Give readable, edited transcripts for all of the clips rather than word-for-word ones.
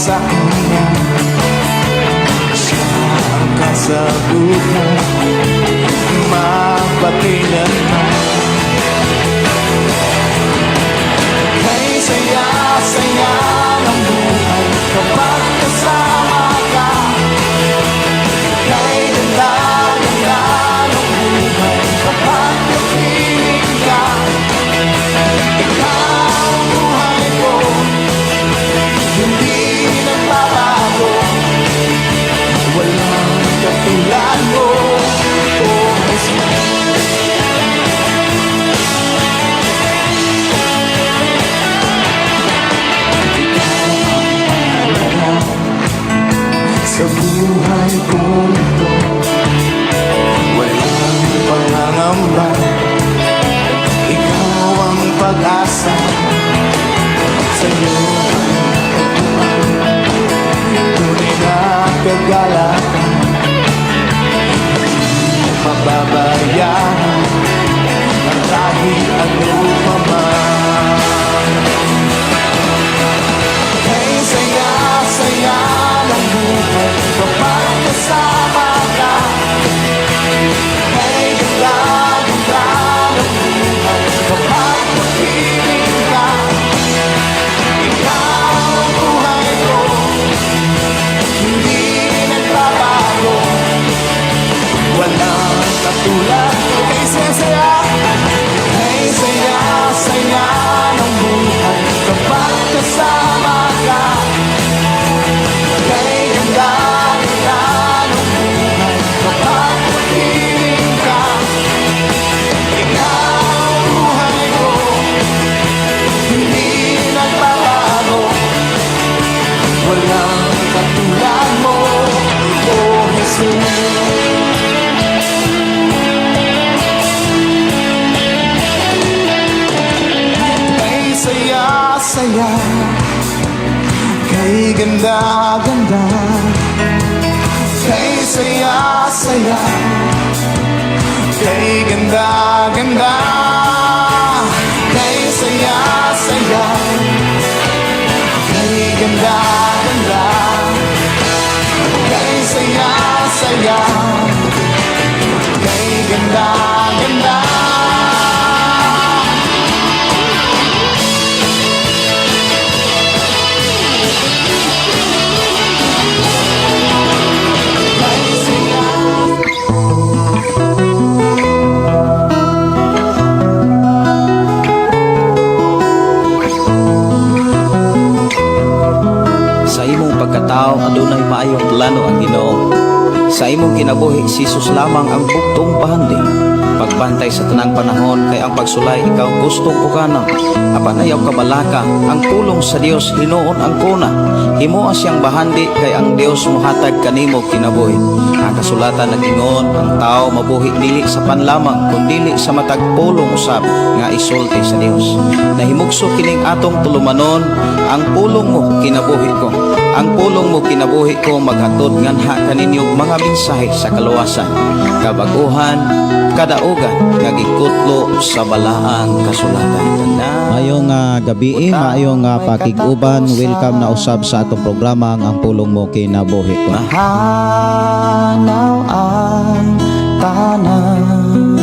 Sa kanya. Siya ang kasagutan magpakailanman. Kay saya-saya ng buhay kapag kasama ka. Kay ganda-ganda ng buhay kapag kapiling ka. Ikaw ang buhay ko, hindi nagbabago. Walang katulad mo, oh Jesus. Ikaw ang mahalaga sa buhay kong ito. Walang pangangamba, ikaw ang pag-asa. Sa'yo ay natagpuan tunay na kagalakan. Hindi mababayaan ang kahit ano pa man. Kay saya-saya ng buhay kapag kasama ka. Kay ganda-ganda ng buhay kapag kapiling ka. Ikaw ang buhay ko, hindi nagbabago. Walang katulad mo. Kay saya-saya, kay saya-saya ng buhay kapag kasama ka. Kay ganda-ganda ng buhay kapag kapiling ka. Ikaw ang buhay ko, hindi nagbabago. Walang katulad mo, oh Jesus. Kay saya-saya, kay ganda-ganda. Kay saya-saya, kay ganda-ganda. Kay saya-saya, kay ganda-ganda. Kay saya-saya, kay ganda-ganda. Kay saya. Sa imong pagkatao adunay maayong plano ang Ginoo. Sa imong kinabuhi si Jesus lamang ang bugtong bahandi. Pagbantay sa tanang panahon kay ang pagsulay ikaw gustong ukana. Apan ayaw kabalaka ang pulong sa Dios hinuon ang kuna. Himoa siyang bahandi kay ang Dios mohatag kanimo kinabuhi. Ang kasulatan nag-ingon ang tao mabuhi dili sa panlamang kun dili sa matag pulong usab nga isulti sa Dios. Nahimugso kining atong tulumanon, ang pulong mo kinabuhi ko. Ang pulong mo kinabuhi ko maghatod nganha kaninyo mga mensahe sa kaluwasan, kabaguhan, kadaugan nga gikutlo sa balaang kasulatan. Maayong gabi, maayong pakig-uban, welcome na usab sa atong programa ang Pulong Mo Kinabuhi Ko. Mahanaw ang tanan.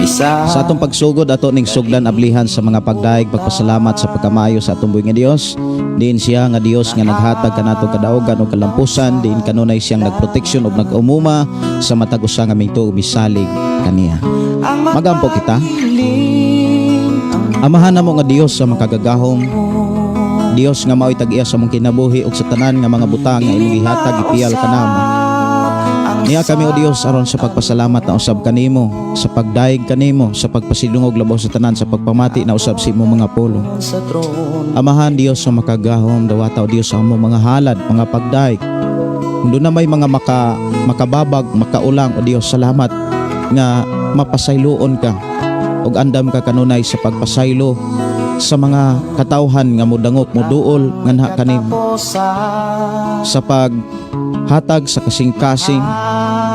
Bisa Sa atong pagsugod ato ning sugdan ablihan sa mga pagdaig pagpasalamat sa pagkamayo sa atong buhi nga Dios. Diin siya nga Dios nga naghatag kanato kadaugan o kalampusan, diin kanunay siyang nagproteksyon ug nag-umuma sa matag usa nga mingtuo misalig kaniya. Magampo kita. Amahan namo nga Dios sa makagagahom, Dios nga mao'y tag-iya sa among kinabuhi ug sa tanan nga mga butang nga imong gihatag gipiyal kanamo. Niya kami o Dios aron sa pagpasalamat na usab kanimo, sa pagdaig kanimo, sa pagpasidungog labaw sa tanan, sa pagpamati na usab sa imong mga pulong. Amahan Dios sa makagahom, dawata o Dios sa among mga halad, mga pagdaig. Kung doon na may mga makababag, makaulang o Dios, salamat nga mapasayloon ka ug andam ka kanunay sa pagpasaylo sa mga katawhan nga modangop moduol nganha kanimo sa paghatag sa kasing-kasing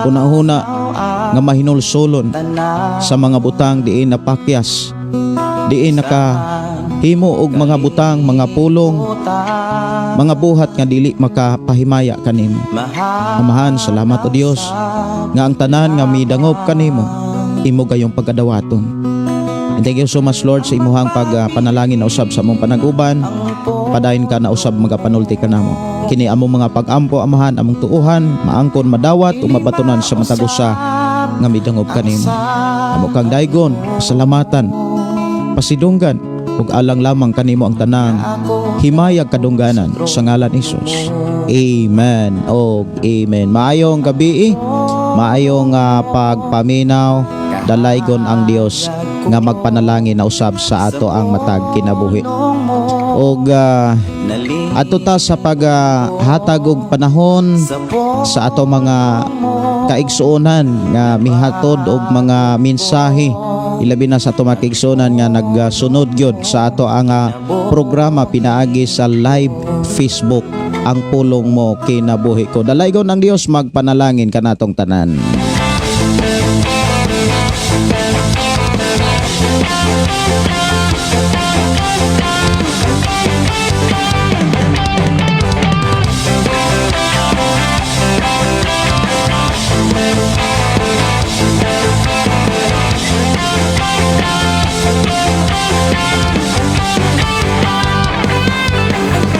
hunahuna nga mahinulsolon sa mga butang diin napakyas, diin naka Himo og mga butang, mga pulong, mga buhat nga dili makapahimaya kanimo. Amahan, salamat o Dios nga ang tanan nga midangop kanimo, imo gayong pagkadawaton. And thank you so much, Lord, sa imuhang pagpanalangin na usab sa among panaguban. Padayon ka na usab magapanulti ka namo. Kini among mga pag-ampo, Amahan, among tuuhan, maangkon, madawat ug mabatunan sa matag usa nga midangop kanimo. Amo kang daygon, salamatan, pasidunggan ug alang lamang kanimo ang tanang himayag kadungganan sa ngalan ni Jesus. Amen. Og amen. Maayong gabi, maayong pagpaminaw, dalaygon ang Dios nga magpanalangin na usab sa ato ang matag kinabuhi. Og ato ta sa paghatag og panahon sa ato mga kaigsuonan nga mihatod og mga mensahe, ilabi na sa ato mga kaigsuonan nga nagsunod gyud sa ato ang programa pinaagi sa live Facebook, Ang Pulong Mo Kinabuhi Ko. Dalaygon ang Dios magpanalangin kanatong tanan.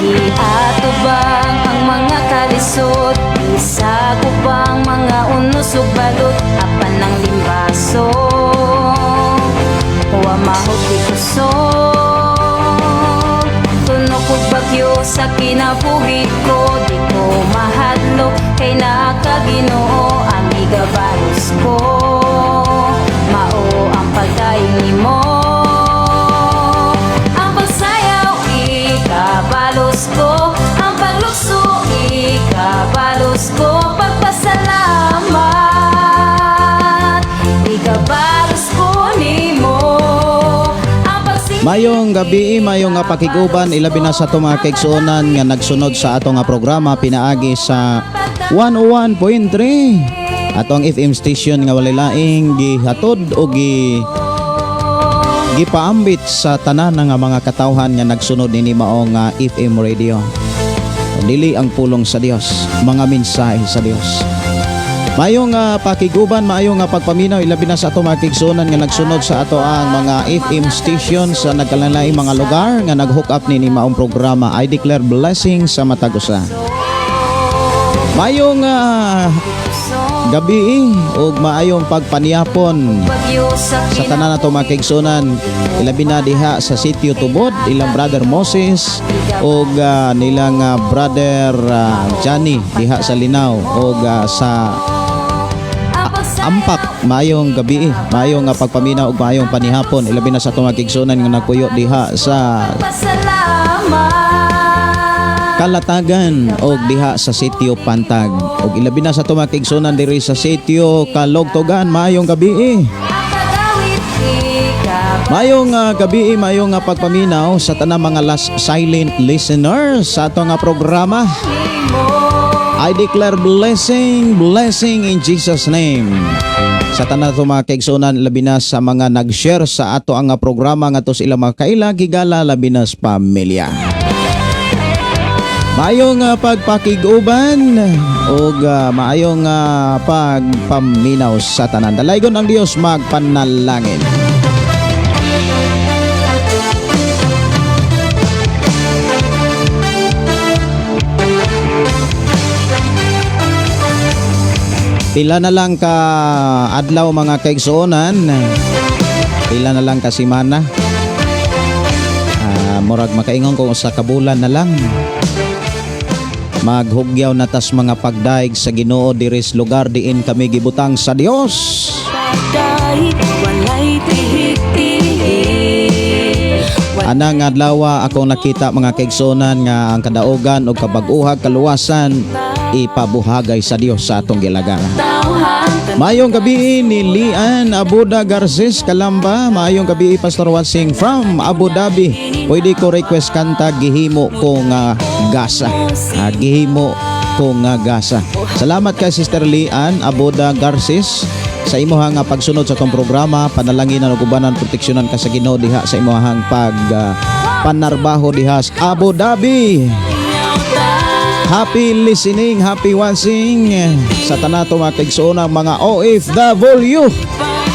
Giatubang ang mga kalisod, Isagupang mga unos ug balot, apan ang limbaso wa mahot di kusog. Tunok og bagyo sa kinabuhi ko, di ko mahadlok kay naa ka, Ginoo, ang igabalos ko. Mao ang pagdayon nimo. Ang pagsayaw, ikabalos ko. Ang paglukso, ikabalos ko. Pagpasalamat, ikabalos ko nimo. Ang pagsingi, Mayong gabi, mayong nga pakiguban, ilabi na sa ato mga kaigsuonan nga nagsunod sa ato nga programa pinaagi sa 101.3 atong FM station nga walay laing gihatod o gipaambit sa tanan nga mga katawhan nga nagsunod nini maong nga FM radio. Dili ang pulong sa Dios, mga mensahe sa Dios. Maayong pakiguban, maayong nga pagpaminaw, ilabi na sa ato mga kaigsuonan nga nagsunod sa ato ang mga FM station sa nagkalanlaing mga lugar nga nag-hook up nini maong programa. I declare blessing sa matag usa. Maayong gabi ug maayong pagpanihapon bagyo sa sa tanan nato mga kaigsuonan, ilabi na diha sa Sitio Tubod, ilang Brother Moses ug nilang Brother Johnny diha sa Linaw ug sa Ampak. Maayong gabi, maayong nga pagpaminaw ug maayong panihapon, ilabi na sa atong mga kaigsuonan nga nagpuyo diha sa Pasalamat. Kalatagan og diha sa Sitio Pantag ug ilabi na sa atong mga kaigsuonan diri sa Sitio Kalogtogan. Maayong gabi. Ang pagawit, ikabalos. Maayong gabi, maayong nga pagpaminaw sa tanang mga last silent listeners sa ato nga programa. Nimo. I declare blessing, blessing in Jesus' name. Sa tanan ato mga kaigsuonan, labi na sa mga nag-share sa ato ang programa ngadto sa ilang mga kaila, gigala, labi na sa pamilya. Maayong pagpakig-uban ug maayong pagpaminaw sa tanan. Dalaygon ang Dios magpanalangin. Pila na lang ka adlaw, mga kaigsuonan. Pila na lang ka semana. Murag makaingon ko sa kabulan na lang. Maghugyaw na tas mga pagdaig sa Ginoo diri sa lugar diin kami gibutang sa Dios. Pagdahit, walay tihik-tihik. Anang adlaw akong nakita, mga kaigsuonan, nga ang kadaugan o kabag-uhag kaluwasan ipabuhagay sa Dios sa atong gilagaran. Tawhan, Maayong gabi ni Lian Abuda Garces Kalamba. Maayong gabi, Pastor Watsing from Abu Dhabi. Pwede ko request kanta "Gihimo Ko Nga Gasa"? "Gihimo Ko Nga Gasa." Salamat kay Sister Lian Abuda Garces sa imuhang nga pagsunod sa atong programa. Panalangin ug ubanan, proteksyonan ka sa Ginoo diha sa imuhang pag Panarbaho dihas Abu Dhabi. Happy listening, happy watching sa tanato, mga kaigsoonang mga OFW.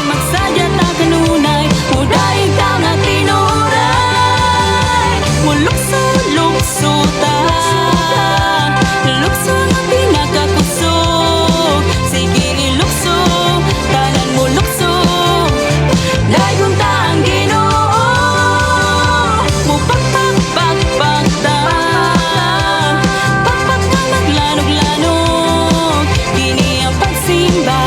Magsaya ta kanunay, mudayeg ta nga tinuray. Mulukso, lukso ta, lukso nga pinakakusog. Sige, ilukso, tanan mo lukso. Dayon ta ang Ginoo. Mupakpak-pakpak ta, pakpak nga maglanog-lanog. Kini ang pagsimba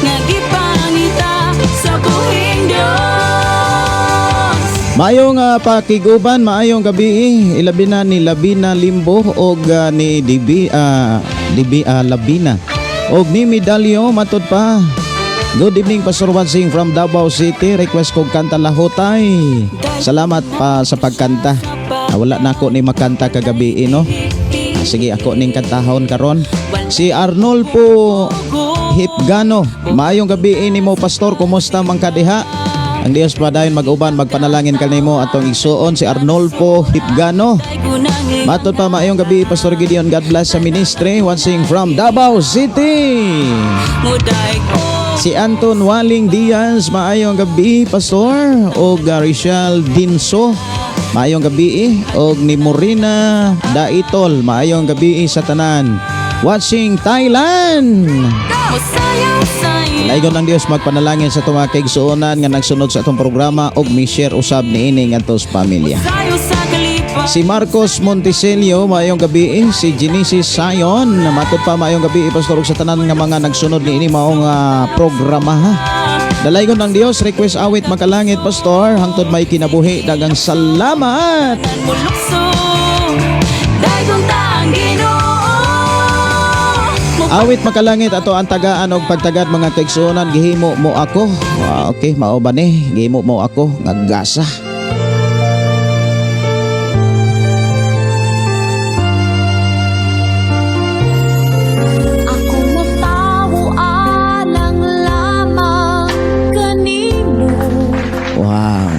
nga gipangita sa buhing Dios. Maayong pakiguban, maayong gabi, ilabi na ni Labina Limbo og ni Dibi Dibi Labina og ni Medalyo. Matud pa, good evening, Pastor Wansing from Davao City. Request kog kanta, "Lahutay." Salamat pa sa pagkanta. Wala na ako ni makanta kagabi, no? Sige, ako ning kantahon karon. Si Arnolfo Hipgano. Maayong gabi nimo, Pastor. Kumusta man ka diha? Ang Dios padayon mag-uban, magpanalangin kanimo, atong igsuon si Arnolfo Hipgano. Matod pa, maayong gabi, Pastor Gideon. God bless sa ministry. Watching from Davao City. Muday ko. Si Anton Waling Diaz, maayong gabi, Pastor. Og Richelle Dinso, maayong gabi. Og ni Morina Daitol, maayong gabi sa tanan. Watching Thailand. Musayaw sayaw. Laygon ng Dios magpanalangin sa atong mga kaigsuonan nga nagsunod sa atong programa og mi-share usab niini ngadto sa pamilya. Sayo sa kalipay. Si Marcos Monticelio, maayong gabi. Si Genesis Sayon, matod pa, maayong gabi, Pastor, ug sa tanan nga mga nagsunod niini maong programa, ha. Dalaygon ng Dios, request awit "Makalangit", Pastor, hangtod may kinabuhi. Dagang salamat. Mulukso. Dayon ta ang Ginoo. Awit "Makalangit" ato ang tagaan og pagtagad, mga kaigsuonan, "Gihimo Mo Ako." Okay, mao ba ni? "Gihimo Mo Ako" nga gasa. Ako matawo alang lamang kanimo. Wow.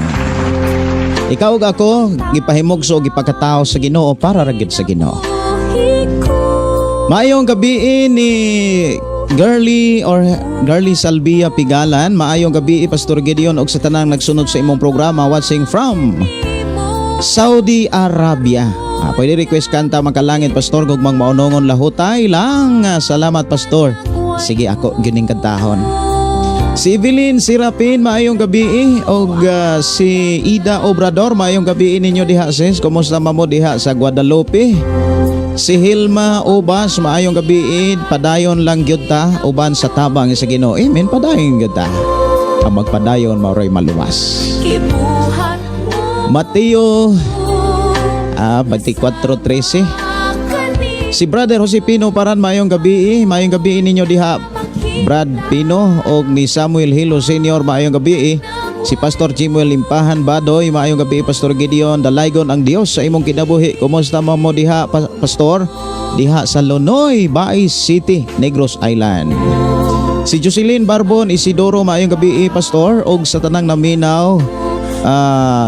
Ikaw ug ako gipahimugso, gipakatao sa Ginoo para ra gyud sa Ginoo. Maayong gabi ni Girly or Girly Salvia Pigalan. Maayong gabi, Pastor Gideon, og sa tanang nagsunod sa imong programa, watching from Saudi Arabia. Pwede request kanta "Makalangit", Pastor, gugmang maunongon, "Lahutay" lang. Salamat, Pastor. Sige, ako gining kantahon. Si Evelyn Sirapin, maayong gabi, og si Ida Obrador, maayong gabi ninyo diha, sis. Kumusta man mo diha sa Guadalupe? Si Hilma Ubas, maayong gabi, padayon lang gyud ta uban sa tabang sa Ginoo. Amen, padayon gyud ta. Ang magpadayon maoray maluwas. Gibuhat mo Mateo 24:13. Si Brother Jose Pino Paran, maayong gabi. Maayong gabi ninyo diha, Brad Pino, og ni Samuel Hilo Senior, maayong gabi. Si Pastor Jimuel Limpahan Badoy, maayong gabi, Pastor Gideon. Dalaygon ang Dios sa imong kinabuhi. Kumusta man mo diha, Pastor? Diha sa Lonoy, Bais City, Negros Island. Si Jocelyn Barbon Isidoro, maayong gabi, Pastor, og sa tanang naminaw.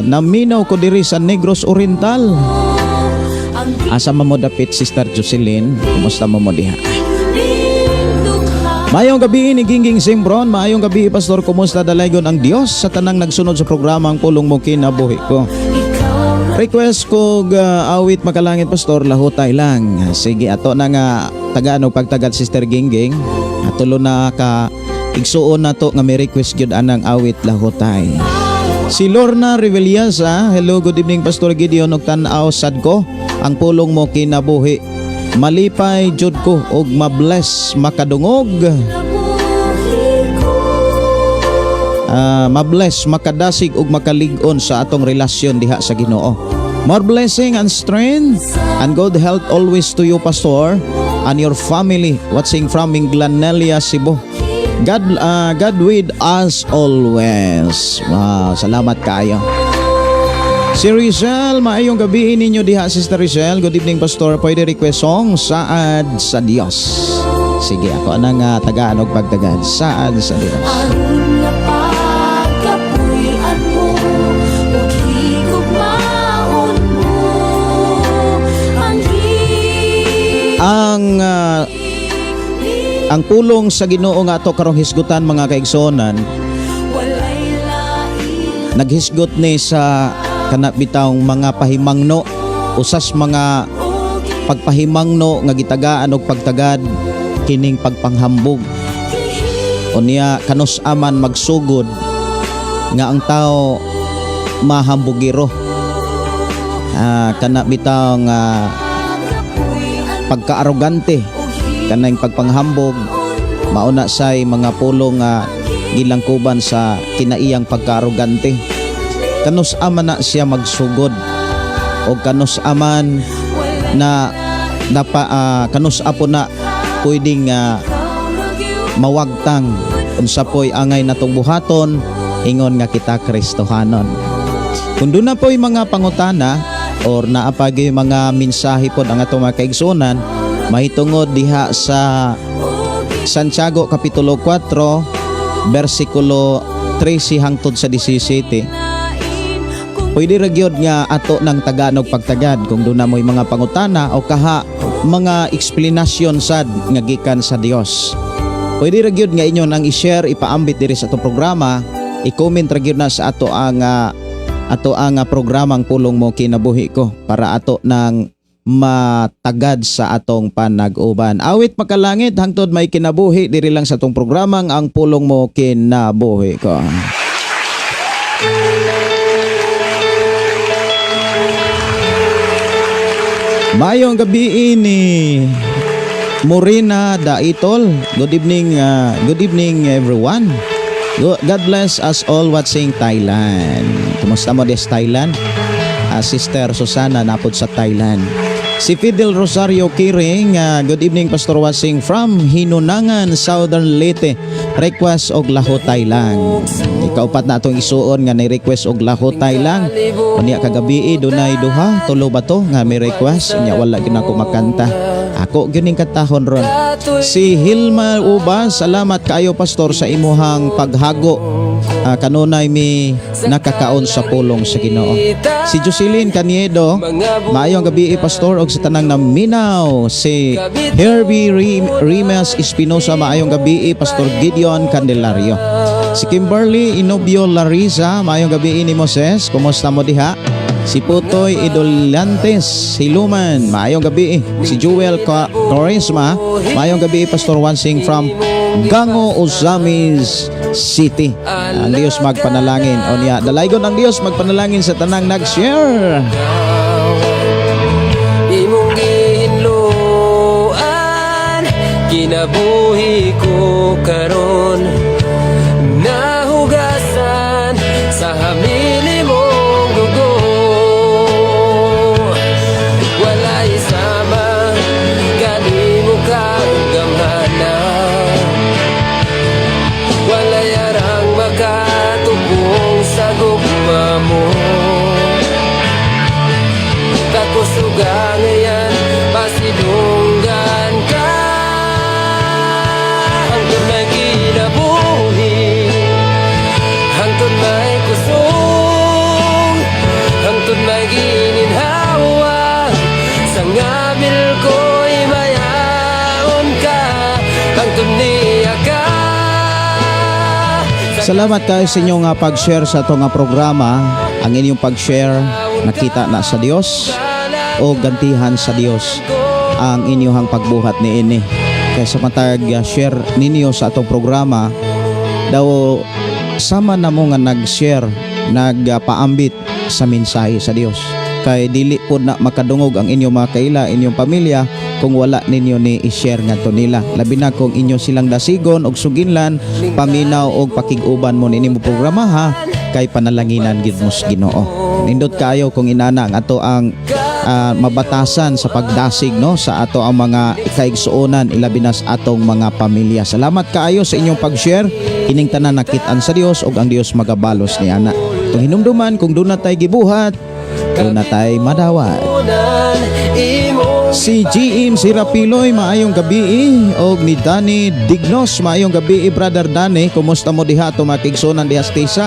Naminaw ko diri sa Negros Oriental. Asa man mo dapit, Sister Jocelyn? Kumusta mo diha? Maayong gabi ni Gingging Simbron, maayong gabi, Pastor, kumusta? Dalaygon ang Dios sa tanang nagsunod sa programa ang Pulong Mo Kinabuhi Ko. Request ko awit "Makalangit", Pastor, "Lahutay" lang. Sige, ato na nga tagaan og pagtagad, Sister Gingging. Tulo na ka igsuon na to nga may request gyud anang awit "Lahutay". Si Lorna Revillasa, hello, good evening, Pastor Gideon, ug tan-aw sad ko ang Pulong Mo Kinabuhi. Malipay jud ko og mabless makadungog. Mabless, makadasig ug makalig-on sa atong relasyon diha sa Ginoo. More blessing and strength and good health always to you, Pastor, and your family, watching from Minglanilla, Cebu. God with us always. Wow, salamat kaayo. Si Rizal, maayong gabi ninyo diha, Sister Rizal. Good evening, Pastor. Pwede request song "Saad sa Dios"? Sige, ako anang tagaan og pagtagad. "Saad sa Dios." Aron nga pagkapuy-an mo ug higugmaon. Ang pulong sa Ginoo nga ato karong hisgutan, mga kaigsuonan, naghisgot ni sa kana bitawng mga pahimangno, usas mga pagpahimangno nga gitagaan og pagtagad kining pagpanghambog. Unya kanus aman magsugod nga ang tao mahambugiro? Kana bitaw nga pagkaarogante, kanang pagpanghambog, mauna say mga pulong nga gilangkuban sa kinaiyang pagkaarogante. Kanus aman na siya magsugod o kanus aman na napa kanus apo na pwedeng mawagtang unsa po'y angay natong buhaton ingon nga kita Kristohanon? Kung doon na po'y mga pangutana or naa pa gyud mga mensahe pod ang atong mga kaigsuonan mahitungod diha sa Santiago Kapitulo 4 versikulo 13 hangtod sa 17, pwede ra gyud nga ato ng tagaan og pagtagad kung doon na mo'y mga pangutana o kaha mga eksplanasyon sad nga gikan sa Dios. Pwede ra gyud nga inyo nang i-share, ipaambit diri sa atong programa, i-comment ra gyud na sa ato ang programang Pulong Mo Kinabuhi Ko para ato nang matagad sa atong panag-uban. Awit Makalangit hangtod may kinabuhi diri lang sa atong programang Ang Pulong Mo Kinabuhi Ko. Maayong gabi ni Morena Daitol. Good evening, good evening, everyone. God bless us all watching Thailand. Kumusta mo des Thailand? Sister Susana napod sa Thailand. Si Fidel Rosario Kiring, good evening, Pastor, watching from Hinunangan, Southern Leyte. Request og Lahotay lang. Ikaupat na atong isuon nga ni request og Lahotay lang. Unya kagabi dunay duha, tulo ba to nga may request, unya wala gyud ako makanta. Ako gyud ning katahon ron. Si Hilma Uba, salamat kaayo, Pastor, sa imuhang paghago. Kanunay mi nakakaon sa pulong sa Ginoo. Si Jocelyn Caniedo, maayong gabi, Pastor, og sa tanang naminaw. Si Herbie Rimas Espinosa, maayong gabi, Pastor Gideon Candelario. Si Kimberly Inobio Larisa, maayong gabi ni Moses, kumusta mo diha? Si Putoy Idolantes Siluman, maayong gabi. Si Jewel Charisma, maayong gabi, Pastor, watching from Gango, Ozamis City. Ang Dios magpanalangin. O niya, dalaygon ang Dios magpanalangin sa tanang nag-share. Imong gihinloan kinabuhi ko karon, nahugasan sa hamili mong dugo. Walay sama kanimo kagamhanan, walay arang makatupong sa gugma mo. Kakusuga ngayan, pasidunggan ka. Hangtod may kinabuhi, hangtod may kusog, hangtod may gininhawa, sa ngabil ko'y mayaon ka. Hangtod niya ka. Salamat kayo sa inyong pag-share sa atong programa. Ang inyong pag-share nakita na sa Dios o gantihan sa Dios ang inyong pagbuhat ni ini. Kaya sa matag share ninyo sa atong programa daw sama na mo nga nag-share, nagpaambit sa mensahe sa Dios. Kay dili po na makadungog ang inyong mga kaila, inyong pamilya kung wala ninyo ni i-share ngadto nila. Labi na kung inyo silang dasigon og suginlan, paminaw og pakig-uban mo nini mo programa ha, kay panalanginan gid mo sa Ginoo. Nindot kayo kung inana ang ato ang mabatasan sa pagdasig, no, sa ato ang mga kaigsuonan, ilabi na sa atong mga pamilya. Salamat kaayo sa inyong pag-share. Kining tanan nakit-an sa Dios ug ang Dios magabalos ni ana. Tung hinumduman, kung duna tay gibuhat, duna tay madawat. Si GM Sirapiloy, maayong gabi, og ni Danny Dignos, maayong gabi, Brother Danny, kumusta mo diha, tumakigsunan diha sa Tisa?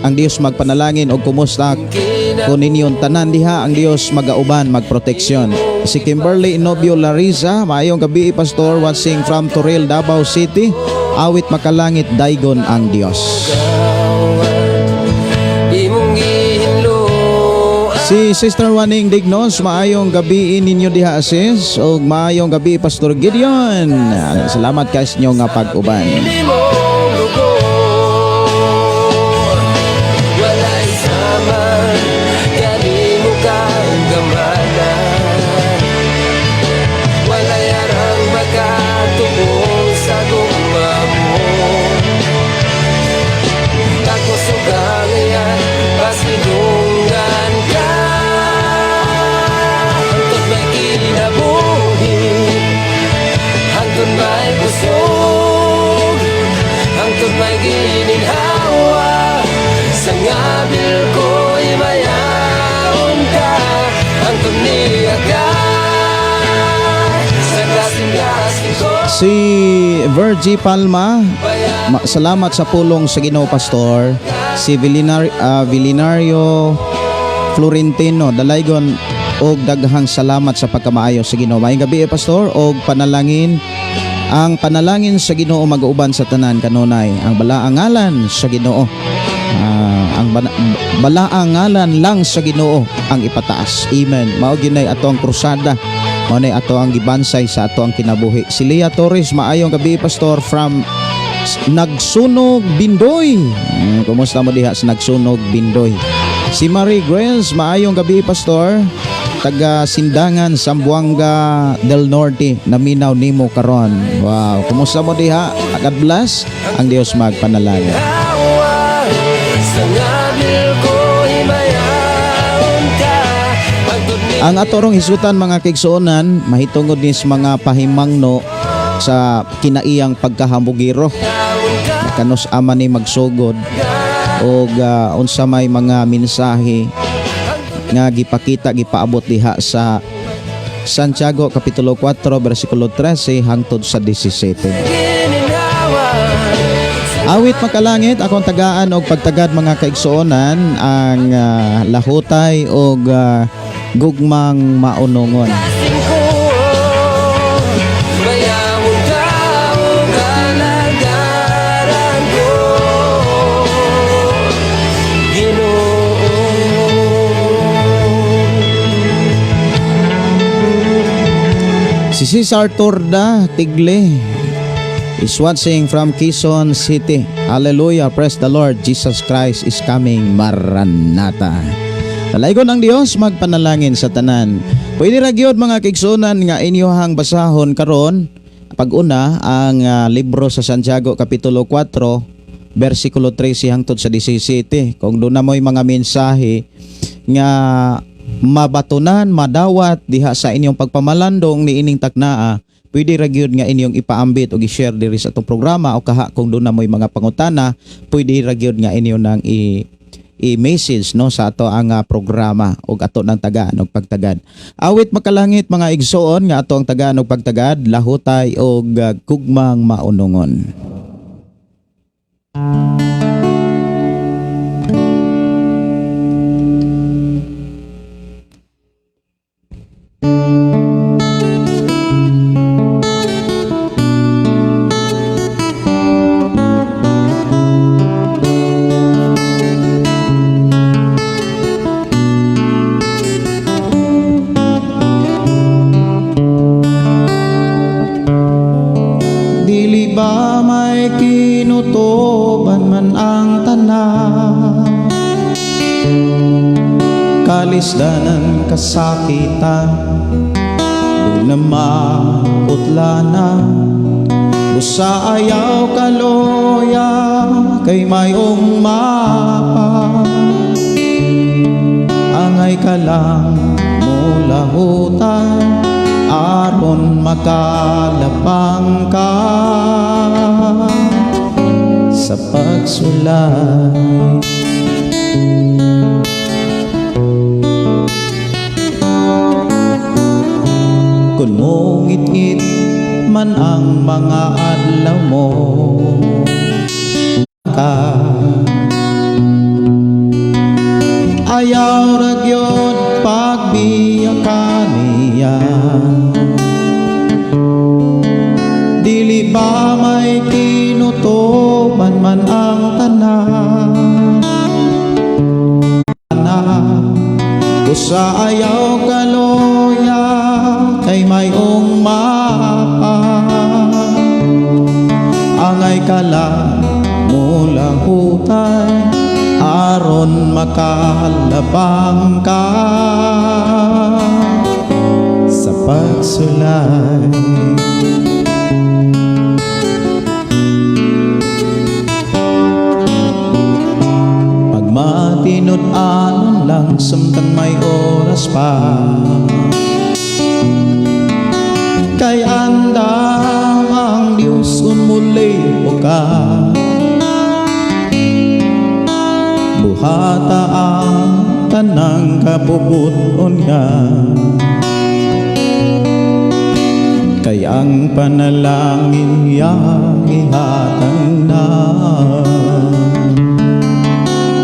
Ang Dios magpanalangin og kumusta kun ninyong tanan diha, ang Dios magauban, magproteksyon. Si Kimberly Inobio Larissa, maayong gabi, Pastor, watching from Toril, Davao City. Awit makalangit, daygon ang Dios. Imong gihinlo. Si Sister Waning Dignos, maayong gabi ninyo diha, sis, ug maayong gabi, Pastor Gideon. Salamat kay sa inyo nga pag-uban. Imong dugo. Walay sama kanimo kagamanan. Walay arang makatubong sa gugma mo. Kakusugang iyan pasidunggan ka. Hangtod may kinabuhi, hangtod may kusog, hangtod may gininhawa, sa ngabil ko'y mayaon ka. Hangtod niya ka sa kasing-kasing ko. Si Virgie Palma, salamat sa pulong sa Ginoo, Pastor. Si Vilinario Florentino, dalaygon og daghang salamat sa pagkamaayo sa Ginoo. Maayong gabi, Pastor, og panalangin. Ang panalangin sa Ginoo mag-uban sa tanan kanunay. Ang balaang ngalan sa Ginoo. Ang balaang ngalan lang sa Ginoo ang ipataas. Amen. Mao ginay ato ang krusada. Mao nay ato ang gibansay sa ato ang kinabuhi. Si Leah Torres, maayong gabi, Pastor, from Nagsunog Bindoy. Kumusta mo diha sa Nagsunog Bindoy? Si Marie Grace, maayong gabi, Pastor. Taga Sindangan, Zamboanga del Norte, naminaw nimo karon. Wow, kumusta mo diha? God bless. Ang Dios magpanalangin. Hawa sa ngabil ko'y mayaon ka. Hangtod ni Ang atorong hisutan, mga kaigsuonan, mahitungod ni sa mga pahimangno sa kinaiyang pagkahamugiro. Kanus ama ni magsugod og unsa may mga mensahe nga gipakita, gipaabot diha sa Santiago Kapitulo 4 bersikulo 13 hangtod sa 17. gininhawa. Awit makalangit, akong tagaan og pagtagad, mga kaigsuonan, ang lahutay og gugmang maunongon. Kasing ko mayawon ka o kalagaran ko, Ginoo. Si Cesar Torda Tigle is watching from Quezon City. Hallelujah, praise the Lord, Jesus Christ is coming, Maranatha. Dalaygon ang Dios magpanalangin sa tanan. Pwede ra gyud, mga kaigsuonan, nga inyohang basahon karon pag-una ang libro sa Santiago Kapitulo 4 versikulo 13 hangtod sa 17. Kung doon na mo'y mga mensahe nga mabatunan, madawat diha sa inyong pagpamalandong ni ining taknaa, pwede ra gyud nga inyong ipaambit o i-share diri sa atong programa o kaha kung doon na mo'y mga pangutana, pwede ra gyud nga inyo nang i-message, no, sa ato ang programa ug ato ng tagaan og pagtagad. Awit makalangit, mga igsoon, nga ato ang tagaan og pagtagad, lahutay og gugmang maunongon. Dili ba may kinutuban man ang tanan, kalisdanan, kasakitan, di na mautlana. Busa ayaw kaloya kay mayong mapa. Angay ka lang mulahutan aron makalapang ka sa pagsulay. Kung mungit-ngit man ang mga adlaw mo ka, ayaw ra gyud pagbiya kaniya. niya. Dili ba may tinutuban man ang tanan na? Busa ayaw kaloya kay mayong mapa. Angay kala mulahutay aron makalabang ka sa pagsulay. Pagmatinud-anon lang samtang may oras pa, kay andam ang Diyos kung muli ka. Buhata ang tanang kabubuton niya, kay ang panalangin niya ihatag na.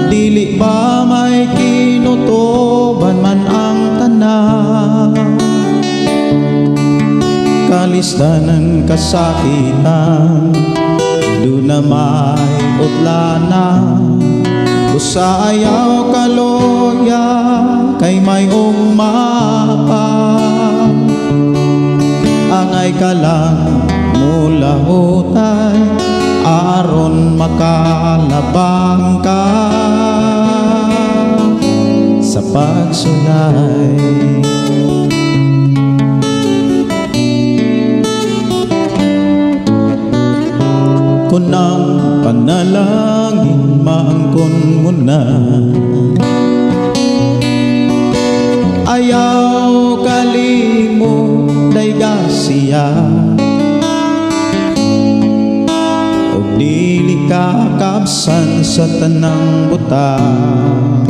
Dili ba may kinutuban man ang tanan? Kalisdanan, kasakitan, doon na may utlana. Busa ayaw kaloya kay mayong mapa. Angay ka lang mulahutay aron makalabang ka sa pagsulay. Kung ang panalangin maangkon mo na, ayaw kalimot dayga siya, ug dili ka kabsan sa tanang butang.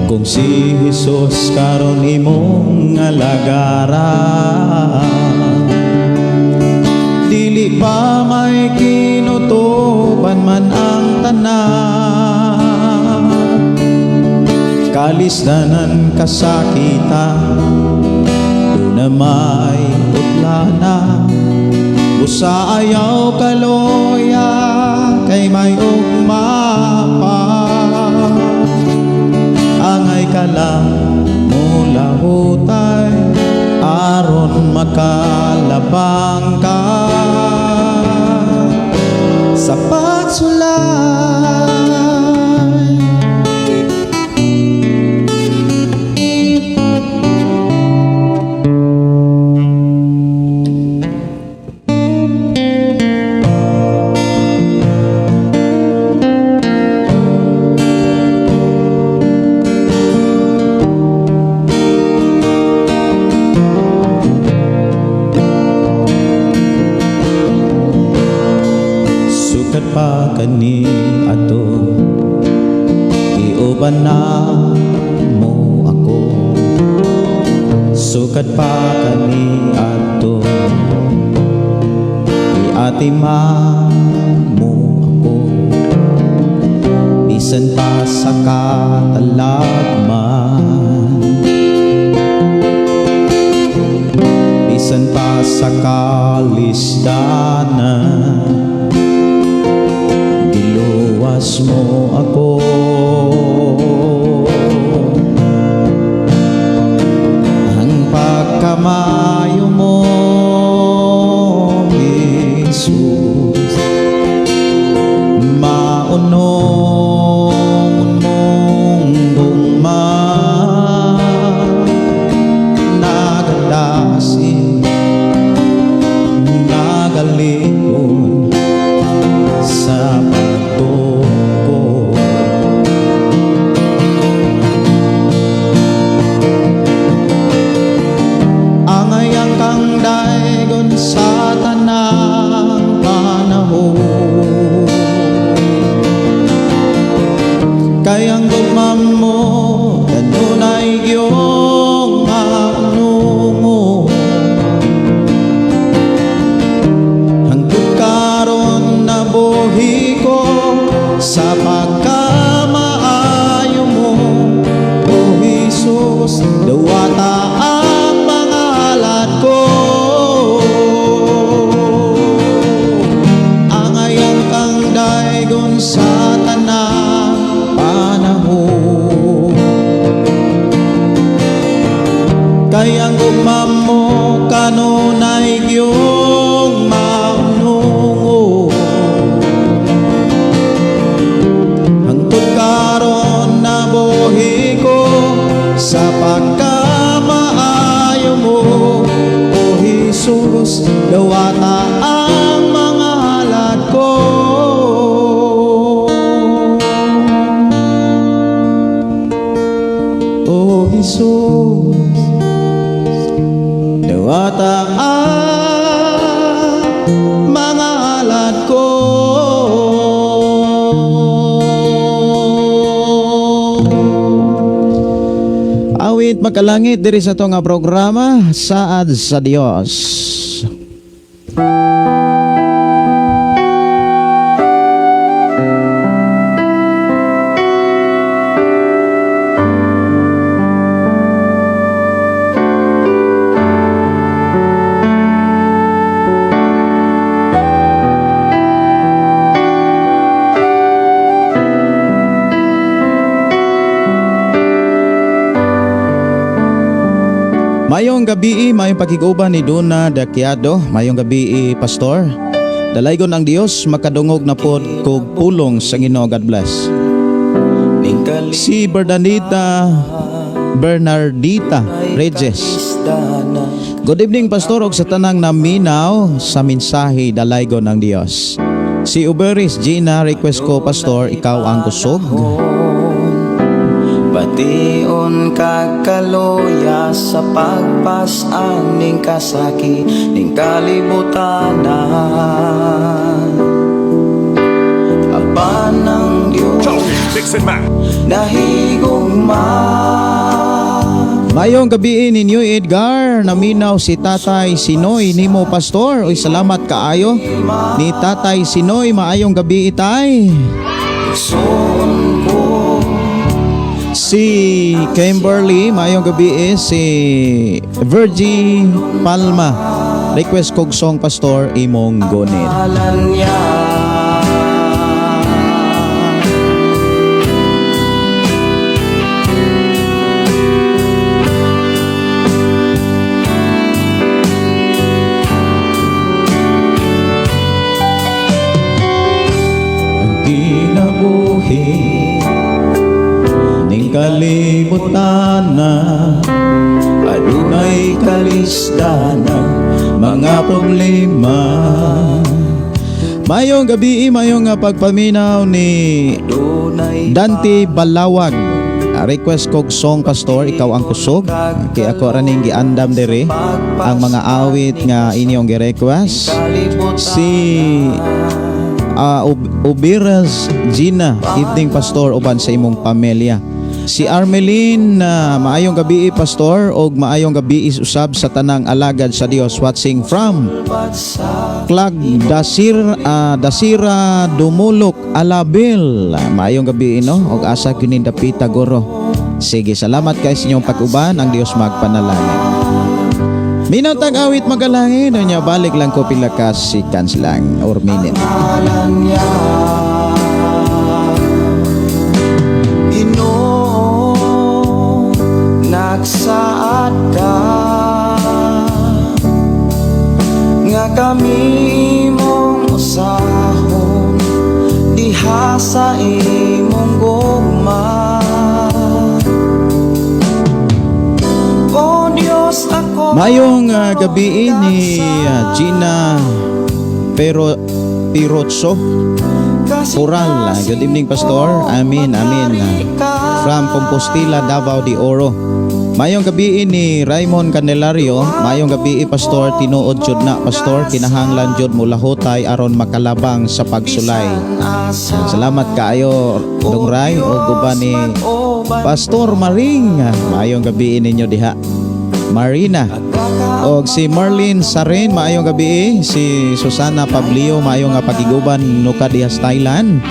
Kung si Jesus karon imong alagaran. Dili pa may kinutuban man ang tanan? Kalisdanan, kasakitan, doon na may utlana. Busa ayaw kaloya kay may ugma pa. Angay ka lang mulahutay aron makalabang ka sa pagsulay. Sukad pa kani ato, giuban na mo ako. Sukad pa kani ato, giatiman mo ako. Bisan pa sa katalagman, bisan pa sa kalisdanan, giluwas mo ako. Ang pagkamayo mo, Jesus, maunong mong gugma, nagadasig, nagalikon sa pagtuko. Angay ang kang daygon sa tanang panahon, kay ang gugma mo kanunay giyong maunungon. Hangtod karon nabuhi ko sa pagkamaayo mo, O Jesus, dawat. Kay ang gugma mo kanunay gyung maunong. Hangtod karon nabuhi ko sa pagkamaayo mo. O Jesus, dawata ang mga halad ko. O Jesus, dawata ang mga halad ko. Awit makalangit diri sa ato nga programa Saad sa Dios. Mayong gabi, mayong pakiguban ni Duna Dakiado, mayong gabi, Pastor. Dalaygon ang Dios, makadungog na pod kog pulong sa Ginoo. God bless. Si Bernadita Bernardita Reyes. Good evening, Pastor, og sa tanang naminaw sa mensahe, dalaygon ang Dios. Si Uberis Gina, request ko, Pastor, Ikaw ang Kusog. Bation kag kaluya sa pagpas-an ning kasaki ning kalibutan. Apan ang Dios Mix and match. nahigugma. Mayong gabi ninyo, Edgar, naminaw si Tatay Sinoy nimo, Pastor. Uy, salamat kaayo ni Tatay Sinoy, maayong gabi, itay. Igsoon ko. Si Kimberly, maayong gabi eh, si Virgie Palma. Request kog song, Pastor, Imong Gunit. Alan niya. Ang kinabuhi ning kalibutan na adunay kalisdanan, mga problema. Mayong gabi, mayong nga pagpaminaw ni Dunay Dante Balawag. Request kog song, Pastor, Ikaw ang Kusog. Kay ako ra ning giandam diri ang mga awit nga inyong gi-request. Si Ubiras Gina, evening, Pastor, uban sa imong pamilya. Si Armeline, maayong gabi, Pastor, og maayong gabi usab sa tanang alagad sa Dios watching from Clag Dasir, Dasira Dumulok Alabel. Maayong gabi no og asa kini dapita goro. Sige, salamat kay sa inyong pag-uban, ang Dios magpanalangin. Minaw tag awit magalangin unya balik lang ko pila ka seconds lang or minute. Alan niya. Ginoo, nagsaad ka nga kami imong usahon diha sa imong gugma. O Dios, ako Mayong gabi ni Gina Pero Pirotso Coral. Good evening, Pastor. Amin, amin. From Compostela, Davao de Oro. Mayong gabi ni Raymond Candelario. Mayong gabi, Pastor, tinuod jud na, Pastor, kinahanglan jud mulahutay aron makalabang sa pagsulay. Salamat kaayo, Dong Ray, o guban ni Pastor Maring. Mayong gabi ninyo diha. Marina. Og si Marlene Sarin, maayong gabi. Si Susana Pablio, maayong nga pagiguban nuka diha sa Thailand.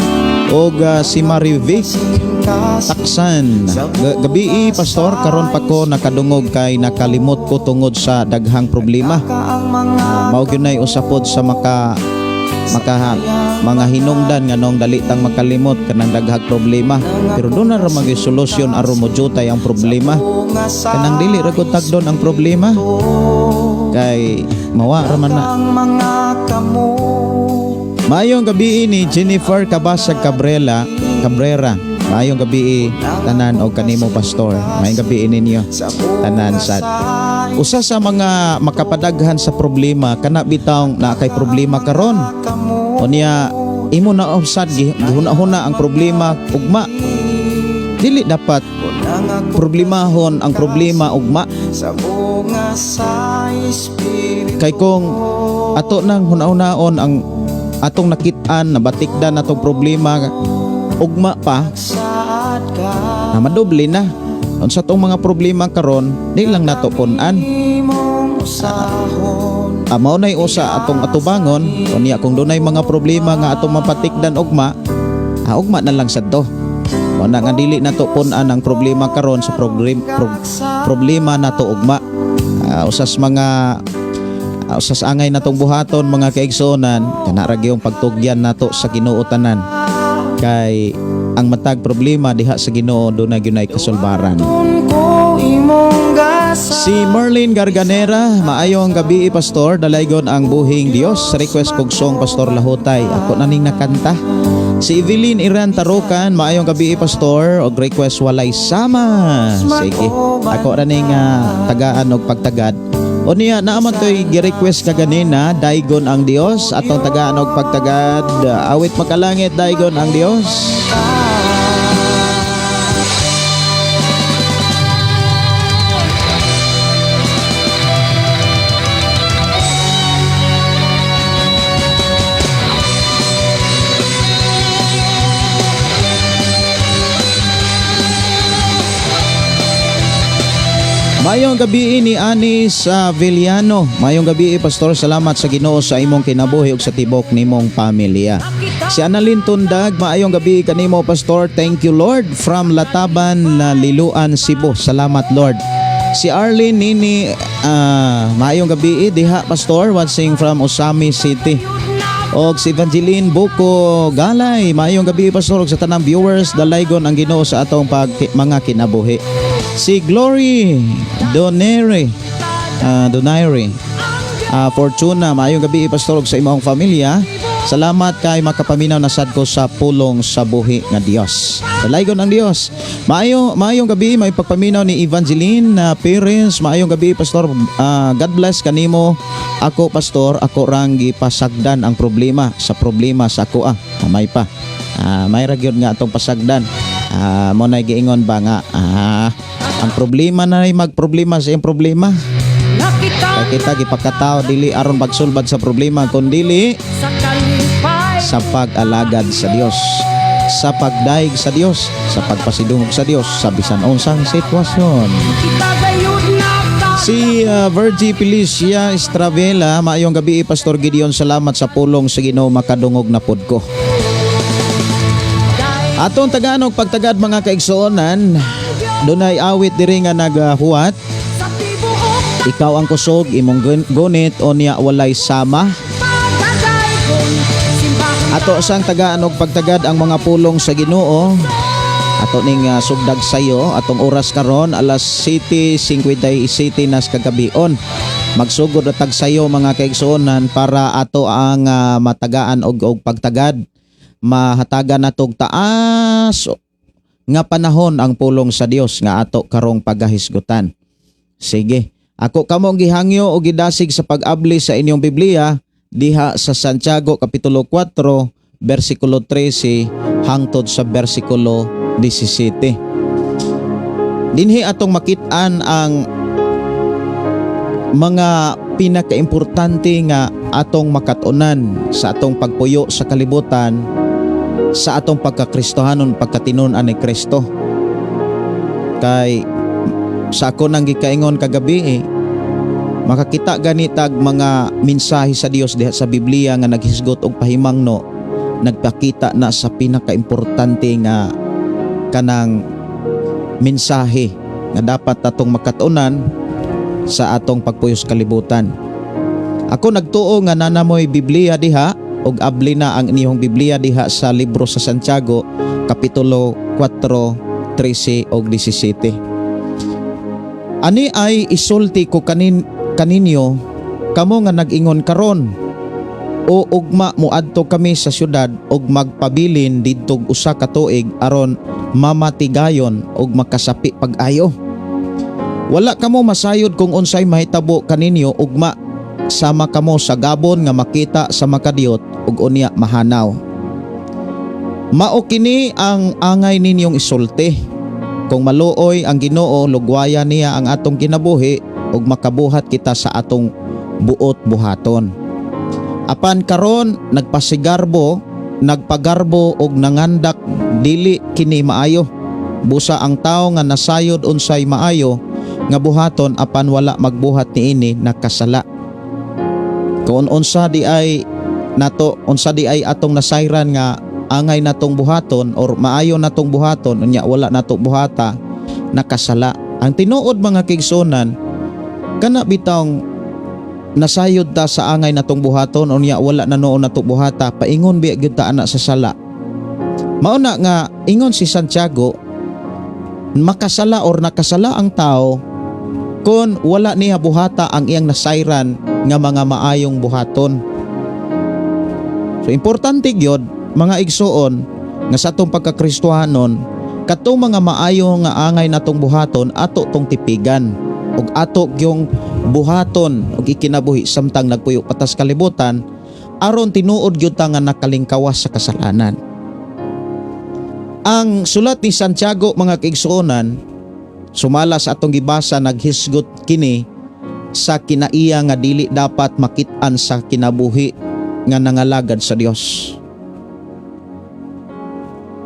Og si Marivic Taksan. Gabi, Pastor, karon pa ko nakadungog kay nakalimot ko tungod sa daghang problema. Mao gyud nay usapod sa maka maka mga hinungdan nga nong dali tang makalimot kanang daghag problema, pero duna ra man gyud solusyon aron mo jutay ang problema. Kanang dili ra gud tagdon ang problema kay mawa ra man na. Ang mga kamot. Maayong gabi ni Jennifer Cabasag Cabrera Cabrera. Maayong gabi tanan og kanimo, pastor. Maayong gabi ninyo tanan sad. Usa sa mga makapadaghan sa problema kana bitawng naa kay problema karon. Unya imo na usad gihuna-huna ang problema ugma. Dili dapat problemahon ang problema ugma Sa bunga sa Espiritu. Kay kung ato nang huna-hunaon ang atong nakit-an, nabatikdan atong problema ugma pa, Saad ka. Na madoble na. Unsa tong mga problema karon, di lang nato pun-an. Imong usahon. Mao nay usa atong atubangon. Unya kung dunay mga problema nga atong mapatikdan ugma, ugma na lang sad to. Mao na nga dili nato pun-an ang problema karon sa problema nato ugma. Usas mga usas angay natong buhaton, mga kaigsuonan, kana ra gyud pagtugyan nato sa Ginoo tanan, kay ang matag problema diha sa Ginoo dunay gyud kasulbaran. Ko imong gasa. Si Merlin Garganera, maayong gabi, Pastor, dalaygon ang buhing Dios. Request kog song, Pastor Lahutay. Ako na ning nakanta. Si Evelyn Iran Tarukan, maayong gabi, Pastor, og request "Walay Sama". Sige. Ako ra ning tagaan og pagtagad. O niya, naa man to'y gi-request kaganina, "Daygon ang Dios", atong tagaan og pagtagad. Awit makalangit, "Daygon ang Dios". Mayong gabi ni Anis Villano. Mayong gabi, Pastor, salamat sa Ginoo sa imong kinabuhi ug sa tibok nimong pamilya. Si Annalyn Tundag, maayong gabi kanimo, Pastor. Thank you, Lord, from Lataban, na Liloan, Cebu. Salamat, Lord. Si Arlene Nini, maayong gabi diha, Pastor, watching from Ozamiz City. Og si Evangeline Buko Galay, maayong gabi, Pastor, ug sa tanang viewers, dalaygon ang Ginoo sa atong mga kinabuhi. Si Glory Donere, Donaire, Fortuna, maayong gabi, Pastor, ug sa imong pamilya. Salamat kay makapaminaw na sad ko sa pulong sa buhi nga Dios. Dalaygon ang Dios. Maayong gabi, may pagpaminaw ni Evangeline na Perez. Maayong gabi, Pastor. God bless kanimo. Ako, Pastor, ako rang gipasagdan ang problema sa problema sa ako ah. May pa. May ra gyud nga atong pasagdan. Mo na giingon ba nga ang problema na ay magproblema sa iyang problema. Kay kita gipakatao dili aron pagsulbad sa problema kundili sa pag-alagad sa Dios, sa pagdaig sa Dios, sa pagpasidungog sa Dios sa bisan unsang sitwasyon. Si Virgie Felicia Estravela, maayong gabi, Pastor Gideon, salamat sa pulong sa Ginoo, makadungog na pod ko. Atong tagaan og pagtagad, mga kaigsuonan, dunay awit diri nga nagahuwat. "Ikaw ang kusog, imong gunit, unya "Walay Sama". Ato sang tagaan og pagtagad ang mga pulong sa Ginoo. Ato ning sugdag sayo atong oras karon, alas 7:57 nas kagabion. Magsugod na tag sayo, mga kaigsuonan, para ato ang matagaan og pagtagad. Mahatagan natog taas nga panahon ang pulong sa Dios nga ato karong pagahisgutan. Sige. Ako kamong gihangyo o gidasig sa pag-abli sa inyong Biblia diha sa Santiago Kapitulo 4 versikulo 13 hangtod sa versikulo 17. Dinhi atong makit-an ang mga pinakaimportante nga atong makatunan sa atong pagpuyo sa kalibutan, sa atong pagkakristohanon, pagkatinon-an ni Kristo. Kay sa ako nang gikaingon kagabi eh, makakita gani tag mga mensahe sa Dios diha sa Biblia nga naghisgot og pahimangno, nagpakita na sa pinakaimportante nga kanang mensahe nga dapat atong makatunan sa atong pagpuyo sa kalibutan. Ako nagtuo nga naa namoy Biblia diha. Ug abli na ang inyong Biblia diha sa libro sa Santiago, kapitulo 4, 13 ug 17. Ani ay isulti ko kaninyo, kamo nga nag-ingon karon, "O ugma moadto kami sa syudad ug magpabilin didtog usa ka tuig aron mamatigayon ug makasapi pag-ayo." Wala kamo masayod kung unsay mahitabo kaninyo ugma, sama kamo sa gabon nga makita sa makadiyot ug unya mahanaw. Mao kini ang angay ninyong isulti: "Kung maluoy ang Ginoo, lugwayan niya ang atong kinabuhi ug makabuhat kita sa atong buot buhaton." Apan karon nagpasigarbo, nagpagarbo og nangandak, dili kini maayo. Busa ang tawo nga nasayod unsay maayo nga buhaton apan wala magbuhat niini, nakasala. Kung unsa di ay nato, unsa di ay atong nasayran nga angay natong buhaton or maayo natong buhaton, unya wala nato buhata, nakasala. Ang tinuod, mga kaigsuonan, kana bitawng nasayod ta sa angay natong buhaton unya wala na nuon nato buhata, paingon biya gyud ta ana sa sala. Mao na nga ingon si Santiago, makasala or nakasala ang tao kung wala niya buhata ang iyang nasayran nga mga maayong buhaton. So importante gyud, mga igsuon, nga sa atong pagkakristohanon, katong mga maayo nga angay natong buhaton, ato tong tipigan ug ato gyung buhaton ug ikinabuhi samtang nagpuyo pa ta sa kalibutan aron tinuod gyud ta nga nakalingkawas sa kasalanan. Ang sulat ni Santiago, mga kaigsuonan, sumala sa atong gibasa, naghisgot kini sa kinaiya nga dili dapat makit-an sa kinabuhi nga nangalagad sa Dios.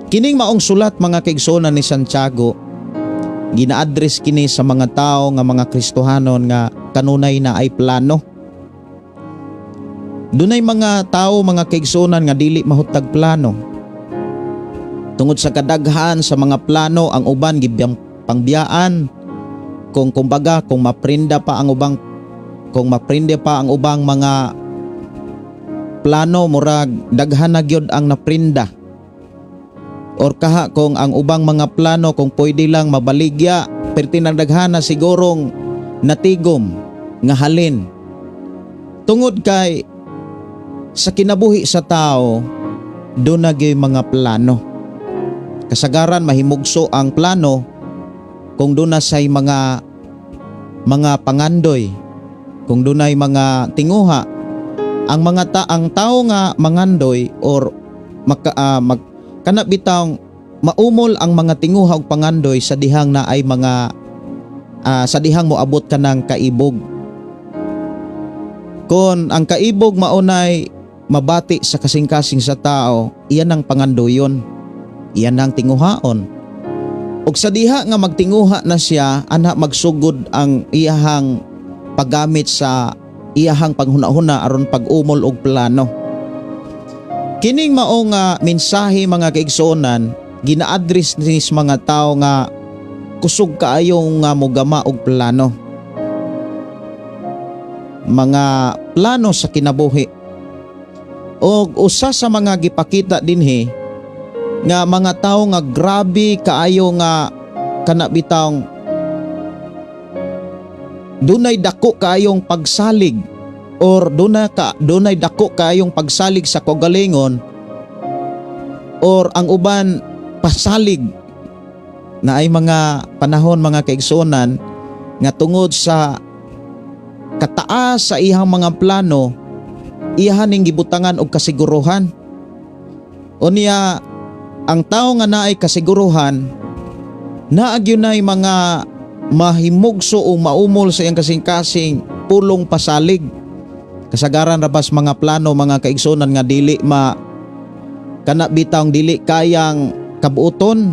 Kining maong sulat, mga kaigsuonan, ni Santiago, gina-address kini sa mga tao nga mga Kristohanon nga kanunay na ay plano. Dunay mga tao, mga kaigsuonan, nga dili mahutag plano. Tungod sa kadaghan sa mga plano, ang uban gibiyang pangbiyaan. Kung kumbaga kung maprinde pa ang ubang mga plano, murag daghan na gyud ang naprinda. Or kaha kung ang ubang mga plano, kung pwede lang mabaligya, perti nang daghana sigurong natigom nga halin. Tungod kay sa kinabuhi sa tao duna gyud mga plano. Kasagaran mahimugso ang plano kung duna say mga pangandoy, kung dunay mga tinguha. Ang tao nga mangandoy or maka, mag kana bitawng maumol ang mga tinguha og pangandoy sa dihang na ay mga sa dihang moabot ka ng kaibog. Kung ang kaibog maunay mabati sa kasing-kasing sa tao, iyan ang pangandoyon. Iyan ang tinguhaon. Ug sa diha nga magtinguha na siya, ana magsugod ang iyahang paggamit sa iyahang panghuna-huna aron pag-umol og plano. Kining mao nga mensahe, mga kaigsuonan, gina-address ni sa mga tao nga kusog kaayo nga mogama og plano. Mga plano sa kinabuhi. Og usa sa mga gipakita dinhi nga mga tao nga grabe kaayo nga kana bitawng dunay dako kaayong pagsalig or dunay dako kaayong pagsalig sa kaugalingon or ang uban pasalig na ay mga panahon, mga kaigsuonan, nga tungod sa kataas sa iyang mga plano, iyahan ning gibutangan og kasiguruhan. Unya ang tao nga naay kasiguruhan, naa gyud mga mahimugso o maumol sa iyang kasing-kasing pulong pasalig. Kasagaran rabas mga plano, mga kaigsuonan, nga dili ma kana bitawng dili kayang kabuoton,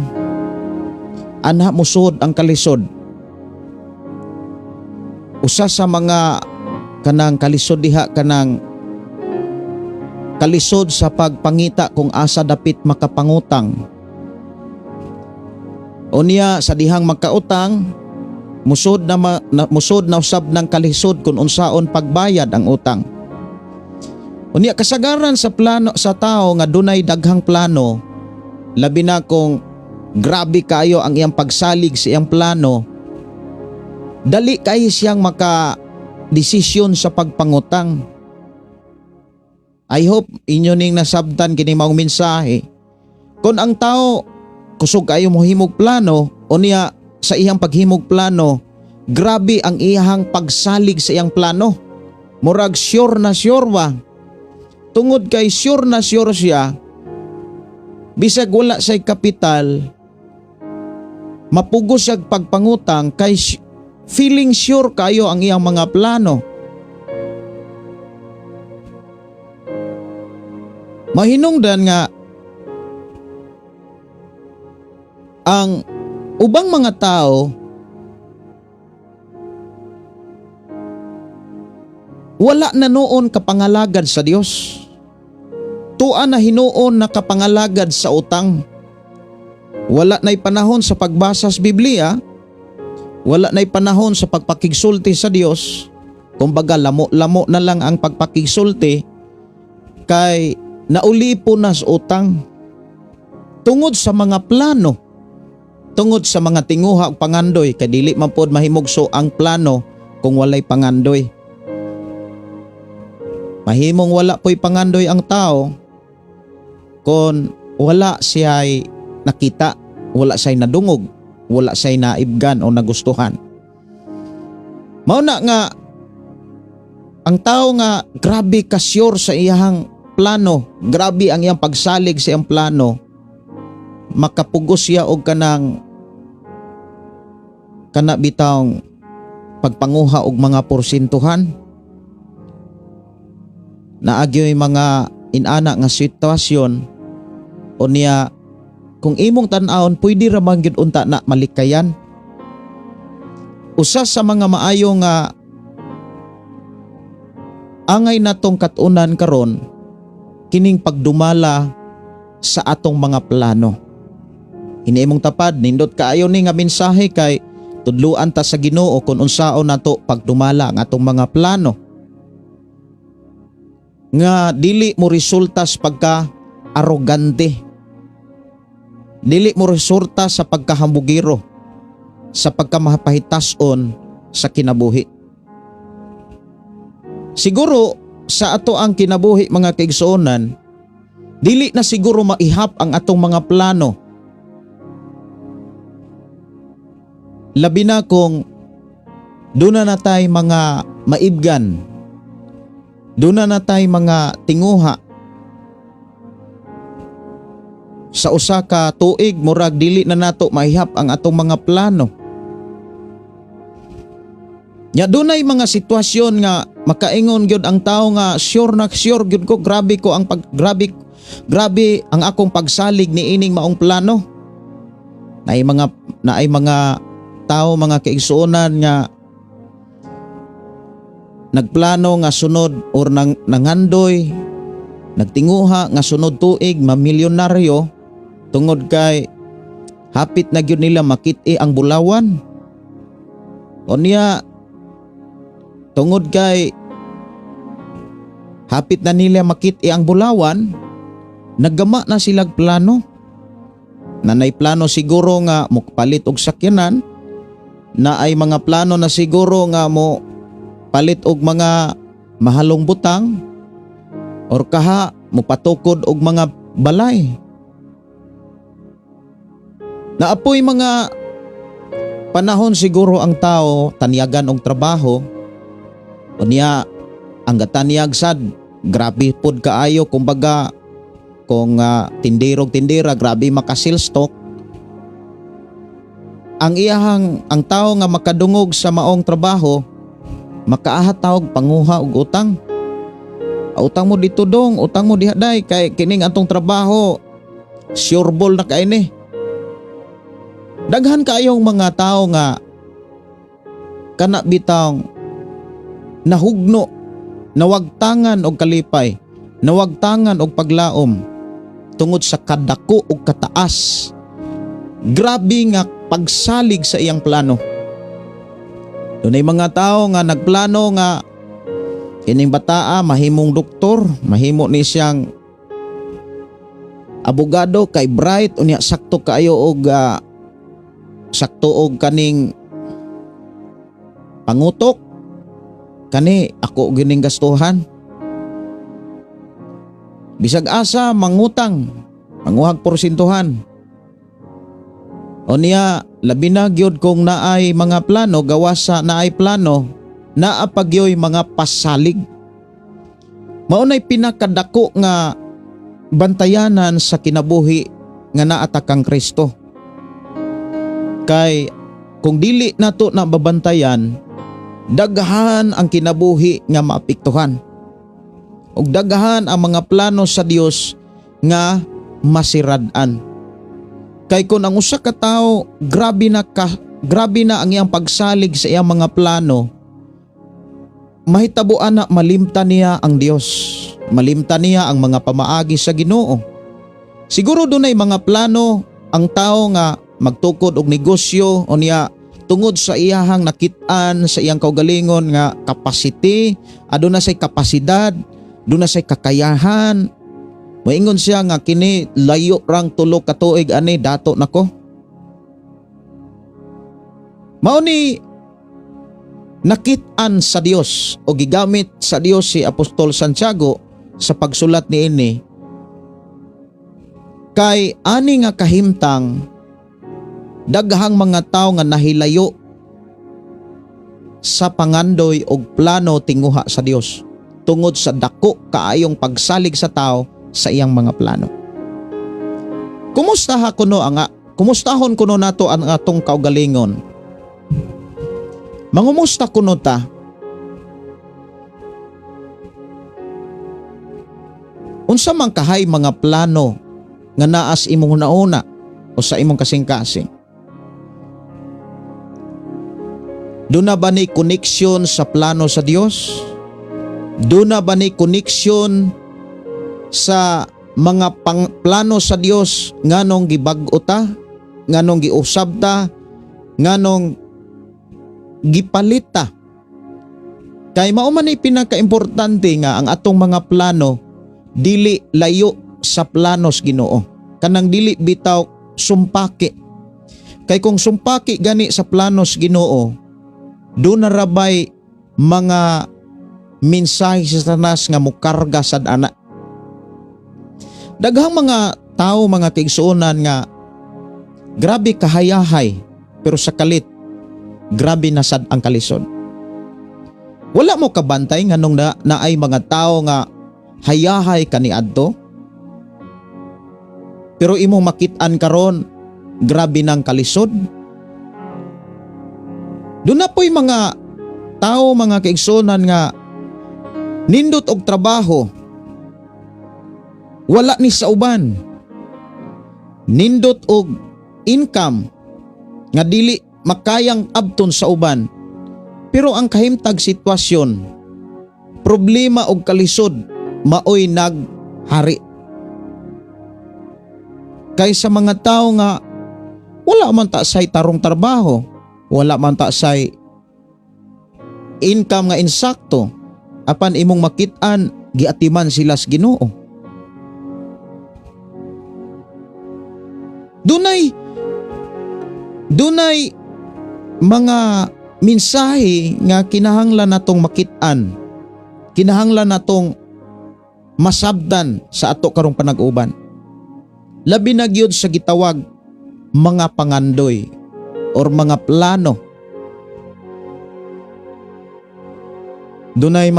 anha musod ang kalisod. Usa sa mga kanang kalisod diha, kanang kalisod sa pagpangita kung asa dapit makapangutang. Unya sa dihang magkautang, musod na usab ng kalisod kung unsaon pagbayad ang utang. Unya kasagaran sa plano sa tao nga dunay daghang plano, labi na kung grabe kayo ang iyang pagsalig sa iyang plano, dali kayo siyang maka desisyon sa pagpangutang. I hope inyo ning nasabtan kini maong mensahe. Kung ang tao kusog kayo mohimog plano, unya sa iyang paghimog plano, grabe ang iyang pagsalig sa iyang plano. Murag sure na sure ba? Tungod kay sure na sure siya, bisag wala say kapital, mapugos siya pagpangutang kay feeling sure kayo ang iyang mga plano. Mahinungdan nga ang ubang mga tao wala na noon kapangalagad sa Dios. Tua na hinuon na kapangalagad sa utang. Wala na'y panahon sa pagbasa sa Biblia, wala na'y panahon sa pagpakigsulti sa Dios. Kumbaga lamo-lamo na lang ang pagpakigsulti kay naulipo na sa utang. Tungod sa mga plano, tungod sa mga tinguha ug pangandoy, kay dili man pod mahimugso ang plano kung walay pangandoy. Mahimong wala po'y pangandoy ang tao kung wala siya'y nakita, wala siya'y nadungog, wala siya'y naibgan o nagustuhan. Mao na nga ang tao nga grabe ka sure sa iyang plano, grabe ang iyang pagsalig sa iyang plano, makapugos siya og kanang kana bitawng pagpanguha og mga porsintuhan. Naagyoy mga inana nga sitwasyon o niya kung imong tan-awon pwede ra man gyud unta na malikayan. Usa sa mga maayo nga angay natong kat-unan karon kining pagdumala sa atong mga plano. Ini imong tapad, nindot kaayo ni nga mensahe kay tudluan ta sa Ginoo kung unsaon nato pagdumala ang atong mga plano. Nga dili mo resulta sa pagka arogante. Dili mo resulta sa pagkahambugiro, sa pagkamapahitason sa kinabuhi. Siguro sa ato ang kinabuhi mga kaigsuonan, dili na siguro maihap ang atong mga plano. Labi na kung doon na natay mga maibgan, doon na natay mga tinguha. Sa usa ka tuig murag dili na nato maihap ang atong mga plano. Nya dunay mga sitwasyon nga makaingon gyud ang tao nga sure na sure gyud ko, grabe ko ang pag, grabe, grabe ang akong pagsalig ni ining maong plano. Naay mga tao mga kaigsuonan nga nagplano nga sunod or nangandoy, nagtinguha nga sunod tuig mamilyonaryo tungod kay hapit na gyud nila makit-i ang bulawan. O niya tungod kay hapit na nila makit-i ang bulawan, naggama na silag plano. Nanay plano siguro nga mopalit og sakyanan, na ay mga plano na siguro nga mo palit og mga mahalong butang, or kaha mopatukod og mga balay. Naapoy mga panahon siguro ang tao tanyagan og trabaho. Unya ang gatanyag sad grabe pod kaayo, kumbaga kung tindirog tindira grabe maka-sales stock. Ang iyahang ang tao nga makadungog sa maong trabaho makaahat og panguha og utang. Utang mo dito dong, utang mo diha day kay kining atong trabaho sure ball na kay ni. Daghan kaayong mga tao nga kana bitang nahugno, nawagtangan og kalipay, nawagtangan og paglaom tungod sa kadako og kataas. Grabe nga pagsalig sa iyang plano. Dunay mga tao nga nagplano nga Kining bataa mahimong doktor, mahimo ni siyang abogado kay bright unya sakto kaayo og sakto og kaning pangutok, kani ako gining gastuhan. Bisag asa mangutang, manguhag porsintuhan. O niya, labi na gyud kung naay mga plano, gawas sa naay plano, naa pa gyoy mga pasalig. Mao nay pinakadako nga bantayanan sa kinabuhi nga naa ta kang Kristo. Kay kung dili nato na babantayan, daghan ang kinabuhi nga maapektuhan. Ug daghan ang mga plano sa Dios nga masirad-an. Kay kung ang usa ka tawo grabe na ang iyang pagsalig sa iyang mga plano, mahitabuan na malimtan niya ang Dios. Malimtan niya ang mga pamaagi sa Ginoo. Siguro dunay mga plano ang tao nga magtukod og negosyo o niya tungod sa iyahang nakit-an sa iyang kaugalingon nga capacity, aduna say kapasidad, aduna say kakayahan. Moingon siya nga kini layo rang 3 ka tuig ani dato nako. Mao ni nakit-an sa Dios o gigamit sa Dios si Apostol Santiago sa pagsulat niini, kay ani nga kahimtang daghang mga tawo nga nahilayo sa pangandoy og plano tinguha sa Dios tungod sa dako kaayong pagsalig sa tao sa iyang mga plano. Kumustahon kuno nato ang atong kaugalingon? Mangumusta kuno ta? Unsa man kahay mga plano nga naas imong hunauna o sa imong kasing-kasing? Duna ba ni connection sa plano sa Dios? Duna ba ni connection sa mga plano sa Dios nganong gibag-o ta, nganong giusab ta, nganong gipalit ta? Kay mao man ni pinakaimportante nga ang atong mga plano dili layo sa planos Ginoo. Kanang dili bitaw sumpaki. Kay kung sumpaki gani sa planos Ginoo, doon na rabay mga mensahe sa Satanas nga mukarga sad ana. Daghang mga tao, mga kaigsuonan, nga grabe kahayahay pero sa kalit grabe na sad ang kalisod. Wala mo kabantay nganong naay mga tao nga hayahay kaniadto, pero imong makit-an karon grabe nang kalisod. Doon na po'y mga tao, mga kaigsuonan, nga nindot og trabaho, wala ni sa uban. Nindot og income nga dili makayang abton sa uban. Pero ang kahimtag sitwasyon, problema og kalisod maoy naghari. Kaysa mga tao nga wala man ta say tarong trabaho, wala man ta say income nga insakto, apan imong makit-an giatiman sila sa Ginoo. Dunay mga mensahe nga kinahanglan natong makit-an, kinahanglan natong masabdan sa ato karong panag-uban. Labi na gyud sa gitawag mga pangandoy or mga plano. Dunay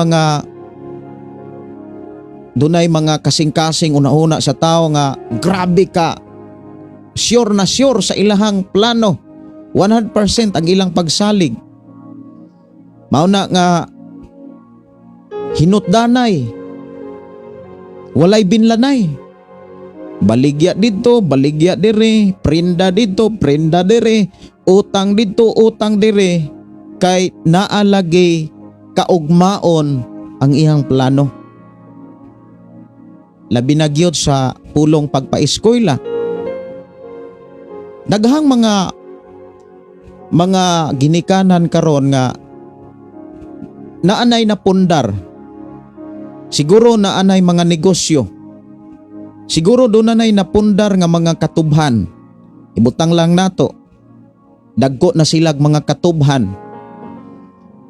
mga kasing-kasing una-una sa tao nga grabe ka sure na sure sa ilahang plano, 100% ang ilang pagsalig. Mao na nga hinutdanay, walay binlanay, baligya dito, baligya dire, prinda dito, prinda dire, utang dito, utang dire, kay naalagi kaugmaon ang iyang plano. Labi na gyud sa pulong pagpaeskwela. Daghang mga ginikanan karon nga naanay na pundar. Siguro naa nay mga negosyo. Siguro duna nay napundar nga mga katubhan. Ibutang lang nato. Dagko na silag mga katubhan.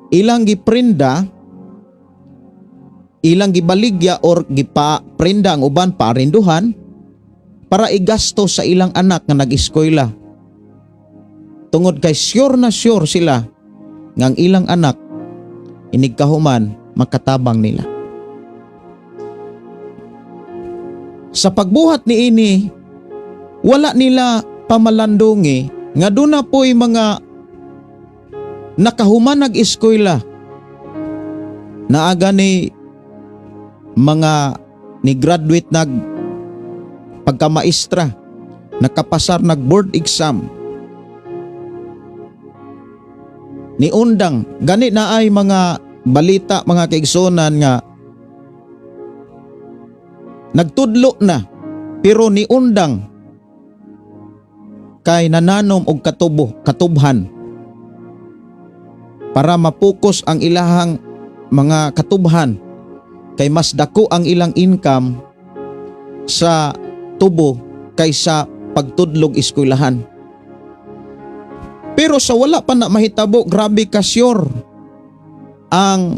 Ilang giprenda, ilang gibaligya or gipa-prenda ang uban paarenduhan para igasto sa ilang anak nga nag-eskwela. Tungod kay sure na sure sila nga ang ilang anak inigkahuman makatabang nila. Sa pagbuhat niini, wala nila pamalandungi nga duna po'y mga nakahuman nag-eskwela, naa gani mga ni graduate nag pagkamaestra, nakapasar nag board exam, ni undang gani na ay mga balita, mga kaigsunan, nga nagtudlo na pero ni undang kay nananom og katubo, katubhan, para mapokus ang ilahang mga katubhan kay mas dako ang ilang income sa tubo kaysa pagtudlog eskwelahan. Pero sa wala pa na mahitabo, grabe ka sure ang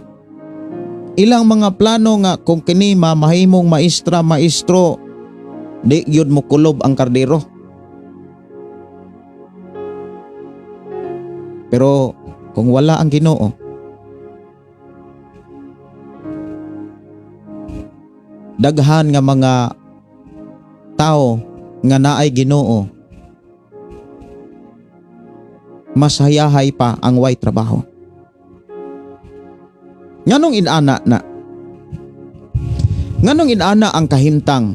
ilang mga plano nga kung kini mahimong maestra, maestro, di gyud mo kulob ang kardero. Pero kung wala ang Ginoo, daghan nga mga tao nga naay Ginoo, mas hayahay pa ang way trabaho. Nganong inana na? Nganong inana ang kahimtang?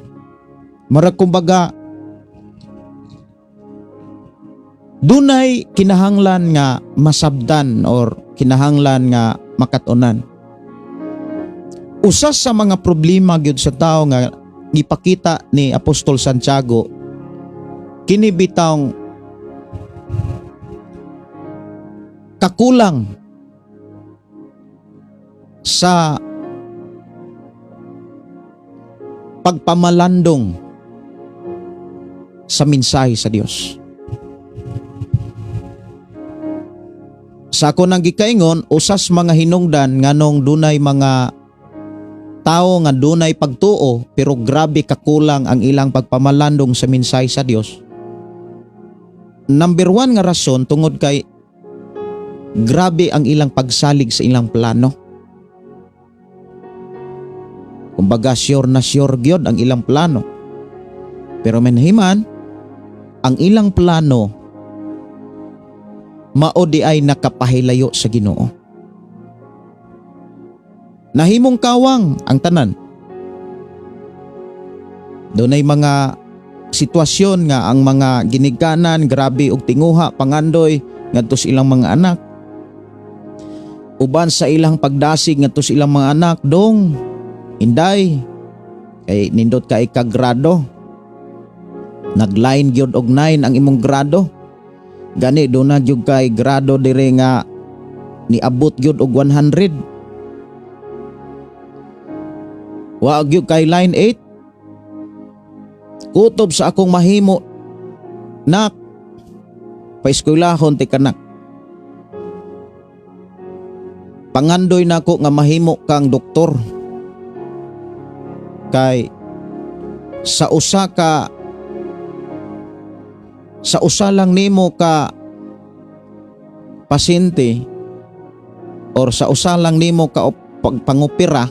Murag kumbaga dunay kinahanglan nga masabdan or kinahanglan nga makatunan. Usa sa mga problema gyud sa tao nga gipakita ni Apostol Santiago, kini bitawng kakulang sa pagpamalandong sa mensahe sa Dios. Sa ako nang gikaingon, usas mga hinungdan nganong dunay mga tao nga dunay pagtuo pero grabe kakulang ang ilang pagpamalandong sa mensahe sa Dios. Number 1 nga rason, tungod kay grabe ang ilang pagsalig sa ilang plano. Kumbaga sure na sure gyud ang ilang plano. Pero manhiman, ang ilang plano mao di ay nakapahilayo sa Ginoo. Nahimong kawang ang tanan. Dunay mga sitwasyon nga ang mga ginikanan grabe og tinguha, pangandoy ngadto sa ilang mga anak. Uban sa ilang pagdasig ngadto sa ilang mga anak, "Dong, inday, kay nindot kay ka grado. Nagline gyud og 9 ang imong grado. Gani duna gyud kay grado dire nga niabot gyud og 100. Wa gyud kay line 8. Kutob sa akong mahimo, nak, paeskwelahon ti kanak. Pangandoy nako nga mahimo kang doktor. Kay sa usa lang nimo ka pasyente or sa usa lang nimo ka pangopera,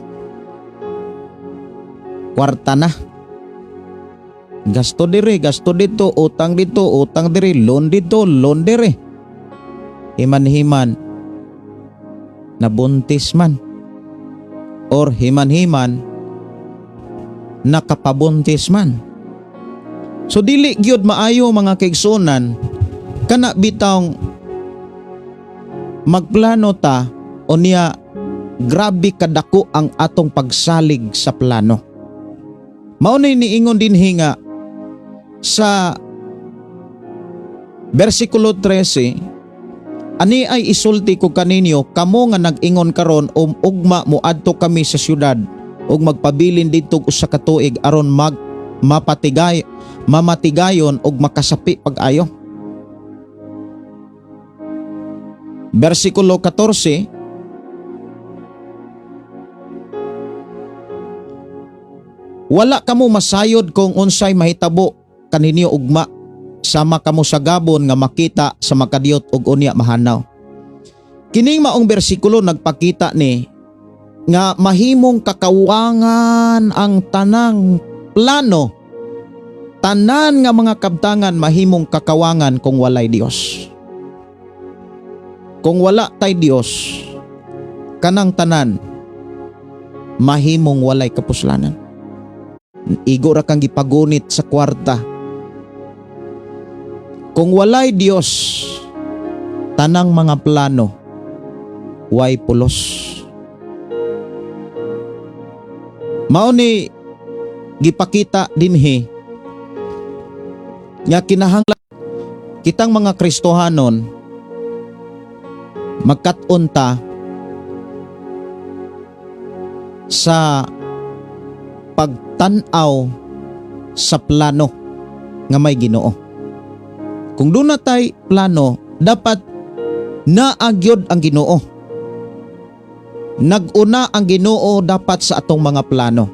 kwarta na. Gasto dire, gasto dito, utang dito, utang dire, loan dito, loan dire." Himan-himan nabuntis man or himan-himan nakapabuntis man. So dili gyud maayo, mga kaigsunan, kana bitawng magplano ta unya grabe kadako ang atong pagsalig sa plano. Mao nay niingon dinhi nga sa versikulo 13, "Ani ay isulti ko kaninyo, kamo nga nag-ingon karon, 'Ugma moadto kami sa syudad Ug magpabilin didto og usa ka tuig aron mag mapatigay mamatigayon og makasapi pag-ayo. Bersikulo 14. Wala kamo masayod kung unsay mahitabo kaninyo ugma, sama kamo sa gabon nga makita sa makadiyot og unya mahanaw. Kining maong bersikulo nagpakita ni nga mahimong kakawangan ang tanang plano, tanan nga mga kabtangan mahimong kakawangan kung walay Dios. Kung wala tay Dios, kanang tanan mahimong walay kapuslanan. Igo ra kang gipagunit sa kwarta. Kung walay Dios, tanang mga plano way pulos. Mao ni gipakita dinhi nga kinahanglan kitang mga Kristohanon magkat-on ta sa pagtan-aw sa plano nga may Ginoo. Kung duna tay plano, dapat naa gyud ang Ginoo. Nag-una ang Ginoo dapat sa atong mga plano.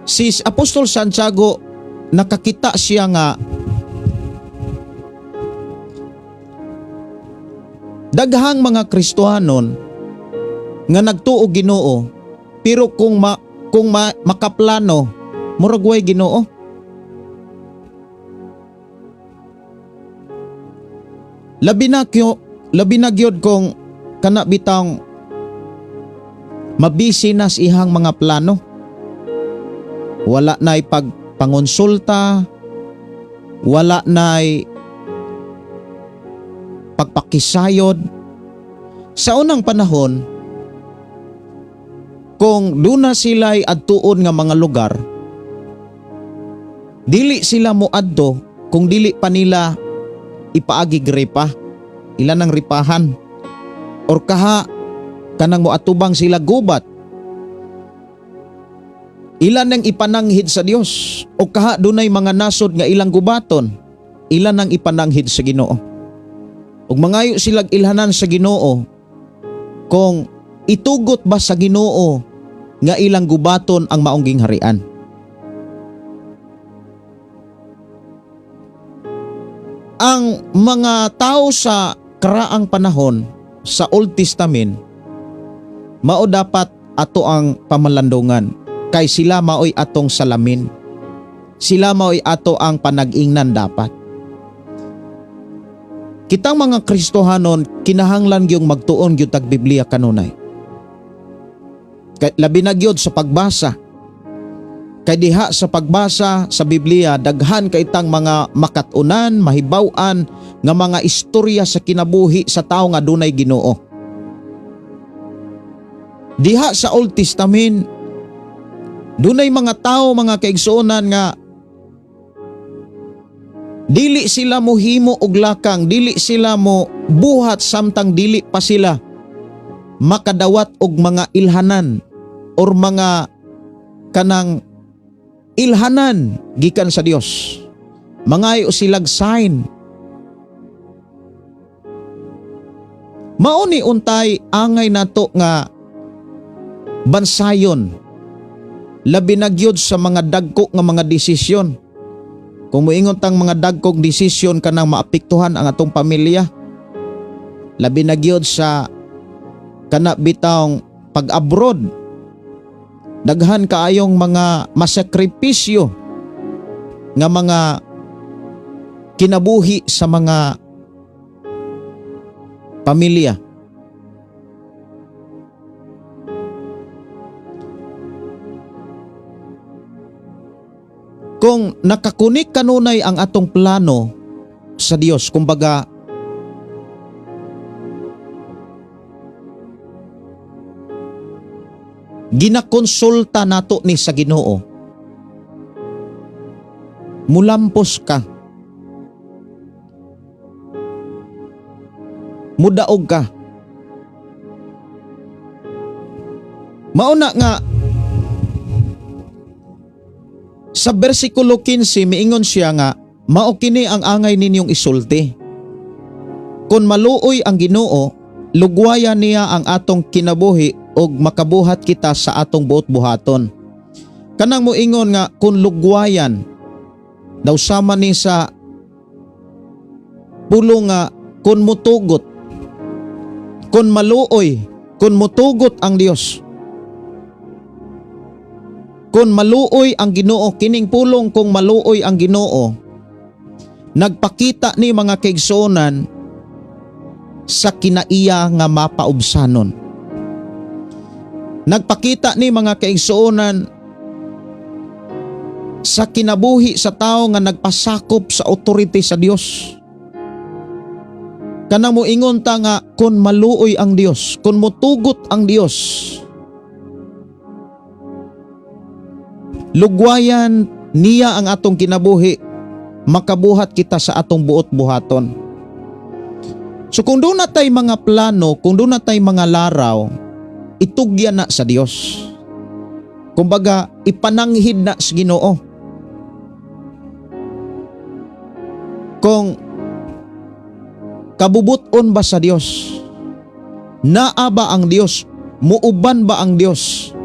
Si Apostol Santiago, nakakita siya nga daghang mga Kristohanon nga nagtuo Ginoo, pero kung makaplano, murag way Ginoo. Labi na gyud kung kana bitang mabisi na sa ihang mga plano. Wala na'y pagpangonsulta, wala na'y pagpakisayod. Sa unang panahon, kung duna sila'y adtuon nga mga lugar, dili sila moadto kung dili pa nila ipaagi gripa, ilan ang ripahan, or kaha kanang moatubang sila gubat, ilan ang ipananghid sa Dios, o kaha dunay mga nasod nga ilang gubaton, ilan ang ipananghid sa Ginoo. Ug mangayo silag ilhanan sa Ginoo kung itugot ba sa Ginoo nga ilang gubaton ang maong gingharian. Ang mga tao sa karaang panahon sa Old Testament, mao dapat ato ang pamalandungan, kay sila maoy atong salamin. Sila maoy ato ang panag-ingnan dapat. Kitang mga Kristohanon, kinahanglan gyud magtuon gyud tag Biblia kanunay. Kay labi na gyud sa pagbasa. Kay diha sa pagbasa sa Biblia, daghan kay tang mga makat-unan, mahibaw-an nga mga istorya sa kinabuhi sa tawo nga dunay Ginoo. Diha sa Old Testament, dunay mga tawo, mga kaigsuonan, nga dili sila mohimo og lakang, dili sila mo buhat samtang dili pa sila makadawat og mga ilhanan or mga kanang ilhanan gikan sa Dios. Mangayo silag sign. Mao ni untay angay nato nga bansayon, labi na gyud sa mga dagko nga mga desisyon. Kung moingon tang mga dagkong desisyon kanang maapektuhan ang atong pamilya, labi na gyud sa kana bitawng pag-abroad, daghan kaayong mga masakripisyo nga mga kinabuhi sa mga pamilya. Kung nakakunik kanunay ang atong plano sa Dios, kumbaga ginakonsulta nato ni sa Ginoo, mulampos ka, mudaog ka. Mauna nga sa bersikulo 15 miingon siya nga mao kini ang angay ninyong isulti. Kung maluoy ang Ginoo, lugwayan niya ang atong kinabuhi ug makabuhat kita sa atong buot buhaton. Kanang moingon nga kung lugwayan daw sama ni sa pulo nga kung mutugot, kung maluoy, kung mutugot ang Dios. Kung maluoy ang Ginoo, kining pulong kung maluoy ang Ginoo, nagpakita ni mga kaigsuonan sa kinaiya nga mapaubsanon. Nagpakita ni mga kaigsuonan sa kinabuhi sa tao nga nagpasakop sa authority sa Dios. Kanang moingon ta nga kung maluoy ang Dios, kung mutugot ang Dios, lugwayan niya ang atong kinabuhi, makabuhat kita sa atong buot buhaton. So kung doon na tay mga plano, kung doon na tay mga laraw, itugyan na sa Dios. Kumbaga, ipananghid na sa Ginoo. Kung kabubuton ba sa Dios? Naa ba ang Dios? Muuban ba ang Dios?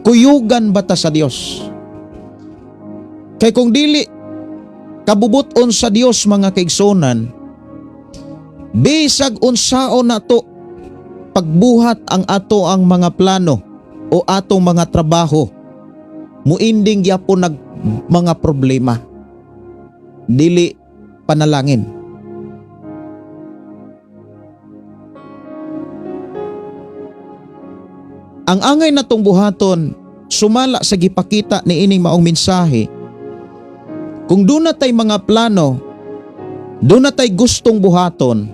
Kuyugan ba ta sa Dios? Kay kung dili kabubuton sa Dios mga kaigsunan, bisag unsaon na to pagbuhat ang ato ang mga plano o atong mga trabaho, muinding gyapon nag mga problema. Dili panalangin. Ang angay natong buhaton sumala sa gipakita ni ining maong mensahe. Kung doon na tay mga plano, doon na tay gustong buhaton,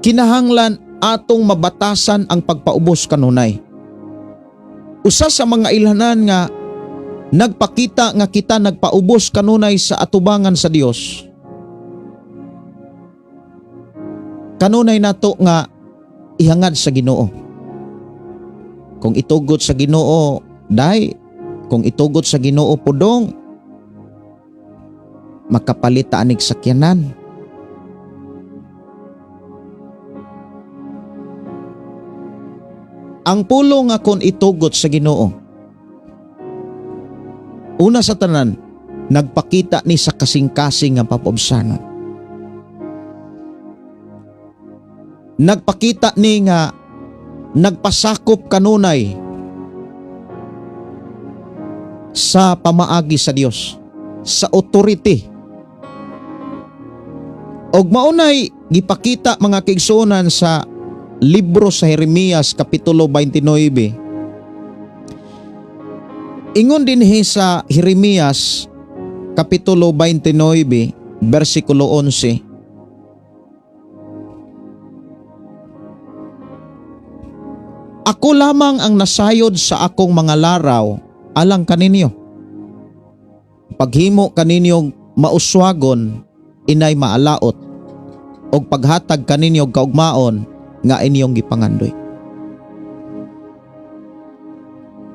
kinahanglan atong mabatasan ang pagpaubos kanunay. Usa sa mga ilhanan nga nagpakita nga kita nagpaubos kanunay sa atubangan sa Dios, kanunay nato nga ihangad sa Ginoo. Kung itugot sa Ginoo, day, kung itugot sa Ginoo pudong, makapalit ta anig sakyanan. Ang pulong nga kon itugot sa Ginoo, una sa tanan, nagpakita ni sa kasing-kasing nga papaubsanon. Nagpakita ni nga nagpasakop kanunay sa pamaagi sa Dios, sa authority. Og maunay gipakita mga kaigsuonan sa libro sa Jeremias kapitulo 29. Ingon dinhi sa Jeremias kapitulo 29 bersikulo 11. Ako lamang ang nasayod sa akong mga laraw alang kaninyo. Paghimo kaninyong mauswagon inay maalaot, og paghatag kaninyo kaugmaon nga inyong gipangandoy.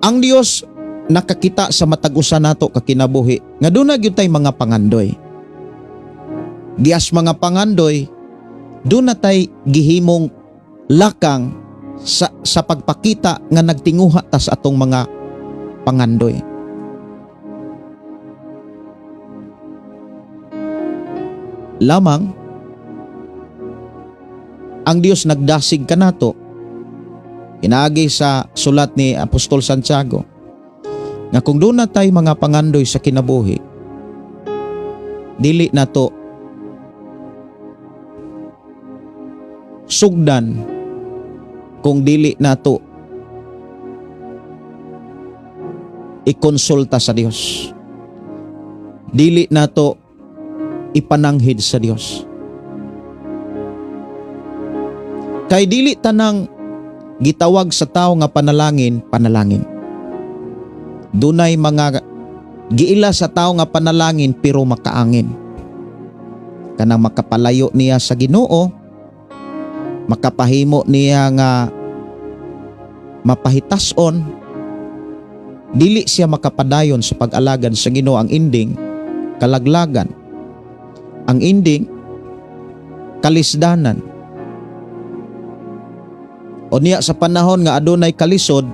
Ang Dios nakakita sa matag usa nato ka kinabuhi nga duna gyud tay mga pangandoy. Gias mga pangandoy, duna tay gihimong lakang sa pagpakita nga nagtinguha ta sa atong mga pangandoy. Lamang ang Dios nagdasig kanato pinaagi sa sulat ni Apostol Santiago nga kung doon na tay mga pangandoy sa kinabuhi, dili nato sugdan kung dili nato ikonsulta sa Dios. Dili nato ipananghid sa Dios. Kay dili tanang gitawag sa tao nga panalangin, panalangin. Dunay mga giila sa tao nga panalangin pero makaangin. Kanang makapalayo niya sa Ginoo, makapahimo niya nga mapahitason, dili siya makapadayon sa pag-alagad sa Ginoo. Ang ending, kalaglagan. Ang ending, kalisdanan. O niya sa panahon nga adunay kalisod,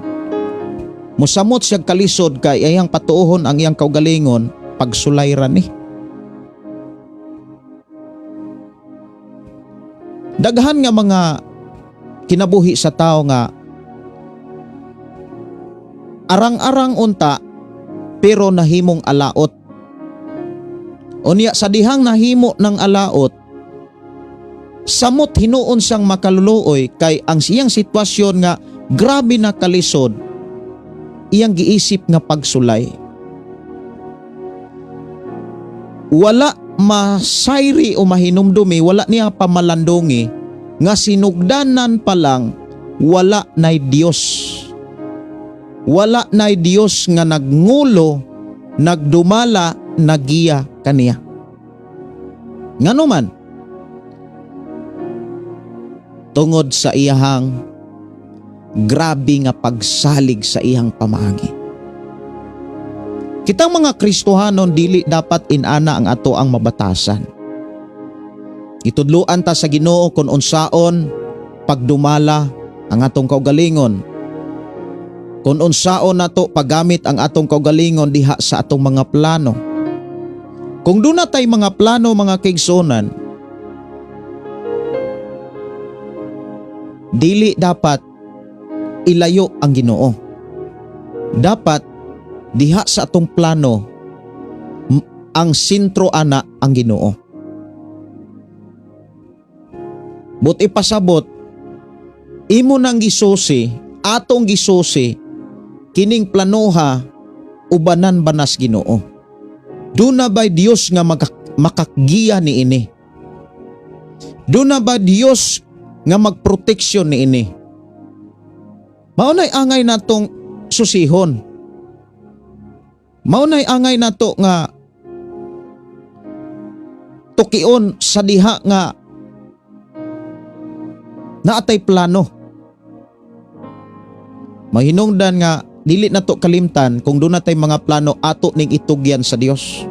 musamot siya kalisod kay iyang patuohon ang iyang kaugalingon, pagsulay ra ni. Daghan nga mga kinabuhi sa tao nga arang-arang unta pero nahimong alaot. Unya sa dihang nahimo ng alaot, samot hinuon siyang makaluluoy kay ang siyang sitwasyon nga grabe na kalisod, iyang giisip nga pagsulay. Wala masayri o mahinumdumi, wala niya pamalandungi nga sinugdanan pa lang wala na'y Dios. Wala na'y Dios nga nagngulo, nagdumala, nagiya kaniya. Ngano man? Tungod sa iyahang grabe nga pagsalig sa iyang pamaagi. Kitang mga Kristohanon, dili dapat inana ang ato ang mabatasan. Itudluan ta sa Ginoo kung unsaon pagdumala ang atong kaugalingon. Kung unsaon nato paggamit ang atong kaugalingon diha sa atong mga plano. Kung duna tay mga plano, mga kaigsuonan, dili dapat ilayo ang Ginoo. Dapat diha sa atong plano ang sentro ana ang Ginoo. But ipasabot, imo nang gisusi, atong gisusi, kining planoha ubanan banas Ginoo. Duna ba'y Dios nga makakgiya ni ini? Duna ba Dios nga magproteksyon ni ini? Maunay angay natong susihon. Maunay angay nato nga tukion sa diha nga naatay plano. Mahinungdan nga dili nato kalimtan kung doon natay mga plano ato ning itugyan sa Dios.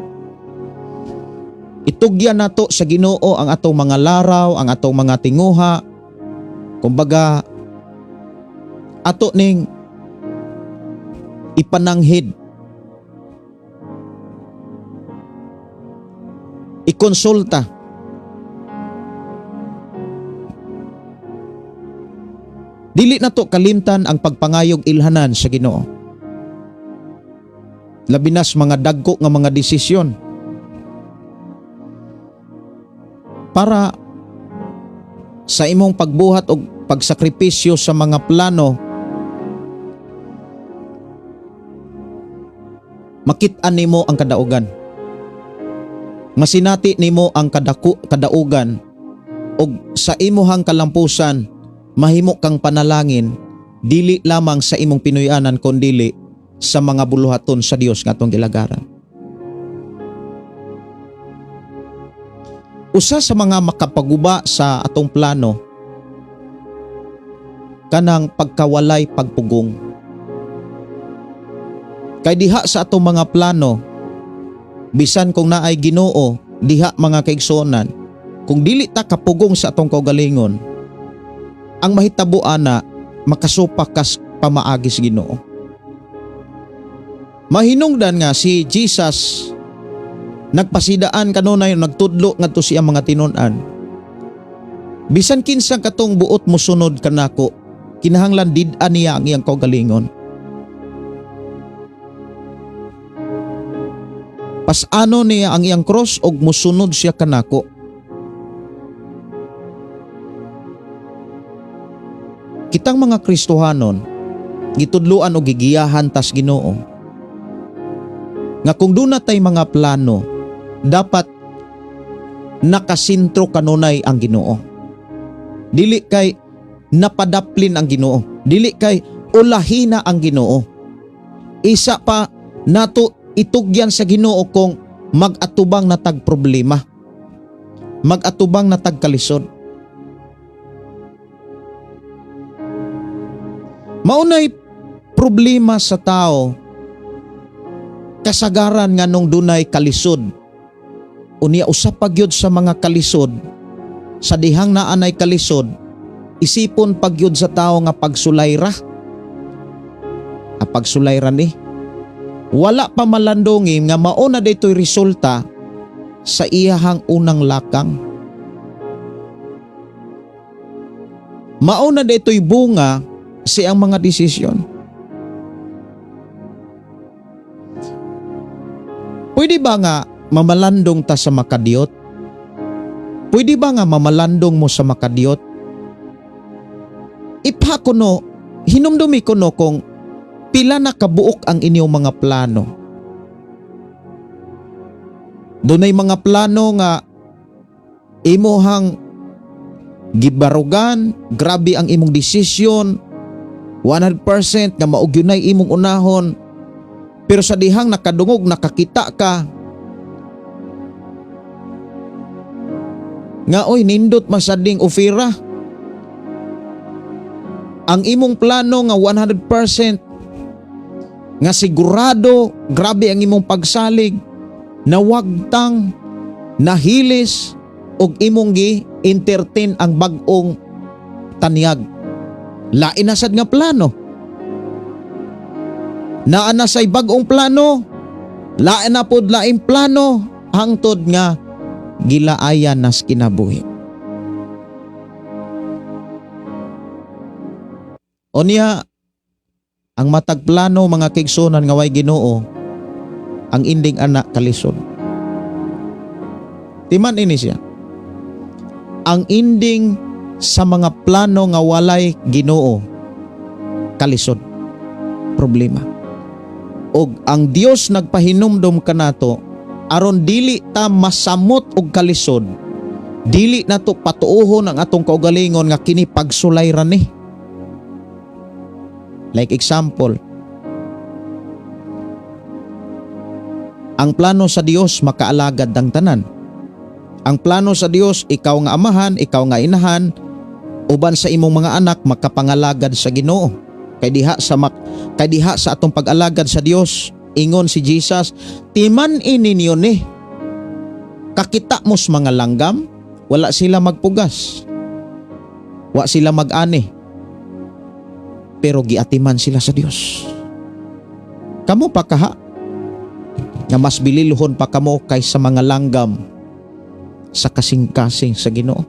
Itugyan nato sa Ginoo ang atong mga laraw, ang atong mga tinguha. Kumbaga ato ning ipananghid, ikonsulta. Dili na to kalimtan ang pagpangayog ilhanan sa Ginoo. Labi nas mga dagko nga mga desisyon. Para sa imong pagbuhat og pagsakripisyo sa mga plano, makit-an nimo ang kadaugan. Masinati nimo ang kadaugan og sa imuhang kalampusan mahimo kang panalangin dili lamang sa imong Pinoy-anan kondili sa mga buluhaton sa Dios nga atong gilagaran. Usa sa mga makapaguba sa atong plano kanang pagkawalay pagpugong. Kay diha sa atong mga plano, bisan kung naay Ginoo diha mga kaigsuonan, kung dili ta kapugong sa atong kaugalingon, ang mahitabo ana makasupak kas pamaagi sa Ginoo. Mahinungdan nga si Jesus nagpasidaan kanunay, nagtudlo ngadto siya mga tinun-an. Bisan kinsa katong buot mosunod kanako, kinahanglan did-an niya ang iyang kaugalingon. Pasano niya ang iyang cross og mosunod siya kanako. Kitang mga Kristohanon, gitudloan og gigiyahan tas Ginoo. Nga kung duna tay mga plano, dapat nakasentro kanunay ang Ginoo. Dili kay napadaplin ang Ginoo. Dili kay ulahina ang Ginoo. Isa pa nato itugyan sa Ginoo kung mag-atubang na tag problema, mag-atubang na tag kalisod. Maunay problema sa tao kasagaran nga nung dunay kalisod. Unya usa pa gyud sa mga kalisod, sa dihang naanay kalisod, isipon pa gyud sa tao nga pagsulay ra. Ah, pagsulay ra ni. Wala pa malandongi nga mao na daytoy resulta sa iyahang unang lakang. Mao na daytoy bunga sa iyang mga desisyon. Pwede ba nga mamalandong ta sa makadiyot? Pwede ba nga mamalandong mo sa makadiyot? Ipha kuno, hinumdumi kuno kung pila na kabuok ang inyong mga plano. Dunay mga plano nga imuhang gibarugan, grabe ang imong desisyon, 100% nga mao gyunay imong unahon. Pero sa dihang nakadungog, nakakita ka nga oy nindot masading ofira. Ang imong plano nga 100% nga sigurado grabe ang imong pagsalig, nawagtang, nahilis og imong gi-entertain ang bag-ong tanyag. Lain na sad nga plano. Naa na say bag-ong plano, lain na pod laing plano hangtod nga gilaayan nas kinabuhi. Unya, ang matag plano mga kaigsuonan nga way Ginoo, ang ending ana kalisod. Timan ini siya. Ang ending sa mga plano nga walay Ginoo, kalisod, problema. Og ang Dios nagpahinumdom kanato aron dili ta masamot og kalisod, dili nato patuohon ang atong kaugalingon nga kini pagsulay ra ni. Like example, ang plano sa Dios makaalagad ang tanan. Ang plano sa Dios, ikaw nga amahan, ikaw nga inahan, uban sa imong mga anak makapangalagad sa Ginoo. Kay diha sa atong pag-alagad sa Dios, ingon si Jesus, timan ini niyo ni. Kakita mos mga langgam, wala sila magpugas. Wa sila mag-ani. Pero giatiman sila sa Dios. Kamo pa kaha nga mas bililhon pa kamo kaysa mga langgam sa kasing-kasing sa Ginoo.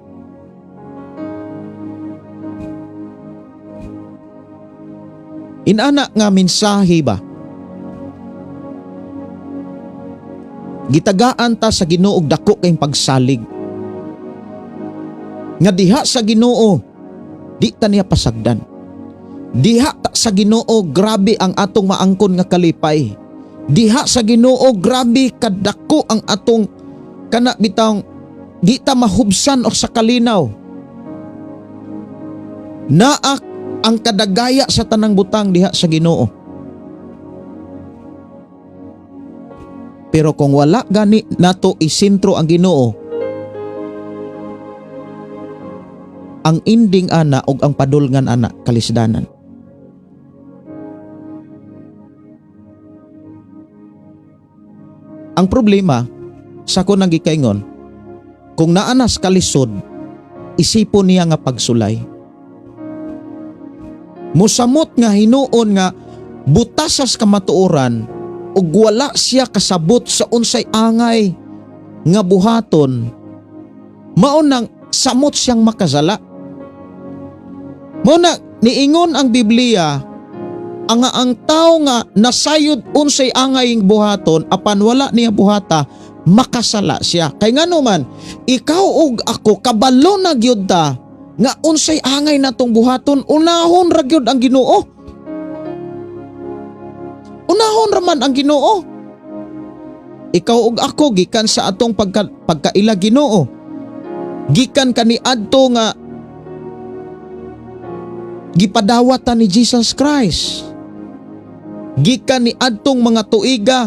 Inana nga mensahe ba? Gitagaan ta sa Ginoo og dako kayong pagsalig. Nga diha sa Ginoo, di ta niya pasagdan. Diha ta sa Ginoo, grabe ang atong maangkon nga kalipay. Diha sa Ginoo, grabe kadako ang atong kana bitawng di ta mahubsan og sa kalinaw. Naa ang kadagaya sa tanang butang diha sa Ginoo. Pero kung wala gani nato isentro ang Ginoo, ang ending ana og ang padulngan ana kalisdanan. Ang problema sa ko nang gikaingon, kung naanas kalisod, isipon niya nga pagsulay. Musamot nga hinuon nga butasas kamatuoran ug wala siya kasabot sa unsay angay nga buhaton, mao nang samot siyang makasala. Mao na niingon ang Biblia ang tao nga nasayod unsay angay buhaton apan wala niya buhata, makasala siya. Kay ngano man, ikaw ug ako kabalo na gyud ta nga unsay angay natong buhaton, unahon ra gyud ang Ginoo. Unahon ra man ang Ginoo. Ikaw ug ako gikan sa atong pagkaila Ginoo. Gikan kaniadto nga gipadawatan ni Jesus Christ. Gikan ni adtong mga tuiga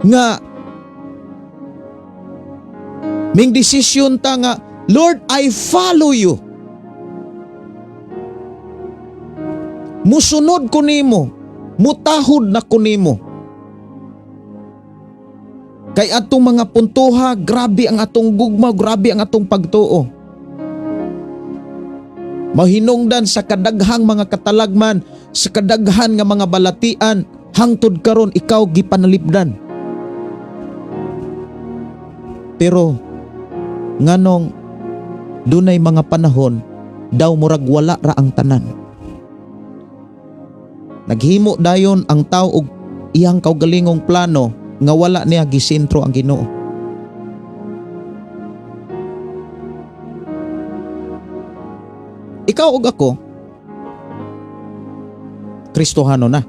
nga ming desisyon ta nga, Lord, I follow you. Musunod ko nimo, mutahod na ko nimo. Kay atong mga puntoha, grabe ang atong gugma, grabe ang atong pagtuo. Mahinungdan sa kadaghang mga katalagman, sa kadaghan nga mga balatian, hangtod karon ikaw gipanalipdan. Pero nganong dunay mga panahon daw murag wala ra ang tanan. Naghimo dayon ang tao og iyang kaugalingong plano nga wala niya gisentro ang Ginoo. Ikaw ug ako, Kristohano na.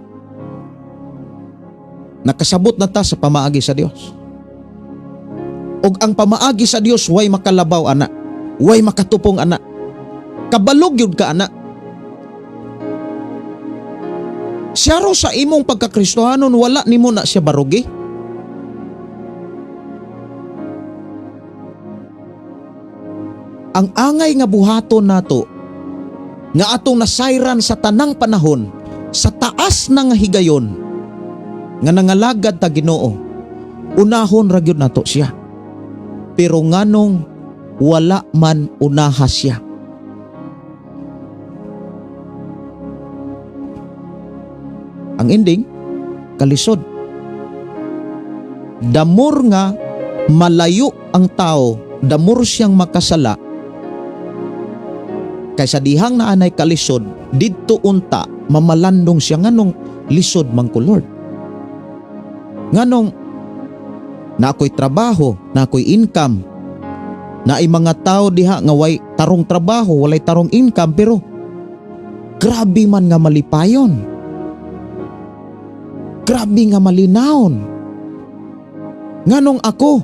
Nakasabot na ta sa pamaagi sa Dios. Og ang pamaagi sa Dios way makalabaw ana, way makatupong ana. Kabalog yun ka ana. Siyaro sa imong pagkakristohanon, wala nimo na siya barugi. Ang angay nga buhaton nato nga atong nasayran sa tanang panahon sa taas na nga higayon nga nangalagad ta Ginoo, unahon ra gyud nato siya. Pero nganong wala man unaha siya? Ang ending, kalisod. Damor nga malayo ang tao, damor siyang makasala, kaysa dihang naanay kalisod, didto unta mamalandong siya nganong lisod man ko, Lord. Nganong na ako'y trabaho, na ako'y income, naay mga tao diha nga way tarong trabaho, walay tarong income, pero grabe man nga malipayon. Grabe nga malinawon. Nganong ako?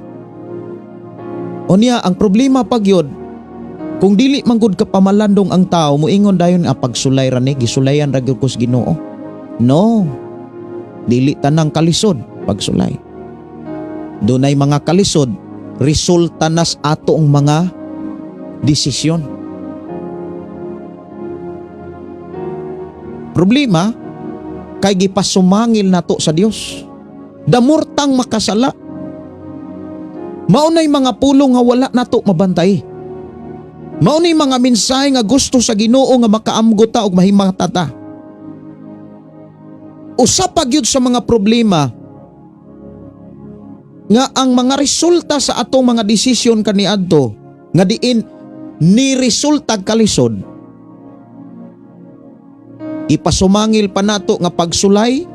Unya, ang problema pagyod, kung dili man gud ka pamalandong ang tao, muingon dayon nga pagsulay ra ni, gisulayan ra gyud ko sa Ginoo. No. Dili tanang kalisod pagsulay. Dunay mga kalisod resulta nas atong mga desisyon. Problema kay gipasumangil nato sa Dios. Damurtang makasala. Maunay mga pulong nga wala nato mabantay. Maunay mga mensahe nga gusto sa Ginoo nga makaamgo ta og mahimata ta. Usa pa gyud sa mga problema nga ang mga resulta sa atong mga desisyon kaniadto nga diin ni resulta kalisod, gipasumangil pa nato nga pagsulay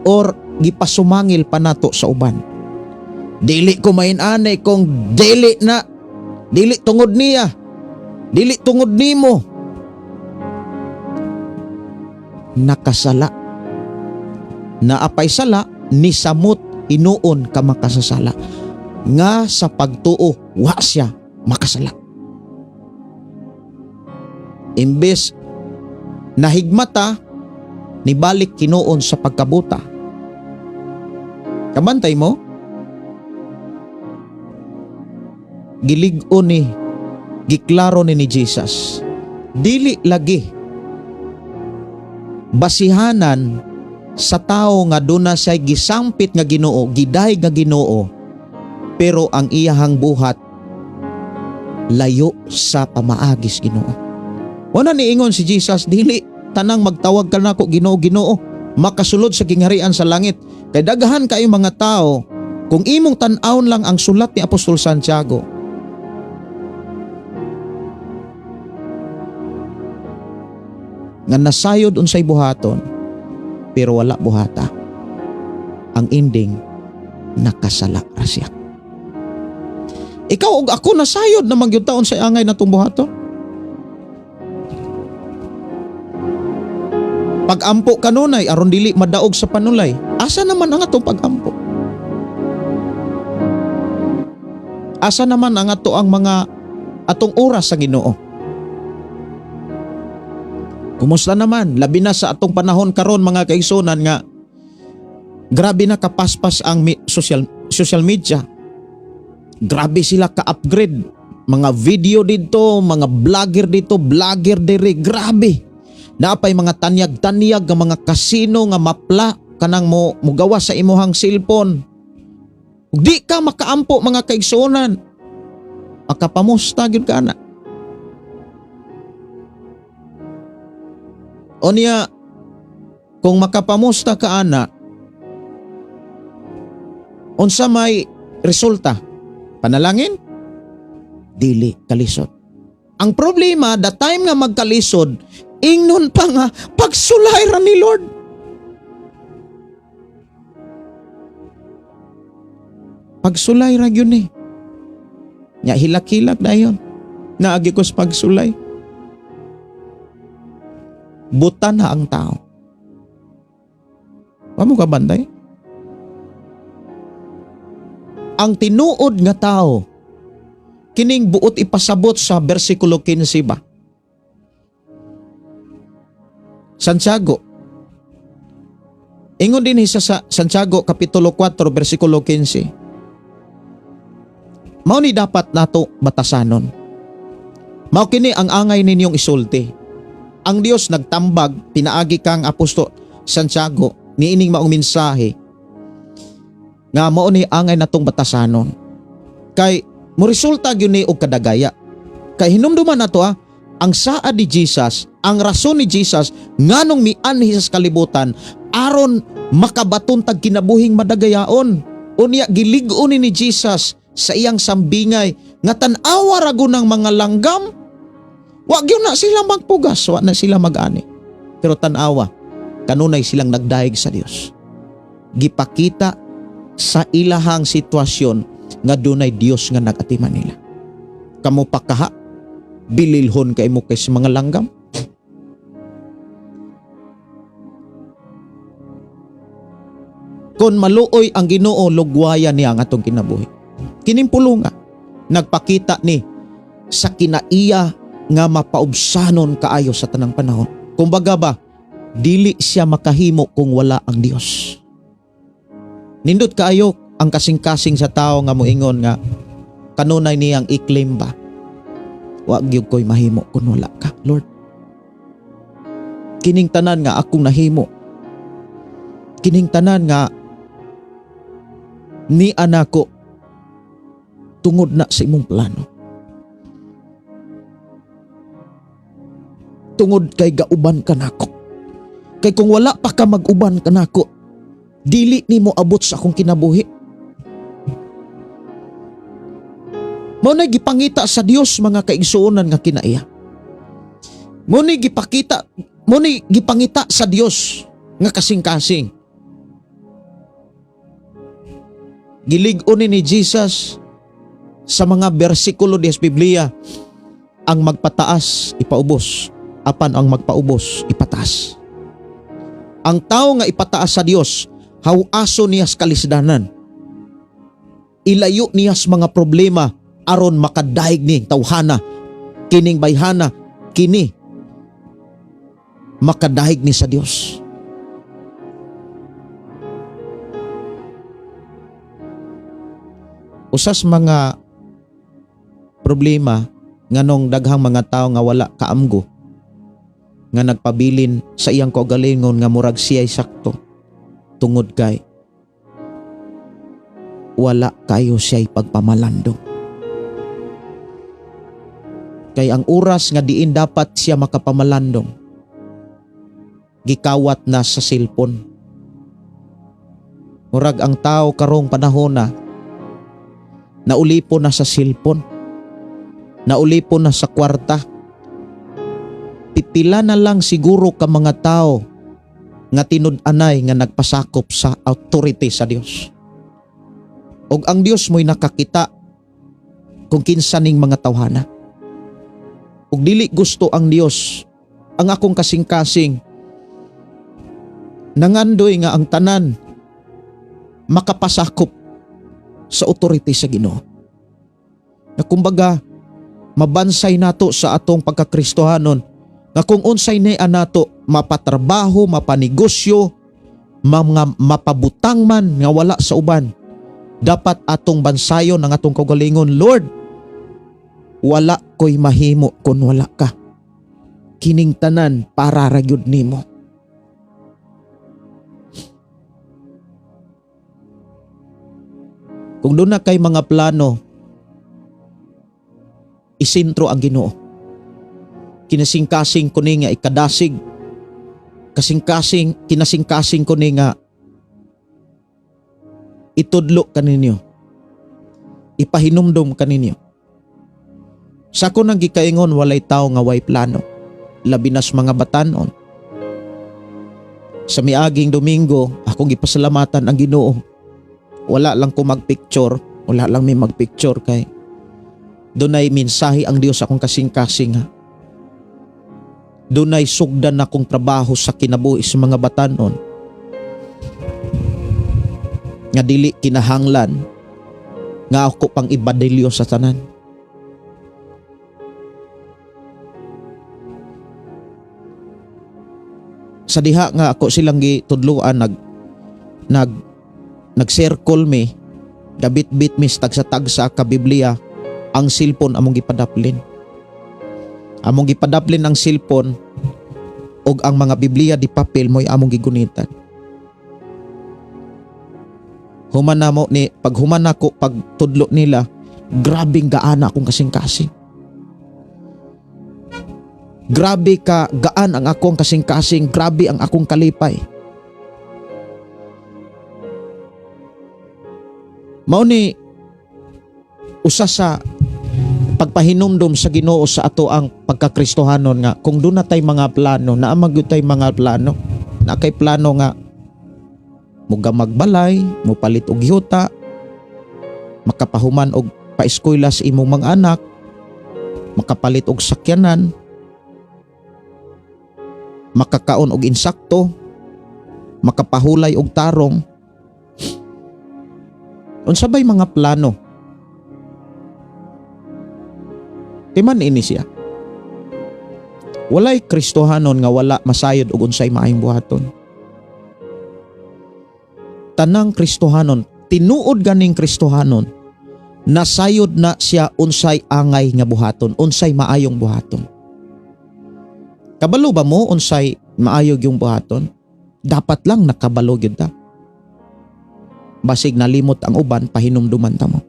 or gipasumangil pa nato sa uban. Dili ko main-anay kung dili na, dili tungod niya, dili tungod nimo. Nakasala. Naapay sala ni samot hinuon ka makasasala. Nga sa pagtuo wa siya makasala. Imbes nahigmata, nibalik hinuon sa pagkabuta. Kabantay mo? Gilig-on ni, giklaro ni Jesus. Dili lagi basihanan sa tao nga duna siya'y gisampit nga Ginoo, giday nga Ginoo, pero ang iyahang buhat layo sa pamaagis Ginoo. Wala niingon si Jesus, dili tanang magtawag ka nako Ginoo, Ginoo, makasulod sa gingharian sa langit. Kay daghan kayo mga tao, kung imong tan-awon lang ang sulat ni Apostol Santiago, nga nasayod unsay buhaton, pero wala buhata. Ang ending, nakasala ra siya. Ikaw ug ako nasayod na magyud taon sa angay natong buhaton. Pag-ampo kanunay aron dili madaog sa panulay. Asa naman ang atong pag-ampo? Asa naman ang ato ang mga atong oras sa Ginoo? Kumusta naman? Labi na sa atong panahon karon mga kaigsunan nga grabe na kapaspas ang social media. Grabe sila ka-upgrade. Mga video dito, mga vlogger dito, vlogger dire, grabe. Naapay mga tanyag-tanyag nga mga kasino nga mapla kanang mo mugawa sa imuhang cellphone. Ug di ka makaampo, mga kaigsuonan. Makapamusta gyud ka na. Unya, kung makapamusta ka ana, unsa may resulta? Panalangin? Dili, kalisod. Ang problema, the time nga magkalisod, ingnon pa nga, pagsulay ra ni Lord. Pagsulay ra gyud ni. Nya hilak-hilak dayon. Naagi ko sa pagsulay. Buta na ang tao. Wa mo ka bantay? Ang tinuod nga tao, kining buot ipasabot sa bersikulo 15 ba? Santiago. Ingon din sa Santiago Kapitulo 4 bersikulo 15. Mao ni dapat nato batasanon. Mao kini ang angay ninyong isulti. Ang Dios nagtambag pinaagi kang Apostol Santiago niining maong mensahe nga mao ni angay natong batasanon. Kay mo resulta gyud ni og kadagaya. Kay hinumduman nato ang saad ni Jesus, ang rason ni Jesus nganong mianhi sa kalibutan aron makabaton tag kinabuhing madagayaon. Unya gilig-on ni Jesus sa iyang sambingay nga tan-awa ra ng mga langgam. Wa gyud na sila magpugas, wa na sila mag-ani. Pero tan-awa, kanunay silang nagdayeg sa Dios. Gipakita sa ilahang sitwasyon nga dunay Dios nga nag-atiman nila. Kamo pa kaha, bililhon kay mo kay sa mga langgam. Kon maluoy ang Ginoo, lugwayan niya ang atong kinabuhi. Kining pulunga, nagpakita ni sa kinaiya nga mapaubsanon kaayo sa tanang panahon. Kumbaga ba, dili siya makahimo kung wala ang Dios. Nindot kaayo ang kasing-kasing sa tao nga moingon nga kanunay niyang i-claim ba. Wa gyud ko'y mahimo kung wala ka, Lord. Kining tanan nga akong nahimo, kining tanan nga ni anako tungod na sa imong plano. Tungod kay gauban ka nako. Kay kung wala pa ka mag-uban ka nako, dili nimo abot sa akong kinabuhi. Mao na gipangita sa Dios, mga kaigsuonan, nga kinaiya. Mao ni gipakita, mao ni gipangita sa Dios nga kasing-kasing. Gilig-on ni Jesus sa mga bersikulo di sa Biblia, ang magpataas ipaubos, apan ang magpaubos ipataas. Ang tao nga ipataas sa Dios, hawaso niya sa kalisdanan. Ilayo niya sa mga problema aron makadaig ni tawhana, kining bayhana, kini makadaig ni sa Dios. Usas mga problema nganong daghang mga tao nga wala kaamgo nga nagpabilin sa iyang kaugalingon nga murag siya'y sakto, tungod kay wala kayo siya'y pagpamalandong. Kay ang oras nga diin dapat siya makapamalandong, gikawat na sa cellphone. Murag ang tao karong panahon na naulipo na sa cellphone, naulipo na sa kwarta. Pipila na lang siguro ka mga tao nga tinud-anay nga nagpasakop sa authority sa Dios. Og ang Dios mo'y nakakita kung kinsa ning mga tawhana. Og dili gusto ang Dios ang akong kasing-kasing nangandoy nga ang tanan makapasakop sa authority sa Ginoo. Na kumbaga mabansay nato sa atong pagkakristohanon nga kung unsay ni nato mapatrabaho, mapanegosyo, mga mapabutang man nga wala sa uban, dapat atong bansayon ang atong kaugalingon. Lord, wala ko'y mahimo kung wala ka. Kining tanan para ra gyud nimo. Kung doon na kay mga plano, isintro ang Ginoo. Kinasingkasing ko ni nga ikadasig. Kasingkasing, kinasingkasing ko ni nga itudlo kaninyo. Ipahinumdom kaninyo. Sa ako nang gikaingon, walay tao nga way plano. Labi nas mga batanon. Sa miaging Domingo, akong gipasalamatan ang Ginoo. Wala lang ko magpicture, wala lang may magpicture kay dunay mensahe ang Dios akong kasing-kasing ha. Dunay sugdan akong trabaho sa kinabuhi sa mga batanon nga dili kinahanglan nga ako pang ibadilyo sa tanan. Sa diha nga ako silang gitudloan, nag circle mi, gabit-bit mi sa tagsa-tagsa ka Biblia, ang cellphone among gipadaplin. Among gipadaplin ang cellphone ug ang mga Biblia di papel mo'y among gigunitan. Human namo ni pag human nako pagtudlo nila, grabing gaana akong kasing-kasing. Grabe ka gaan ang akong kasing-kasing, grabe ang akong kalipay. Mao ni usa sa pagpahinumdom sa Ginoo sa ato ang pagkakristohanon nga kung doon na tay mga plano, naa man gyud tay mga plano, na kay plano nga muga magbalay, mupalit og yuta, makapahuman og paeskwela sa imong mga anak, makapalit og sakyanan, makakaon og insakto, makapahulay og tarong. Unsa bay mga plano? Kay man ini siya. Walay Kristohanon nga wala masayod og unsay maayong buhaton. Tanang Kristohanon, tinuod ganing Kristohanon, nasayod na siya unsay angay nga buhaton, unsay maayong buhaton. Kabalo ba mo unsay maayo yung buhaton? Dapat lang nakabalo gyud ta. Basig nalimot ang uban, pahinumduman ta mo.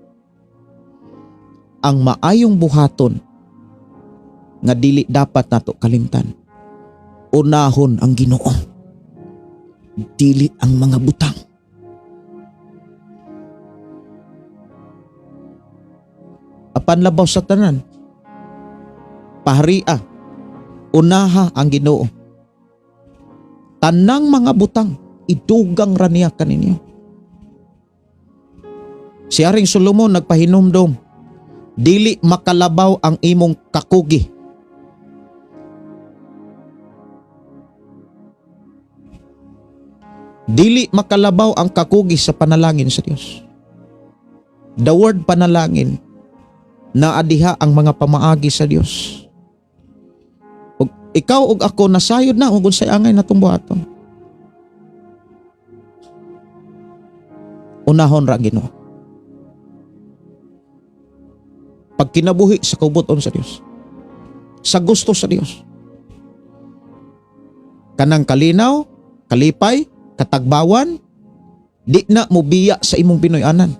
Ang maayong buhaton nga dili dapat nato kalimtan. Unahon ang Ginoo. Dili ang mga butang. Apan labaw sa tanan, paharia, unaha ang Ginoo. Tanang mga butang, idugang ra niya kaninyo. Si Haring Solomon nagpahinumdom, dili makalabaw ang imong kakugi. Dili makalabaw ang kakugi sa panalangin sa Dios. The word panalangin, naadiha ang mga pamaagi sa Dios. Ug ikaw ug ako nasayod na ug unsay angay natong buhaton. Unahon ra Ginoo. Pagkinabuhi sa kaubuton sa Dios. Sa gusto sa Dios. Kanang kalinaw, kalipay, katagbawan, di na mobiya sa imong Pinoy-anan.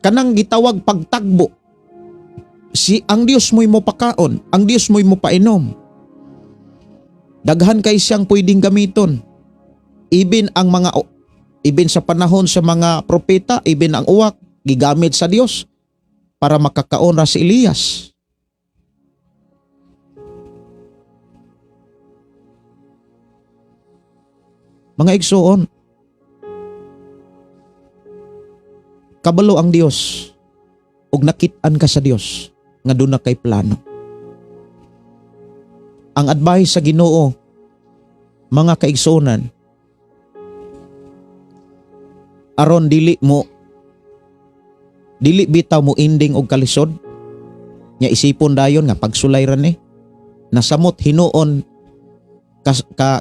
Kanang gitawag pagtagbo, si ang Dios mo'y mopakaon, ang Dios mo'y mopainom. Daghan kay siyang pwedeng gamiton. Ibin ang mga ibin sa panahon sa mga propeta, ibin ang uwak gigamit sa Dios para makakaon ra si Elias. Mga igsuon, kabalo ang Dios ug nakit-an ka sa Dios nga duna kay plano. Ang advice sa Ginoo, mga kaigsuonan, aron dili bitaw mo ending og kalisod nya isipon dayon nga pagsulay ra ni nasamot hinuon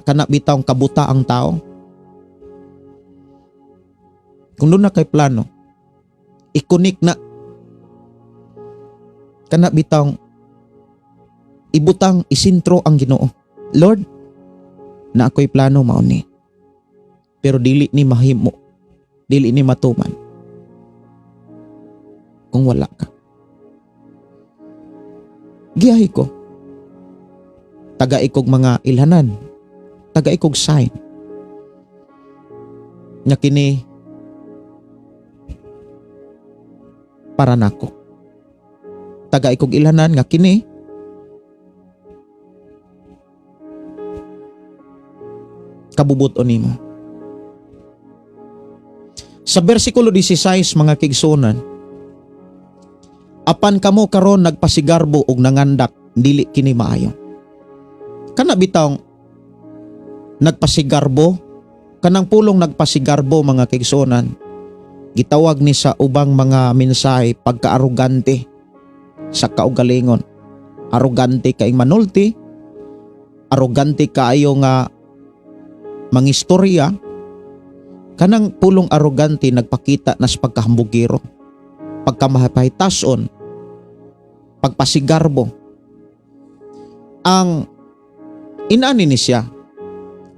kana bitaw kabuta ang tao. Kung doon na kay plano, i-connect na kana bitaw Ibutang isintro ang Ginoo. Lord, na ako'y plano mao ni. Pero dili ni mahimo, dili ni matuman kung wala ka. Giyahi ko. Tagai kog mga ilhanan. Tagai kog sign. Nga kini para nako. Tagai kog ilhanan nga kini kabubut-on nimo. Sa versikulo 16, mga kaigsuonan, apan kamo karon nagpasigarbo og nangandak, dili kini maayo. Kana bitawng nagpasigarbo, kanang pulong nagpasigarbo, mga kaigsuonan, gitawag ni sa ubang mga mensahe pagkaarogante sa kaugalingon. Arogante kay manulti, arogante kaayo nga mangistorya. Kanang pulong arogante nagpakita na sa pagkahambugero, pagkamahipahitason, pagpasigarbo. Ang inani ni siya,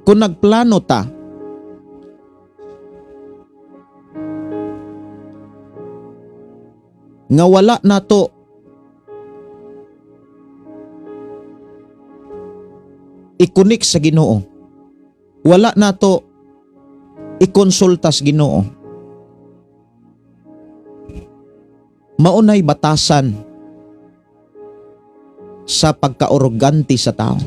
kung nagplano ta, nga wala nato ikunik sa Ginoo, wala nato ikonsulta sa Ginoo, maunay batasan sa pagkaarogante sa tao.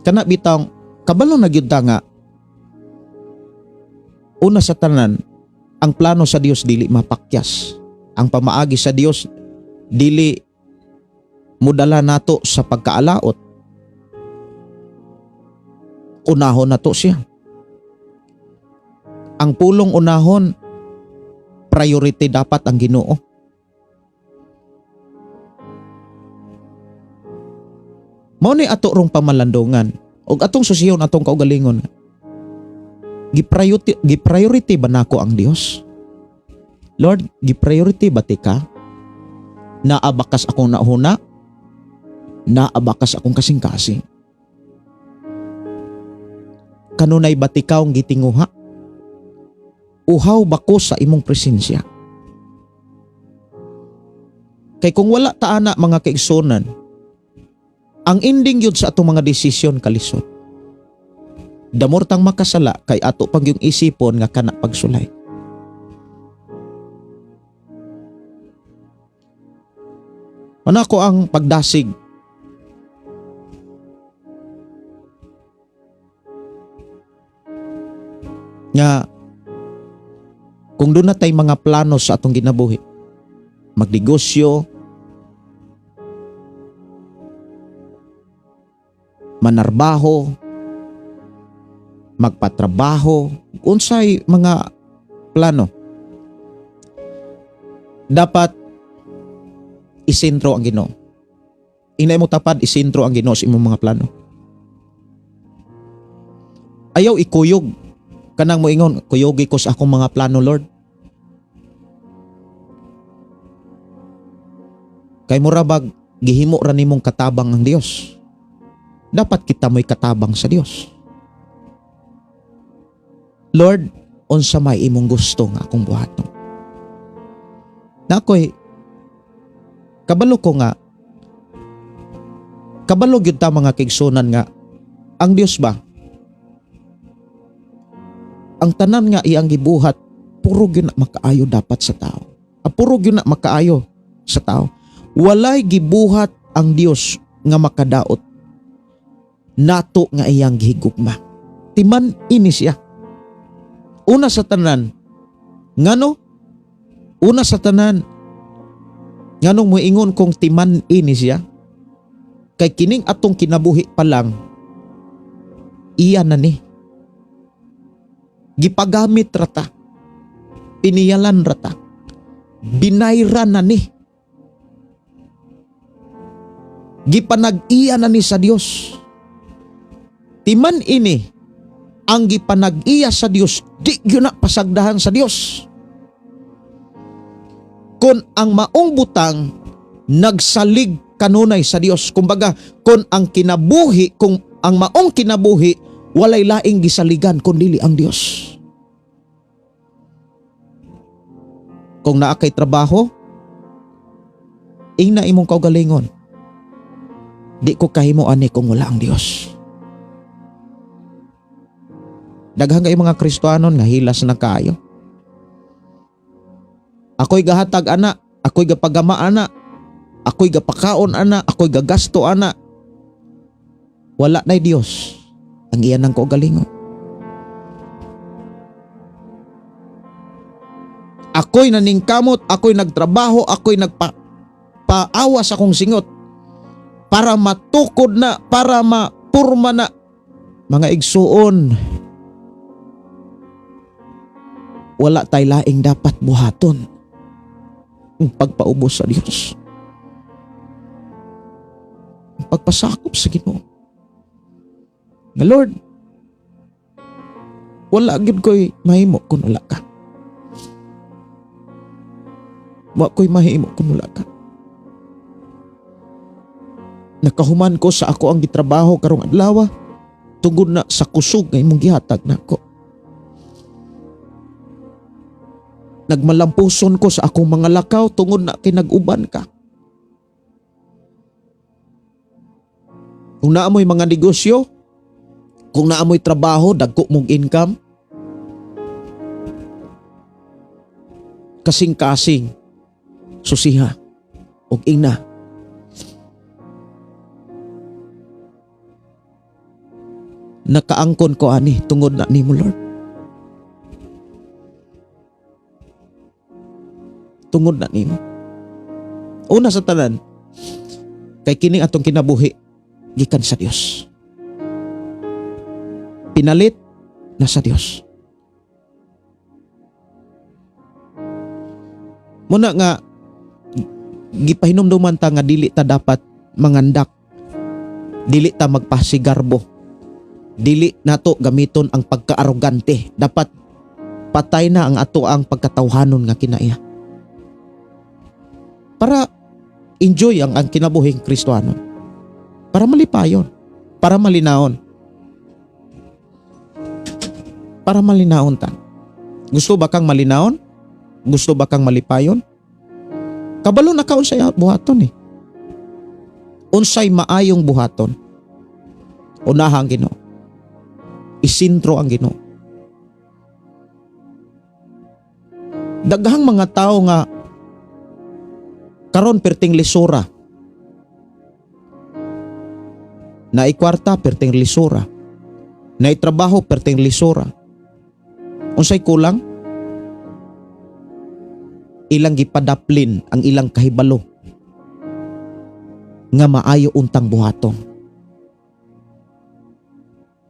Kana bitawng kabalo na gyud ta nga una sa tanan, ang plano sa Dios dili mapakyas. Ang pamaagi sa Dios dili mudala nato sa pagkaalaot. Unahon nato siya. Ang pulong unahon, priority dapat ang Ginoo. Mao ni ato rong pamalandungan ug atong susiyon atong kaugalingon. Gi-priority ba nako ang Dios? Lord, gi-priority ba ti ka? Naa ba kas akong nahuna? Naa ba kas akong kasing-kasing? Kanunay ba ti kaong gitinguha? Uhaw ba ko sa imong presensya? Kay kung wala ta ana, mga kaigsunan, ang ending yun sa atong mga desisyon kalisod. Damor tang makasala kay ato pag yung isipon nga kana pagsulay. Manako ang pagdasig nga kung doon na tay mga plano sa atong ginabuhi, magnegosyo, manarbaho, magpatrabaho, unsay mga plano, dapat isentro ang Ginoo. Inay mo tapad, isentro ang Ginoo sa imong mga plano. Ayaw ikuyog. Kanang moingon, "Kuyogi ko sa akong mga plano, Lord." Kay mura bag gihimo ra nimong katabang ang Dios. Dapat kita mo'y katabang sa Dios. Lord, unsa may imong gusto nga akong buhaton? Nakoy kabalo ko nga kabalo gyud ta, mga kaigsunan, nga ang Dios ba, ang tanan nga iyang gibuhat puro gyud na makaayo dapat sa tao. Ah, puro gyud na makaayo sa tao. Walay gibuhat ang Dios nga makadaot nato nga iyang gihigugma. Timan ini siya. Una sa tanan, ngano? Una sa tanan, nganong moingon kong timan ini siya? Kay kining atong kinabuhi pa lang, iya na ni. Gipagamit rata. Piniyalan rata. Binayra na ni. Gipanag-iya na ni sa Dios. Timan ini ang gipanag-iya sa Dios, di gyud na pasagdahan sa Dios. Kung ang maong butang Nagsalig kanunay sa Dios. Kumbaga, kung ang kinabuhi, kung ang maong kinabuhi, walay laing gisaligan kun dili ang Dios. Kung naa kay trabaho, ingna imong kaugalingon, di ko kahimo ani kung wala ang Dios. Daghan kay mga Kristohanon nga hilas na kaayo. Ako'y gahatag ana, ako'y gapagama ana, ako'y gapakaon ana, ako'y gagasto ana. Wala na'y Dios ang iyan ng kaugalingon. Ako'y naningkamot, ako'y nagtrabaho, ako'y nagpaawa sa akong singot para matukod na, para mapurma na. Mga igsuon, wala tay laing dapat buhaton ang pagpaubos sa Dios, ang pagpasakop sa Ginoo. Nga Lord, wala gyud ko'y mahimo kung wala ka. Wa ko'y mahimo kung wala ka. Nakahuman ko sa ako ang gitrabaho karong adlaw tungod na sa kusog nga imong gihatag nako. Nagmalampuson ko sa akong mga lakaw tungod na kinag-uban ka. Kung naa mo'y mga negosyo, kung naa mo'y trabaho, dagko mong income, kasing-kasing, susiha, og ina. Nakaangkon ko ani tungod na nimo, Lord. Tungod na nimo. Una sa tanan, kay kining atong kinabuhi gikan sa Dios. Pinalit na sa Dios. Muna nga gipahinumduman ta nga dili ta dapat mangandak, dili ta magpasigarbo, dili nato gamiton ang pagkaarogante. Dapat patay na ang ato ang pagkatawhanon nga kinaiya para enjoy ang kinabuhing Kristohanon, para malipayon, para malinaon, para malinaon ta. Gusto ba kang malinaon? Gusto ba kang malipayon? Kabalo na ka unsay buhaton eh. Unsay maayong buhaton. Unaha ang Ginoo. Isintro ang Ginoo. Daghang mga tao nga karon perting lisura. Naikwarta perting lisura. Naitrabaho perting lisura. Unsay kulang? Ilang gipadaplin ang ilang kahibalo nga maayo untang buhaton.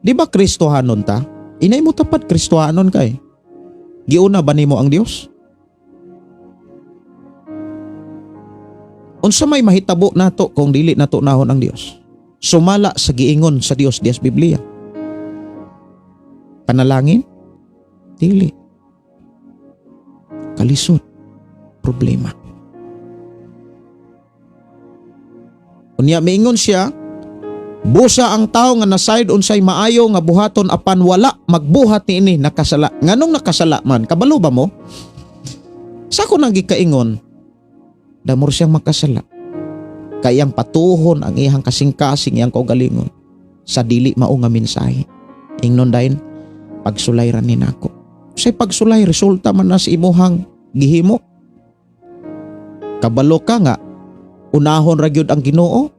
Di ba Kristohanon ta? Inay mo tapat Kristohanon kay. Giuna ba nimo ang Dios? Unsa may mahitabo nato kung dili nato nahon ang Dios? Sumala sa giingon sa Dios dias Biblia. Panalangin? Dili. Kalisod. Problema. Unya miingon siya, busa ang tao nga nasayod unsay maayo nga buhaton apan wala magbuhat niini nakasala. Nganong nakasala man? Kabalo ba mo? Sa ko nang gikaingon, damor siyang makasala. Kayang patuhon ang iyang kasing-kasing iyang kaugalingon sa dili mao nga mensahe. Ingnon dayon, pagsulay ra ni nako. Say pagsulay resulta man na sa imuhang gihimo. Kabalo ka nga unahon ra gyud ang Ginoo.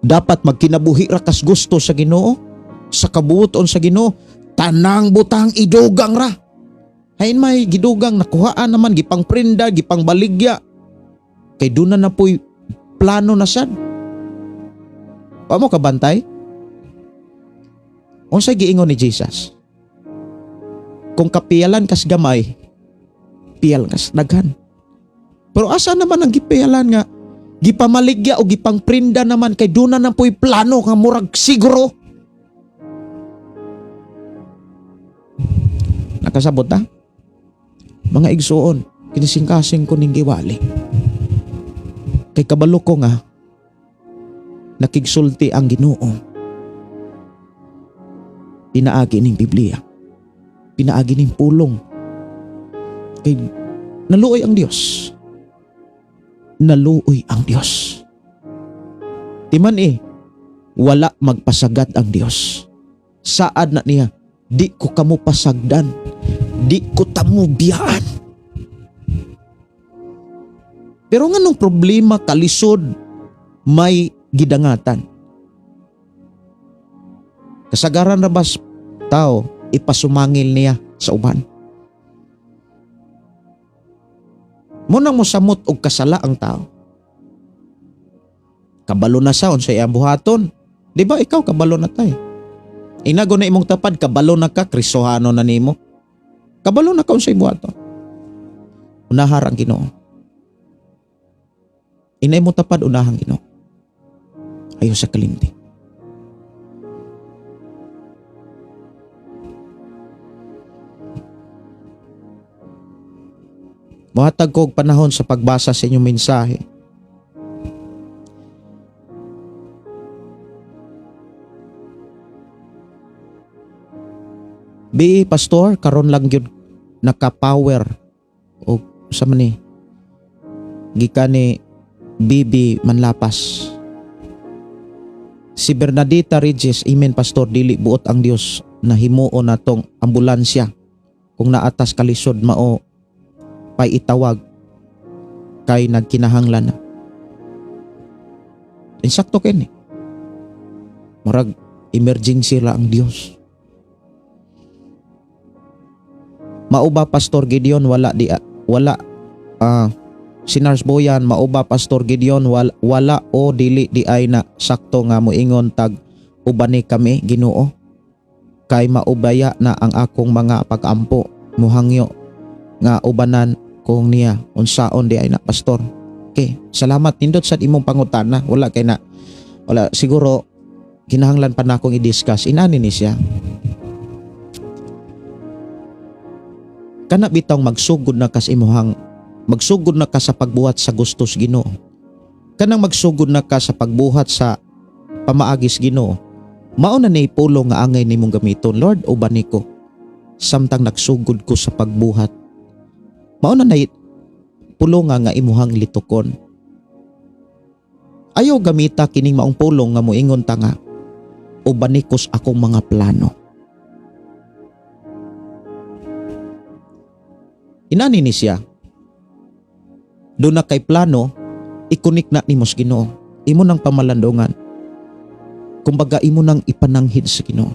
Dapat magkinabuhi ra kas gusto sa Ginoo, sa kabuoton sa Ginoo, tanang butang idugang ra. Hain may gidugang nakuhaan naman gipang prenda, gipang baligya. Kay duna na po'y plano na sad. Wa mo kabantay? Unsay giingon ni Jesus? Kung kapiyalan kas gamay, piyal kas daghan. Pero asa naman ang gipiyalan nga gipamaligya o gipangprinda naman kay duna na po'y plano nga murag siguro. Nakasabot ta? Mga igsuon, kinisingkasing ko ning giwali. Kay kabalo ko nga nakigsulti ang Ginoo. Pinaagi ning Biblia. Pinaagi ning pulong. Kay naluoy ang Dios. Naluoy ang Dios. Timan wala magpasagad ang Dios. Saad na niya, di ko kamo pasagdan, di ko tamo biyaan. Pero nganong problema kalisod may gidangatan? Kasagaran ra bas tao ipasumangil niya sa uban. Munang mosamot og kasala ang tao. Kabalo na sa unsay iyang buhaton. Di ba ikaw kabalo na tay? Inago na imong tapad, kabalo na ka, Kristohano na nimo. Kabalo na ka unsay buhaton. Unahar ang Ginoo. Inay mo tapad, unahang Ginoo. Ayo sa kalimti. Mohatag ko og panahon sa pagbasa sa inyong mensahe. Bi, pastor, karon lang gyud naka-power o sa man ni gikan ni Bibi Manlapas. Si Bernadita Regis, amen pastor, dili buot ang Dios na himuon natong ambulansya kung naatas kalisod mao pay itawag kay nagkinahanglan na. Insakto kini. Murag emergency ra ang Dios. Mao ba Pastor Gideon wala di wala si Nars Boyan, mao ba Pastor Gideon wala o dili di ay na sakto nga moingon tag ubani kami Ginoo kay maubaya na ang akong mga pag-ampo muhangyo nga ubanan kung niya unsaon di ay na pastor. Okay, salamat nindot sa imong pangutana. Wala kay na wala siguro kinahanglan pa na akong i-discuss inani ni siya. Kana bitawng magsugod na ka sa imuhang, magsugod na ka sa pagbuhat sa gusto sa Ginoo. Kanang magsugod na ka sa pagbuhat sa pamaagis Ginoo. Mao na ni pulong nga angay nimong gamiton, Lord, uban niko samtang nagsugod ko sa pagbuhat. Mao na nay pulong nga imuhang litukon. Ayaw gamita kining maong pulong nga moingon ta nga uban niko sa akong mga plano. Inani ni siya. Doon na kay plano, ikunik na nimo sa Ginoo. Imo nang pamalandungan. Kumbaga imo nang ipananghid sa Ginoo.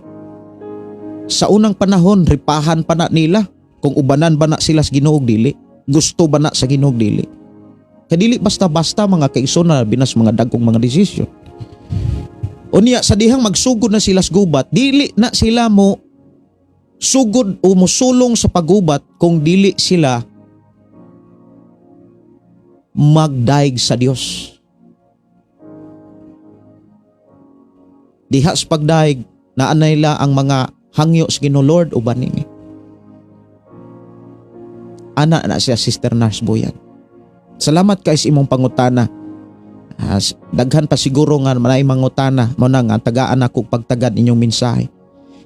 Sa unang panahon, ripahan pa na nila kung ubanan ba na sila sa Ginoo dili, gusto ba na sa Ginoo dili. Kadili basta-basta mga kaigsoon na binas mga dagkong mga desisyon. Unya sa dihang magsugod na sila sa gubat, dili na sila mo sugod o musulong sa paggubat kung dili sila magdaig sa Dios. Diha sa pagdaig, naanay la ang mga hangyo sa Ginoo, Lord, uban nini. Ana na siya, Sister Nars Boyan. Salamat kay sa imong pangutana. Daghan pa siguro nga manay mangutana, mao na nga tagaan ako pagtagad inyong mensahe.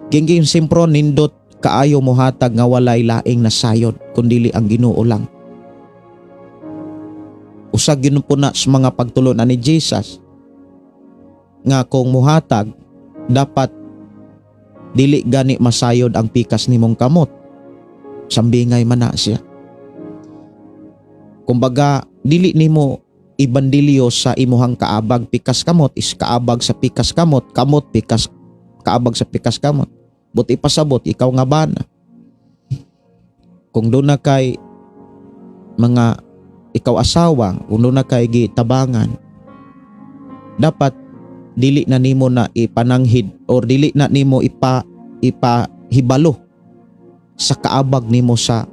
Gingging simpro nindot kaayo mohatag nga walay laing nasayod kundili ang Ginoo lang. Usag gyud po na sa mga pagtulon ni Jesus nga kung mohatag dapat dili gani masayod ang pikas nimong kamot. Sambingay man na siya. Kumbaga dili nimo ibandilyo sa imuhang kaabag pikas kamot is kaabag sa pikas kamot, kamot pikas kaabag sa pikas kamot. Buti pasabot ikaw nga bana. Kung doon na kay mga ikaw asawa, kung doon na kay gitabangan, dapat dili na nimo na ipananghid or dili na nimo ipahibalo sa kaabag nimo sa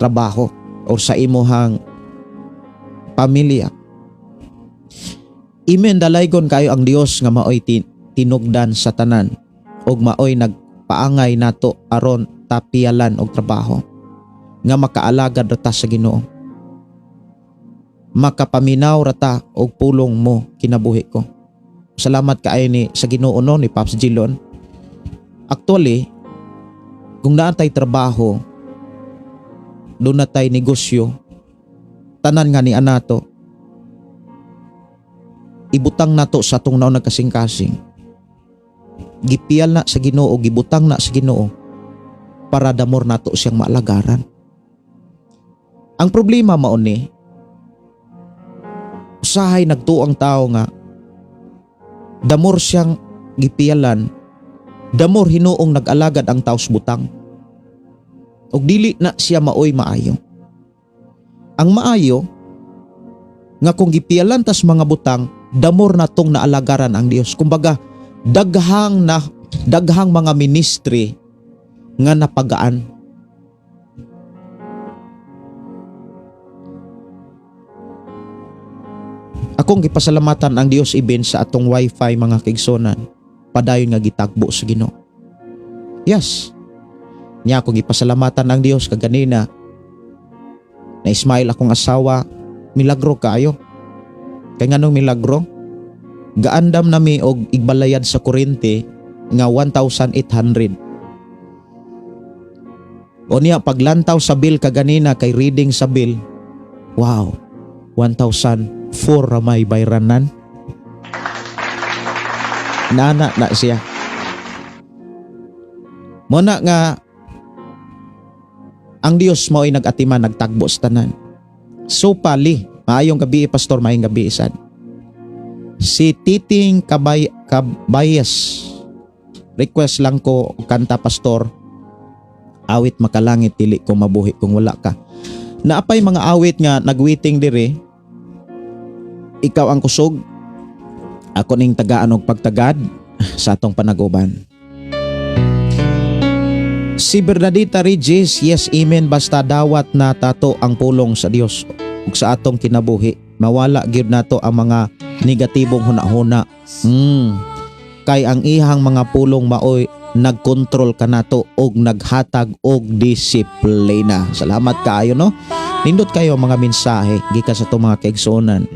trabaho or sa imuhang pamilya. Imen dalaygon kayo ang Dios nga maoy tinugdan sa tanan og maoy nagpaangay nato aron tapialan og trabaho nga makaalagad ra ta sa Ginoo. Makapaminaw rata og pulong mo kinabuhi ko. Salamat kaayo ni sa Ginoo, no, ni Pops Gilon. Actually, kung naa tay trabaho, duna tay negosyo, tanan nga ni anato, ibutang nato sa atong naunang kasing-kasing. Gipiyal na sa Ginoo, gibutang na sa Ginoo para the more nato siyang maalagaran. Ang problema mao ni usahay nagtuo ang tao nga the more siyang gipiyalan, the more hinuong nag-alagad ang tao sa butang. Og dili na siya maoy maayo. Ang maayo nga kung gipiyalan tas mga butang, the more natong naalagaran ang Dios. Kumbaga, daghang na daghang mga ministry nga napagaan. Akong gipasalamatan ang Dios ibin sa atong wifi, mga kaigsunan. Padayon nga gitagbo sa Ginoo. Yes. Nya akong gipasalamatan ang Dios kaganina. Na-smile akong asawa, milagro kaayo. Kay nganong milagro? Gaandam nami og igbalayad sa kuryente nga 1,800. O niya paglantaw sa bill kaganina kay reading sa bill, wow, 1,004 ramay bayranan. Nana na siya. Muna nga ang Dios mao'y nag-atiman, nagtagbo sa tanan. So pali, maayong gabi, pastor, maayong gabi sad. Si Titing Kabayas, request lang ko kanta, pastor, awit Makalangit, dili ko mabuhi kung wala ka. Naapay mga awit nga nagwiting diri. Ikaw ang kusog, ako ning tagaan og pagtagad sa atong panaguban. Si Bernadita Regis, yes, amen, basta dawat na tato ang pulong sa Dios ug sa atong kinabuhi, mawala gyud nato ang mga negatibong hunahuna. Kay ang ihang mga pulong maoy nagkontrol kanato og naghatag og disiplina. Salamat kaayo, no. Nindot kayo mga mensahe gikan sa atong mga kaigsuonan.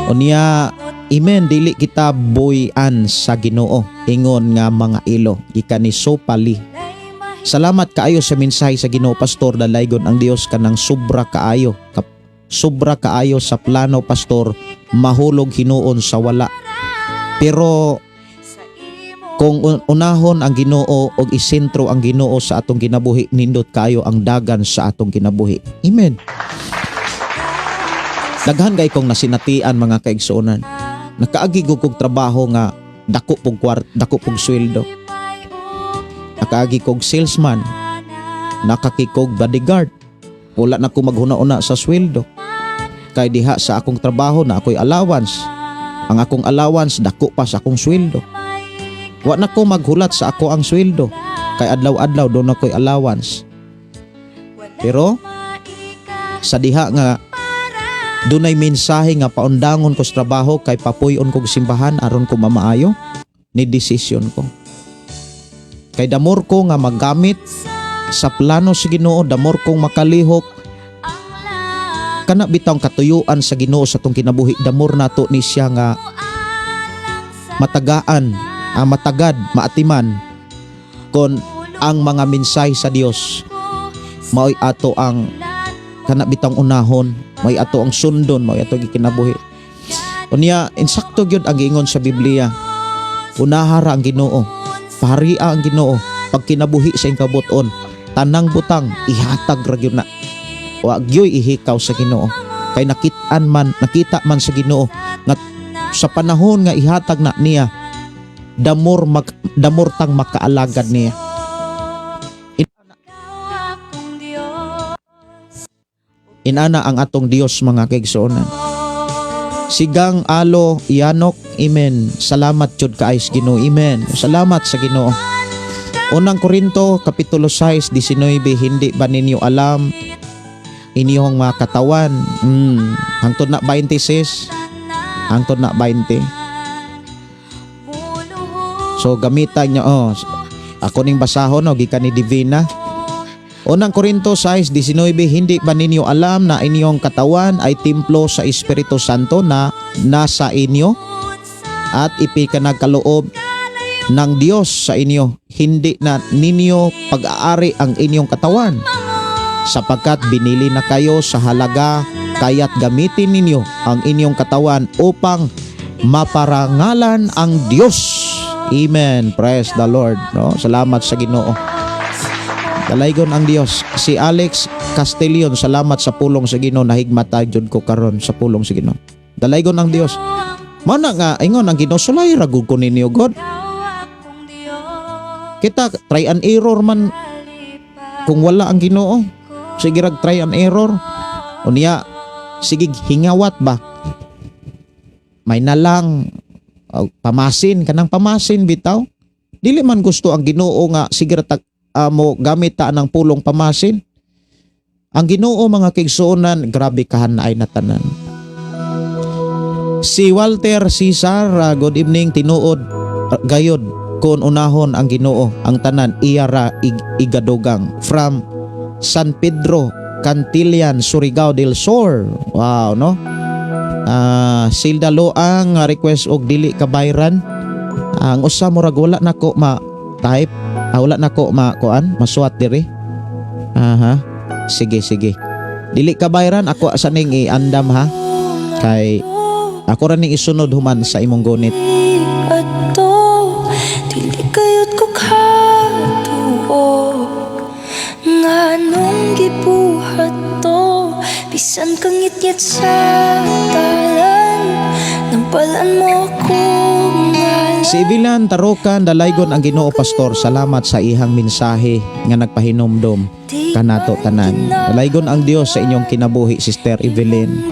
Unya, amen, dili kita buy-an sa Ginoo ingon nga mga ilo, gikan ni Sopali. Salamat kaayo sa mensahe sa Ginoo, pastor, dalaygon ang Dios kanang sobra kaayo. Sobra kaayo sa plano, pastor, mahulog hinuon sa wala. Pero kung unahon ang Ginoo og isentro ang Ginoo sa atong kinabuhi, nindot kaayo ang dagan sa atong kinabuhi. Amen. Daghan kay kong nasinatian, mga kaigsuonan. Nakaagi gud kog trabaho nga dako pog kwart, dako pog sweldo. Nakaagi kog salesman, nakaagi kog bodyguard. Wala na ko maghuna-una sa sweldo. Kay diha sa akong trabaho na ako'y allowance. Ang akong allowance dako pa sa akong sweldo. Wa na ko maghulat sa ako ang sweldo. Kay adlaw-adlaw duna ako'y allowance. Pero sa diha nga dunay mensahe nga paundangon ko sa trabaho kay papuy-on kog simbahan aron ko mamaayo, ni desisyon ko. Kay the more ko nga maggamit sa plano sa Ginoo, the more kong makalihok kana bitawng katuyuan sa Ginoo sa atong kinabuhi, the more nato ni siya nga matagaan, matagad, maatiman kon ang mga mensahe sa Dios mao'y ato ang kana bitawng unahon, mao'y ato ang sundon, mao'y ato gikinabuhi. Unya, insakto gyud ang giingon sa Biblia. Unahara ang Ginoo, paharia ang Ginoo, pag kinabuhi sa iyang kabuton, tanang butang ihatag ra gyud na. Wa gyoy ihikaw sa Ginoo. Kay nakit-an man, nakita man sa Ginoo nga sa panahon nga ihatag na niya, the more tang makaalagad niya. Inana ang atong Dios, mga kaigsuonan. Sigang Alo Yanok, amen. Salamat jud kaayo sa Ginoo, amen. Salamat sa Ginoo. Unang Korinto kapitulo 6 19, hindi ba ninyo alam inyong mga katawan? Hangtod na 20, sis. Hangtod na 20. So gamitan nyo, oh, ako ning basahon, no, gikan ni Divina. Unang Korinto 6:19, "Hindi ba ninyo alam na inyong katawan ay templo sa Espiritu Santo na nasa inyo at ipinagkaloob ng Diyos sa inyo? Hindi na ninyo pag-aari ang inyong katawan sapagkat binili na kayo sa halaga, kaya't gamitin ninyo ang inyong katawan upang maparangalan ang Diyos." Amen. Praise the Lord. No? Salamat sa Ginoo. Dalaygon ang Dios. Si Alex Castellion, salamat sa pulong sa Ginoo, nahigmata jud ko karon sa pulong sa Ginoo. Dalaygon ang Dios. Mao na nga ingon ang Ginoo, sulay ra gud ko ninyo God. Kita try and error man kung wala ang Ginoo. Sige rag try and error. Unya sige hingawat ba? May nalang pamasin, kanang pamasin bitaw. Dili man gusto ang Ginoo nga sige ra tag mo gamit ta ng pulong pamasin. Ang Ginoo, mga kaigsuonan, grabe kahanay na tanan. Si Walter Cesar, good evening, tinuod gayod kung unahon ang Ginoo, ang tanan iya ra igadugang, from San Pedro Cantillan, Surigao del Sur. Wow, no? Silda Loang, request og "Dili Kabayran". Ang usa, murag wala nako ma type, wala nako ma kuan, masuwat diri. Aha. Sige, sige. "Dili Kabayran" ako sa ning iandam ha. Kay ako ra ning isunod human sa imong gunit. Ato dili kayot ko katuo nganong gibuhat to, bisan kangitngit sa talan, nampalan mo ako ngalan. Si Ibilan Tarukan, dalaygon ang Ginoo, pastor. Salamat sa ihang mensahe nga nagpahinumdom kanato tanan. Dalaygon ang Dios sa inyong kinabuhi, Sister Evelyn.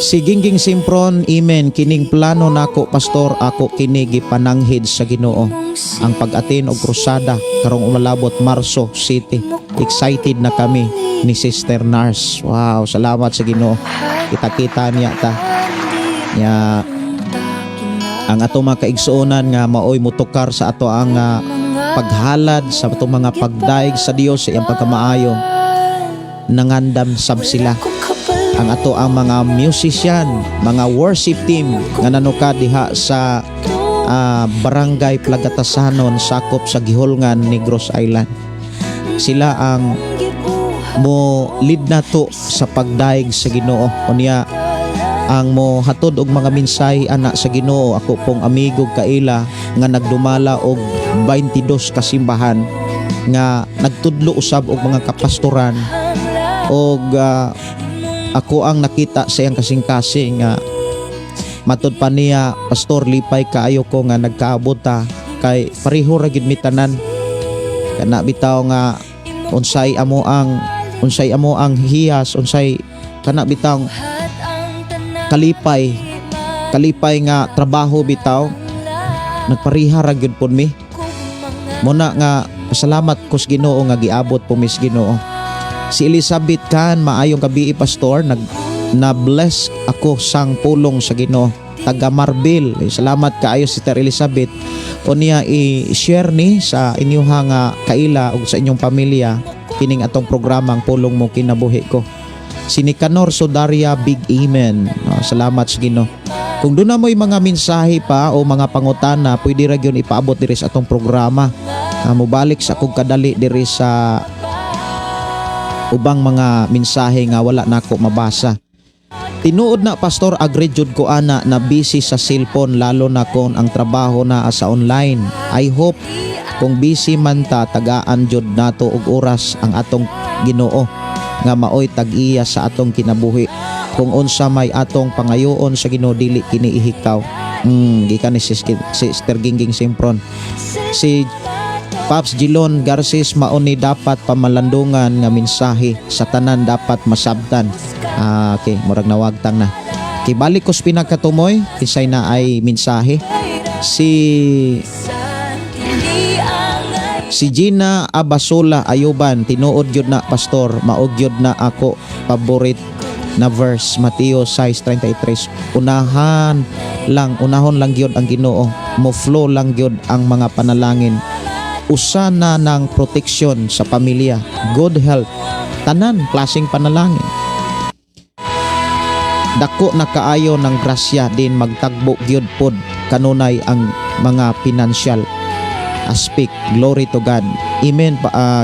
Si Gingging Simpron, amen. Kining plano nako, pastor, ako kini gipananghid sa Ginoo. Ang pag-attend og krusada karong umalabot Marso City. Excited na kami ni Sister Nars. Wow, salamat sa Ginoo. Kita-kita niya ta. Nya ang ato mga kaigsuonan nga maoy mutukar sa ato ang paghalad sa atong mga pagdaig sa Dios sa iyang pagkamaayo, nangandam sab sila. Ang ato ang mga musician, mga worship team nga nanuka diha sa Barangay Plagatasanon, sakop sa Guihulngan, Negros Island. Sila ang mo lead nato sa pagdaig sa Ginoo. Unya ang mo hatod og mga mensahe ana sa Ginoo, ako pong amigo kaila nga nagdumala og 22 kasimbahan nga nagtudlo usab og mga kapastoran, og ako ang nakita sa iyang kasing-kasing nga matud pa niya, "Pastor, lipay kaayo ko nga nagkaabot ta kay pareho ra gid mi tanan." Kana bitaw nga unsay amo ang hiyas, unsay kana bitaw kalipay, kalipay nga trabaho bitaw, nagpareha ra gyud pud mi. Muna nga pasalamat ko sa Ginoo nga giabot po mis Ginoo. Si Elizabeth Kan, maayong gabii, pastor, nag na bless ako sang pulong sa Ginoo, taga Marbil. Eh, salamat kaayo, Sister Elizabeth. Unya i-share ni sa inyong nga kaila ug sa inyong pamilya kining atong programang Pulong Mo Kinabuhi Ko. Si Nicanor Sodaria, big amen. Oh, salamat sa Ginoo. Kung duna mo'y mga mensahe pa o mga pangutana, pwede ra gyud ipaabot diri sa atong programa. Mobalik sa kog kadali diri sa ubang mga mensahe nga wala nako mabasa. Tinuod na, pastor, agree jud ko ana na busy sa cellphone, lalo na kung ang trabaho na sa online. I hope kung busy man ta, tagaan jud nato og oras ang atong Ginoo nga maoy tag-iya sa atong kinabuhi. Kung unsa may atong pangayoon sa Ginoo, dili kini ihikaw. Gikan ni Sister Gingging Simpron. Si Pops Gilon Garces, mao ni dapat pamalandungan nga mensahe sa tanan, dapat masabtan. Ah, okay, murag nawagtang na. Kibalik ko sa pinagkatumoy, kinsay na ay mensahe. Si Gina Abasola Ayuban, tinuod gyud na, pastor, mao gyud na ako favorite na verse, Mateo 6:33. Unahan lang, unahon lang gyud ang Ginoo, mo flow lang gyud ang mga panalangin. Usa na ng proteksyon sa pamilya, good health, tanan klaseng panalangin. Dako na kaayo ng grasya din magtagbo gyud pod kanunay ang mga financial aspect. Glory to God. Amen.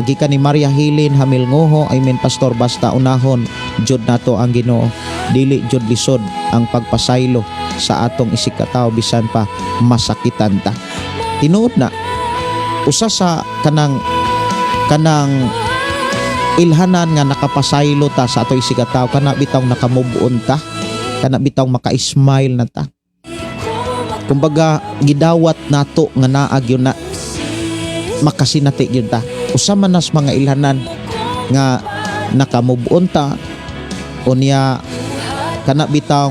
Gikan ni Maria Hilin Hamilngoho, "Amen, Pastor, basta unahon jud nato ang Ginoo. Dili jud lisod ang pagpasaylo sa atong isigkatawo bisan pa masakitan ta." Tinuod na usa sa kanang kanang ilhanan nga nakapasaylo ta sa ato isigkatawo, kana bitaw naka-move on ta, kana bitaw maka-smile na ta. Kumbaga gidawat nato nga naa gyud na makasinati gyud ta. Usa man nas mga ilhanan nga naka-move on ta. Unya kana bitaw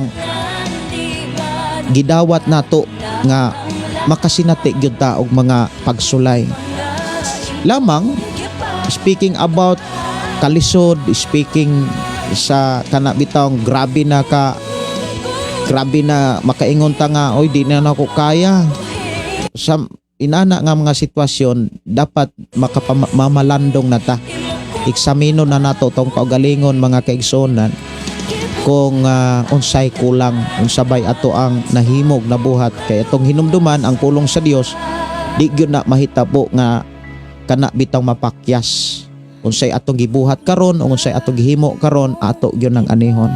gidawat nato nga makasinati gyud ta og mga pagsulay lamang. Speaking about kalisod, speaking sa kana bitaw grabe na ka, grabe na makaingon ta nga, "Oy, di na nako kaya," sa inana nga mga sitwasyon, dapat makapamalandong na ta. Eksamino na nato tong kaugalingon, mga kaigsuonan, kung unsay kulang, unsa bay ato ang nahimog na buhat, kay atong hinumduman ang pulong sa Dios, di gyud na mahitabo nga kana bitaw mapakyas. Unsay atong gibuhat karon o unsay atong gihimo karon, ato gyud ang anihon.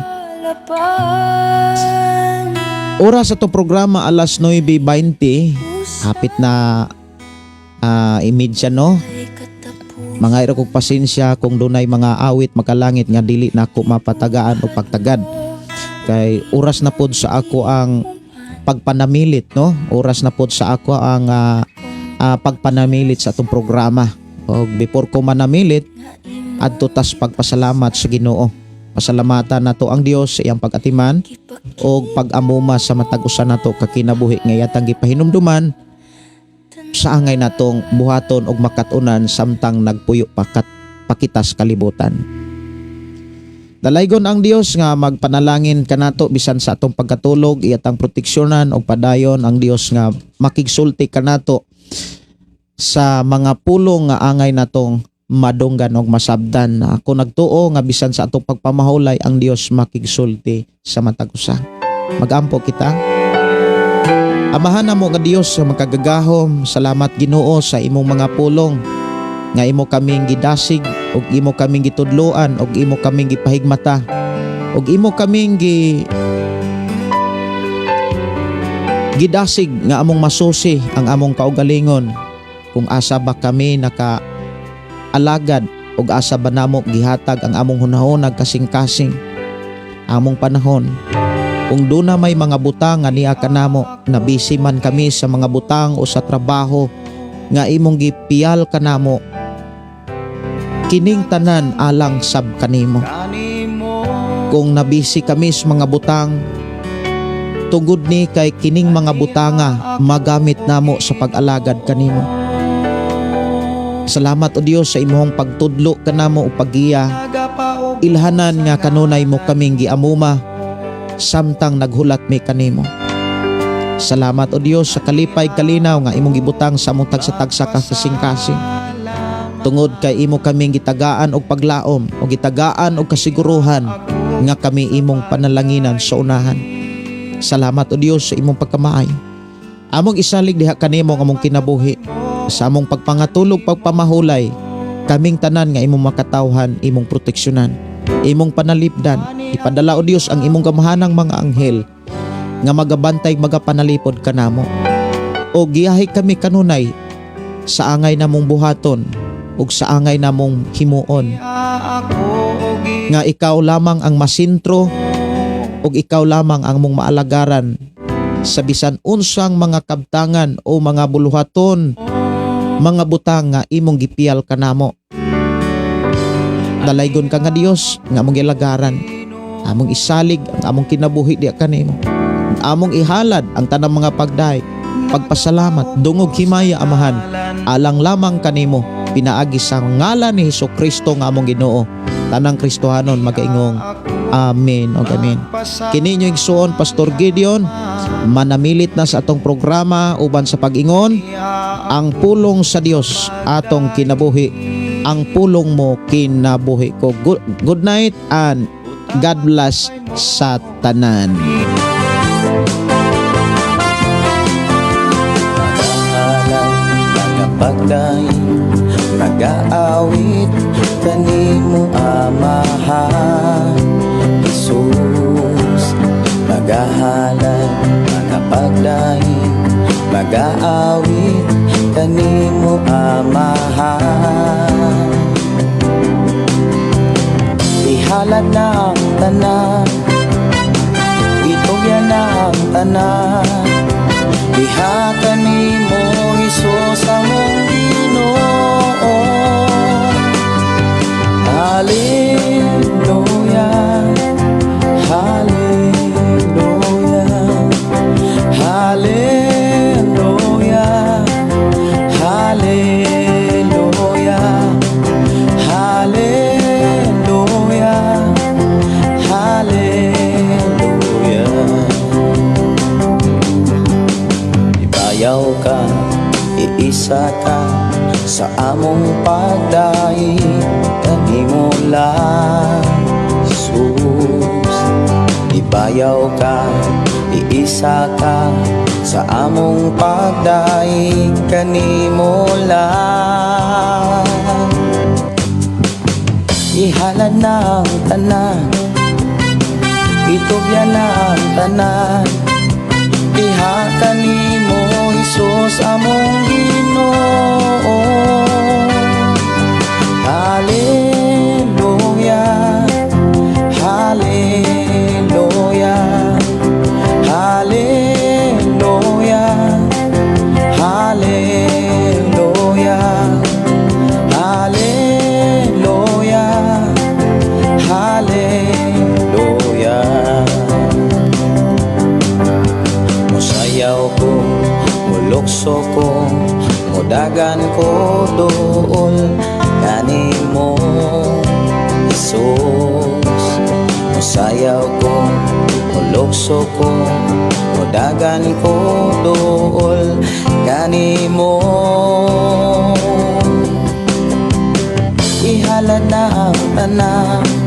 Oras sa atong programa, alas 9:20, hapit na imidya, no? Mga kog pasensya kung dunay mga awit makalangit nga dili na ako mapatagaan o pagtagad kay oras na pod sa ako ang pagpanamilit, no? Oras na pod sa ako ang pagpanamilit sa atong programa. Og before ko manamilit, adto tas pagpasalamat sa Ginoo. Pasalamatan nato ang Dios sa iyang pag-atiman og pag-amuma sa matag usa nato ka kinabuhi nga iyatang gipahinumduman sa angay natong buhaton og makat-unan samtang nagpuyo pa pakitas kalibutan. Dalaygon ang Dios nga magpanalangin kanato bisan sa atong pagkatulog, iyatang proteksyonan og padayon ang Dios nga makigsulti kanato sa mga pulong nga angay natong madunggan og masabdan. Ako nagtuo nga bisan sa atong pagpamahulay, ang Dios makigsulti sa matag usa. Magampo kita. Amahan namo nga Dios sa makagagahom, salamat, Ginoo, sa imong mga pulong nga imo kaming gidasig ug imo kaming gitudloan ug imo kaming gipahigmata ug imo kaming gidasig nga among masusi ang among kaugalingon kung asa ba kami naka alagad ug asa ba namo gihatag ang among hunahuna, kasing-kasing, among panahon. Kung duna may mga butang nga niya kanamo na busy man kami sa mga butang o sa trabaho nga imong gipiyal kanamo, kining tanan alang sab kanimo. Kung nabisi kami sa mga butang, tungod ni kay kining mga butanga magamit namo sa pag-alagad kanimo. Salamat, O Dios, sa imong pagtudlo kanamo o paggiya, ilhanan nga kanunay mo kaming giamuma samtang naghulat mi kanimo. Salamat, O Dios, sa kalipay, kalinaw nga imong gibutang sa among tagsa-tagsa ka kasing-kasing. Tungod kay imo kaming gitagaan og paglaom o gitagaan og kasiguruhan nga kami imong panalanginan sa unahan. Salamat, O Dios, sa imong pagkamaayo. Among isalig diha kanimo ang among kinabuhi sa among pagpangatulog, pagpamahulay, kaming tanan nga imong makatawhan, imong proteksyonan, imong panalipdan. Ipadala, O Dios, ang imong gamahanang mga anghel nga magabantay, magapanalipod kanamo. O giyahi kami kanunay sa angay namong buhaton ug sa angay namong himuon nga ikaw lamang ang masintro ug ikaw lamang ang mong maalagaran sa bisan unsang mga kabtangan o mga buluhaton, mga butang nga imong gipiyal kanamo. Dalaygon ka nga Dios nga among gilagaran. Among isalig ang among kinabuhi diha kanimo. Among ihalad ang tanang mga pagdaig, pagpasalamat, dungog, himaya, Amahan, alang lamang kanimo pinaagi sa ngalan ni Hesus Kristo nga among Ginoo. Tanang Kristohanon magaingong Amen og amen. Kini inyong igsuon, Pastor Gideon, manamilit na sa atong programa uban sa pag-ingon, ang pulong sa Dios atong kinabuhi, ang pulong mo kinabuhi ko. Good night and God bless sa tanan. Nagahalad, nagapagdaig, nagaawit kanimo, Amahan Jesus. Nagahalad, nagapagdaig, nagaawit kanimo, Amahan. Ihalad na ang tanan, itugyan na ang tanan. Diha kanimo, Hesus, among Ginoo. Hallelujah, Hallelujah, Hallelujah, Hallelujah, Hallelujah, Hallelujah. Ibayaw ka, iisa ka sa among pagdaig kanimo lang, Jesus. Ibayaw ka, iisa ka sa among pagdaig kanimo lang. Ihalad na ang tanan, itugyan na ang tanan. Diha kanimo, Hesus, among Ginoo. Hallelujah, Hallelujah, Hallelujah, Hallelujah, Hallelujah, Hallelujah. Musayaw ko, mulukso ko, mudagan ko duol kanimo, Jesus. Musayaw ko, mulukso ko, mudagan ko duol kanimo. Ihalad na ang tanan.